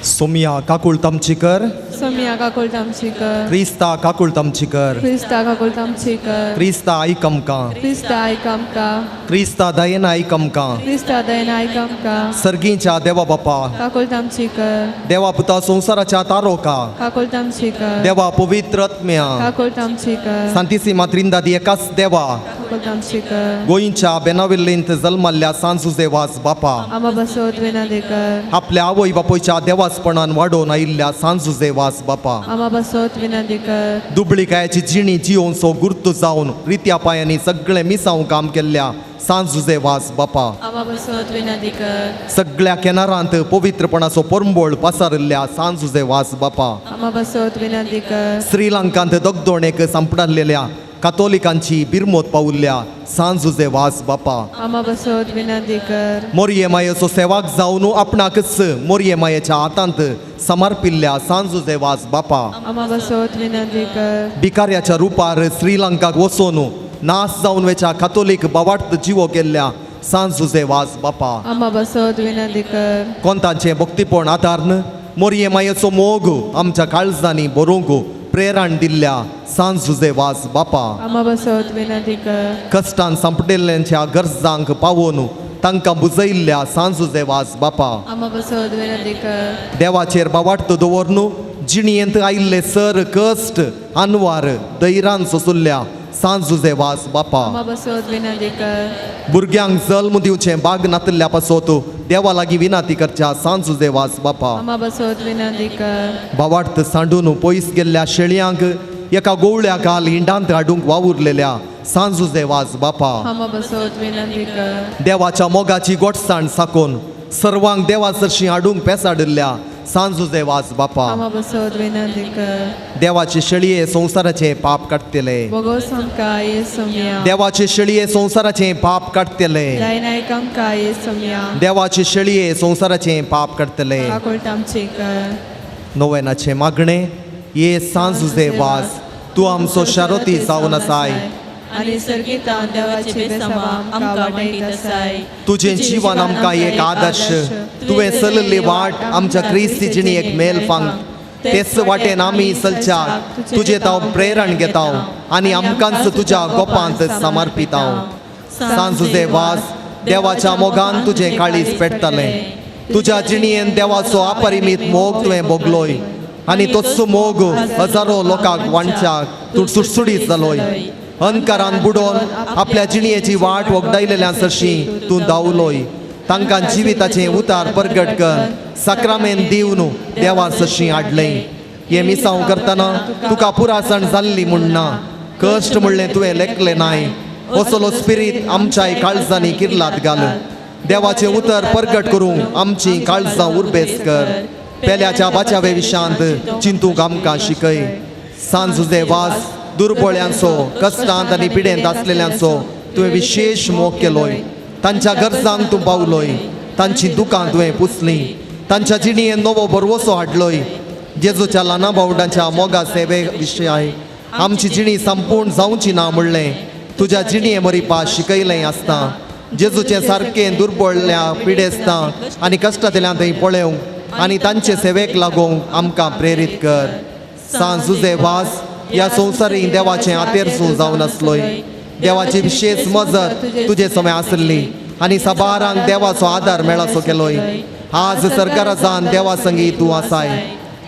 सोमिया काकूळ तामची कर, सोम्या काकुळट आमची कर. क्रिस्ता काकुळट आमची कर. क्रिस्ता काकुळट आमची कर. क्रिस्ता आयक आमकां. क्रिस्ता आयक आमकां. क्रिस्ता दयेन आयक आमकां. क्रिस्ता दयेन आयक आमकां. सर्गीच्या देवा बापा काकुळट आमची कर. देवा पुता संवसाराच्या तारोका काकुळट आमची कर. देवा पवित्र आत्म्या काकुळट आमची कर. सांतिसी मात्रिंदादी एकाच देवा काकुळट आमची कर. गोंयच्या बेनाविल्लींत जल्मल्ल्या सांजुजे वास बापा आमा बसोत विनंती कर. आपल्या आवय बापूयच्या देवासपणान वाडोवन आयिल्ल्या सांजुजे वास बापा आमा बसोत विनंती कर. दुबळीकायाची जिणी जियोनसो गुर्त जावन रित्या पायांनी सगळे मिसांव काम केल्ल्या सांजुजे वास बापा आमा बसोत विनंती कर. सगळ्या केनारांत पवित्रपणाचो परंबोळ पसारिल्ल्या सांजुजे वास बापा आमा बसोत विनंती कर. श्रीलंकांत दगदोणेक सांपडालेल्या कातोलिकांची बिरमोत पावुल्ल्या सांजुजे वास बापा आमा बसोत विनंती कर. मोरये मायेचो सेवाक जावन आपणाकच मोरये मायेच्या हातांत समर्पिल्ल्या सांजुजे वास बापा आमा बसोत विनंती कर. भिकाऱ्याच्या रुपार श्रीलंकाक वचून नास जावन वेच्या कातोलीक बावार्थ जिवो केल्ल्या सांजुजे वास बापा आमा बसोत विनंती कर. कोंतांचें भक्तीपण आदारन मोरये मायेचो मोग आमच्या काळजांनी बरोवंक प्रेरण दिल्ल्या सांजुजे वास बापा आमा बसोत विनंती कर. कश्टान सांपडिल्ल्यांच्या गरजांक पावोवन तांकां बुजयिल्ल्या सांजुजे वास बापा आमा बसोत विनंती कर. देवाचेर बावार्थ दवरनु जिणयेंत आयिल्ले सर कश्ट अनवार दैरान सोसुल्ल्या सांजुजे वास बापा आमा बसोत विनंती कर. भुरग्यांक जल्म दिवचें बाग नातिल्ल्या पासत देवा लागीं विनंती करच्या सांजुजे वास बापा आमा बसोत विनंती कर. बावार्थ सांडून पयस गेल्ल्या शेळयांक एका गोवळ्या काल हिंडांत हाडूंक वावुरलेल्या सांजुजे वास बापा आमा बसोत विनंती कर. देवाच्या मोगाची गोडसाण साकून सर्वांक देवा सरशी हाडूंक पेसाडिल्ल्या सांजुजे वास बापा आमा बसोत विनंती कर. देवाचे शेळये संवसाराचे पाप काडटले. बोगोस आमकां ये सोम्या. देवाचे शेळये संवसाराचे पाप काडटले. दयनायक आमकां ये सोम्या. देवाचे शेळये संवसाराचे पाप काडटले. काकुळट आमची कर. नोवेनाचे मागणे. ये सांजुजे वास तूं आमचो शारोती जावन आसाय. आनी सर्गीतान देवाची बेसांव आमकां वांटीत आसाय. तुजें जीवन आमकां एक आदर्श. तुवें चलयल्ली वाट आमच्या क्रिस्ती जिणेक मेल फांग. तेच वाटेन आमी चलच्याक तुजें तांव प्रेरण घेता आनी आमकांच तुज्या गोपांत समर्पिता. सांजुजे वास देवाच्या मोगान तुजें काळीज पेटतलें. तुज्या जिणेन देवाचो अपरिमीत मोग तुवें भोगलोय आनी तोच मोग हजारो लोकांक वांटच्याक तूं सुडसुडीत जालोय. अंधकारान बुडोवन आपल्या जिणयेची वाट वगडायलेल्या सरशी तूं धांवलोय. तांकां जिविताचें उतार परगट कर साक्रामेन दिवन देवा सरशी हाडलें. हें मिसांव करतना तुका पुरासण जाल्ली म्हूण ना कश्ट म्हणलें तुवें लेखलें नाय. असलो स्पिरीत आमच्याय काळजांनी किर्लात घाल. देवाचें उतर परगट करूंक आमची काळजां उर्बेस कर. पेल्याच्या बाचावे विशांत चिंतूंक आमकां शिकय. सांजुजे वास दुर्बळ्यांचो कश्टांत आनी पिडेंत आसलेल्यांचो तुवें विशेश मोग केलोय. तांच्या गरजांक तूं पावलोय. तांची दुकां तुवें पुसलीं. तांच्या जिणेन नवो भरवसो हाडलोय. जेजूच्या ल्हाना बावडांच्या मोगा सेवे विशय आमची जिणी संपूर्ण जावची ना म्हणलें तुज्या जिणये मरिपा शिकयलें आसता. जेजूचें सारकें दुर्बळल्या पिडेस्तां आनी कश्टांतल्यान थंय पळोवंक आनी तांचे सेवेक लागूंक आमकां प्रेरीत कर. सांजुजे वास ह्या संवसारी देवाचें आतेरसू जावन आसलोय. देवाची विशेश मजत तुजे समय आसली आनी साबारांक देवाचो आदार मेळासो केलोय. आज सरकारासान देवा संगी तूं आसाय.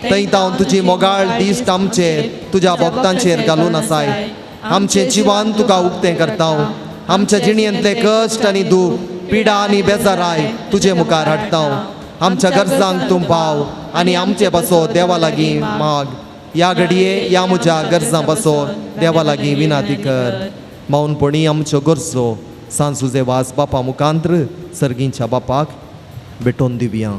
थंय तावन तुजी मोगाळ दिश्ट आमचेर तुज्या भक्तांचेर घालून आसाय. आमचें जिवन तुका उक्तें करता. आमच्या जिणेंतले कश्ट आनी दूख पिडा आनी बेजाराय तुजे मुखार हाडटा. आमच्या गरजांक तूं पाव आनी आमचे पासो देवा लागीं माग. ह्या घडये ह्या म्हज्या गरजां पासो देवा लागीं विनंती कर. मौनपणी आमच्यो गरजो सांजुजे वास बापा मुखांत्र सर्गींच्या बापाक भेटोवन दिवया.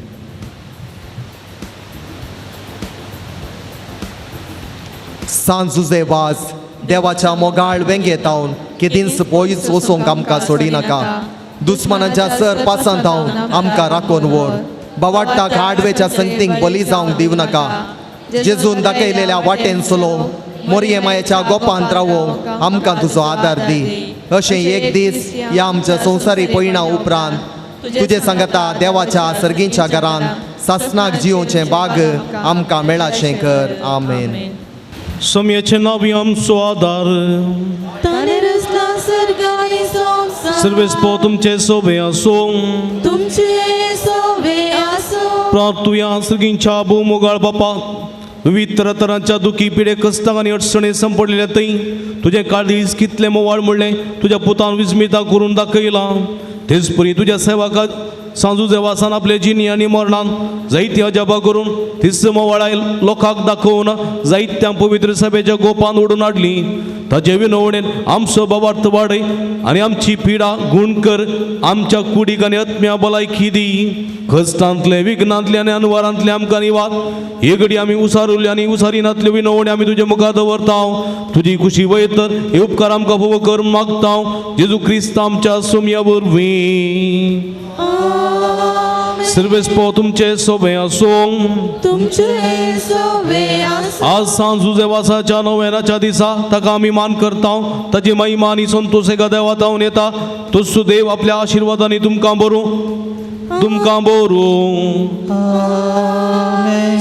सांजुजे वास देवाच्या मोगाळ वेंगेतावन केदींच पयस वचूंक आमकां सोडिनाका. दुस्मानाच्या सर पासांत हांव आमकां राखून व्हर. बावाट्टाक आडवेच्या संगतींक बली जावंक दिवं नाका. जेजून दाखयलेल्या वाटेन चलोवंक मोरये मायेच्या गोपांत रावोवंक आमकां तुजो आदार दी. अशें एक दीस ह्या आमच्या संवसारी पयणा उपरांत तुजे सांगता देवाच्या सर्गींच्या घरांत सासनाक जियोचें बाग आमकां मेळाशें कर. आमेन. सोमयेचें नांव आमचो आदार. सर्वेस्पो तुमचे सोबे आसूं. तुमचे सोबे आसूं. प्रार्थुया. सर्गींच्या भोव बापा, विविध तरातरांच्या दुखी पिडे कस्तां आनी अडचणी संपडलेल्या थंय तुजें काळीज कितलें मोवाळ म्हणलें तुज्या पुतान विस्मिता करून दाखयलां. तेच परी तुज्या सेवका सांजू देवासान आपले जिनी आनी मरणान जायती अजापां करून तीच मोवाळाय लोकांक दाखोवन जायत्या पवित्र सभेच्या गोपान ओडून हाडली. ताजे विनवणेन आमचो बाबार्थ वाडय आनी आमची पिडा गूण कर. आमच्या कुडीक आनी आत्म्या भलायकी दी. कश्टांतले विघ्नांतले आनी अनवारांतले आमकां निवाद. हे घडी आमी उसारुल्ले आनी उसारिनातल्यो विनवणी आमी तुजे मुखार दवरता. तुजी खुशी वयर तर हे उपकार आमकां फावो कर मागता जेजू क्रिस्त आमच्या सोमया वरवीं. सर्वेस्पो तुमचे सोबे आसूं. तुमचे सोबे आसूं. आज सांजू देवासाच्या नोवेनाच्या दिसा ताका आमी मान करता. ताची महिमा आनी संतोष एका देवातावन येता. तोच देव आपल्या आशिर्वादांनी तुमकां बरूं, तुमकां बरूं.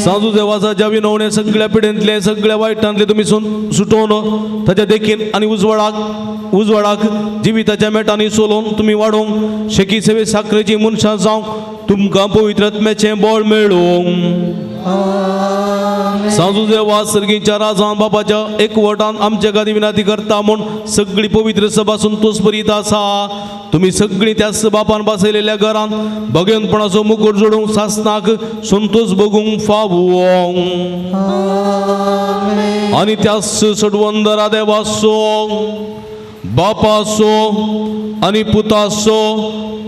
सांजू देवासाच्या विनवणे सगळ्या पिडेंतले सगळ्या वायटांतले तुमी सुटोवन ताच्या देखीन आनी उजवाडाक उजवाडाक जिविताच्या मेटांनी सोलोवन तुमी वाडोवंक शेकी सेवे साखरेची मनशां जावंक तुमकां पवित्र आत्म्याचें बळ मेळूं. सांजू देवा सर्गीच्या राजान बापाच्या एकवटान आमच्या खातीर विनंती करता म्हूण सगळी पवित्र सभा संतोष भरीत आसा. तुमी सगळीं त्याच बापान बसयलेल्या घरान भगवंतपणाचो मुकुट जोडूंक सासनाक संतोष भोगूंक फावो. आनी त्याच सडवंदरा देवाचो बापाचो आनी पुताचो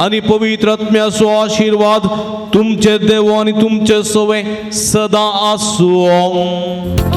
आनी पवित्र आत्म्याचो आशिर्वाद तुमचे देव आनी तुमचे सवे सदां आसूं.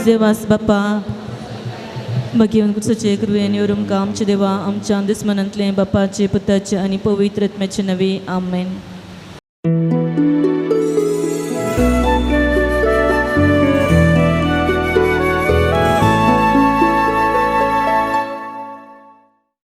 देवास बापा भगेवन कुसाचे कृपेन येवरून आमच्या देवा आमच्या दुस्मनांतले बापाचे पुताचे आनी पवित्र आत्म्याचे नवे. आमेन.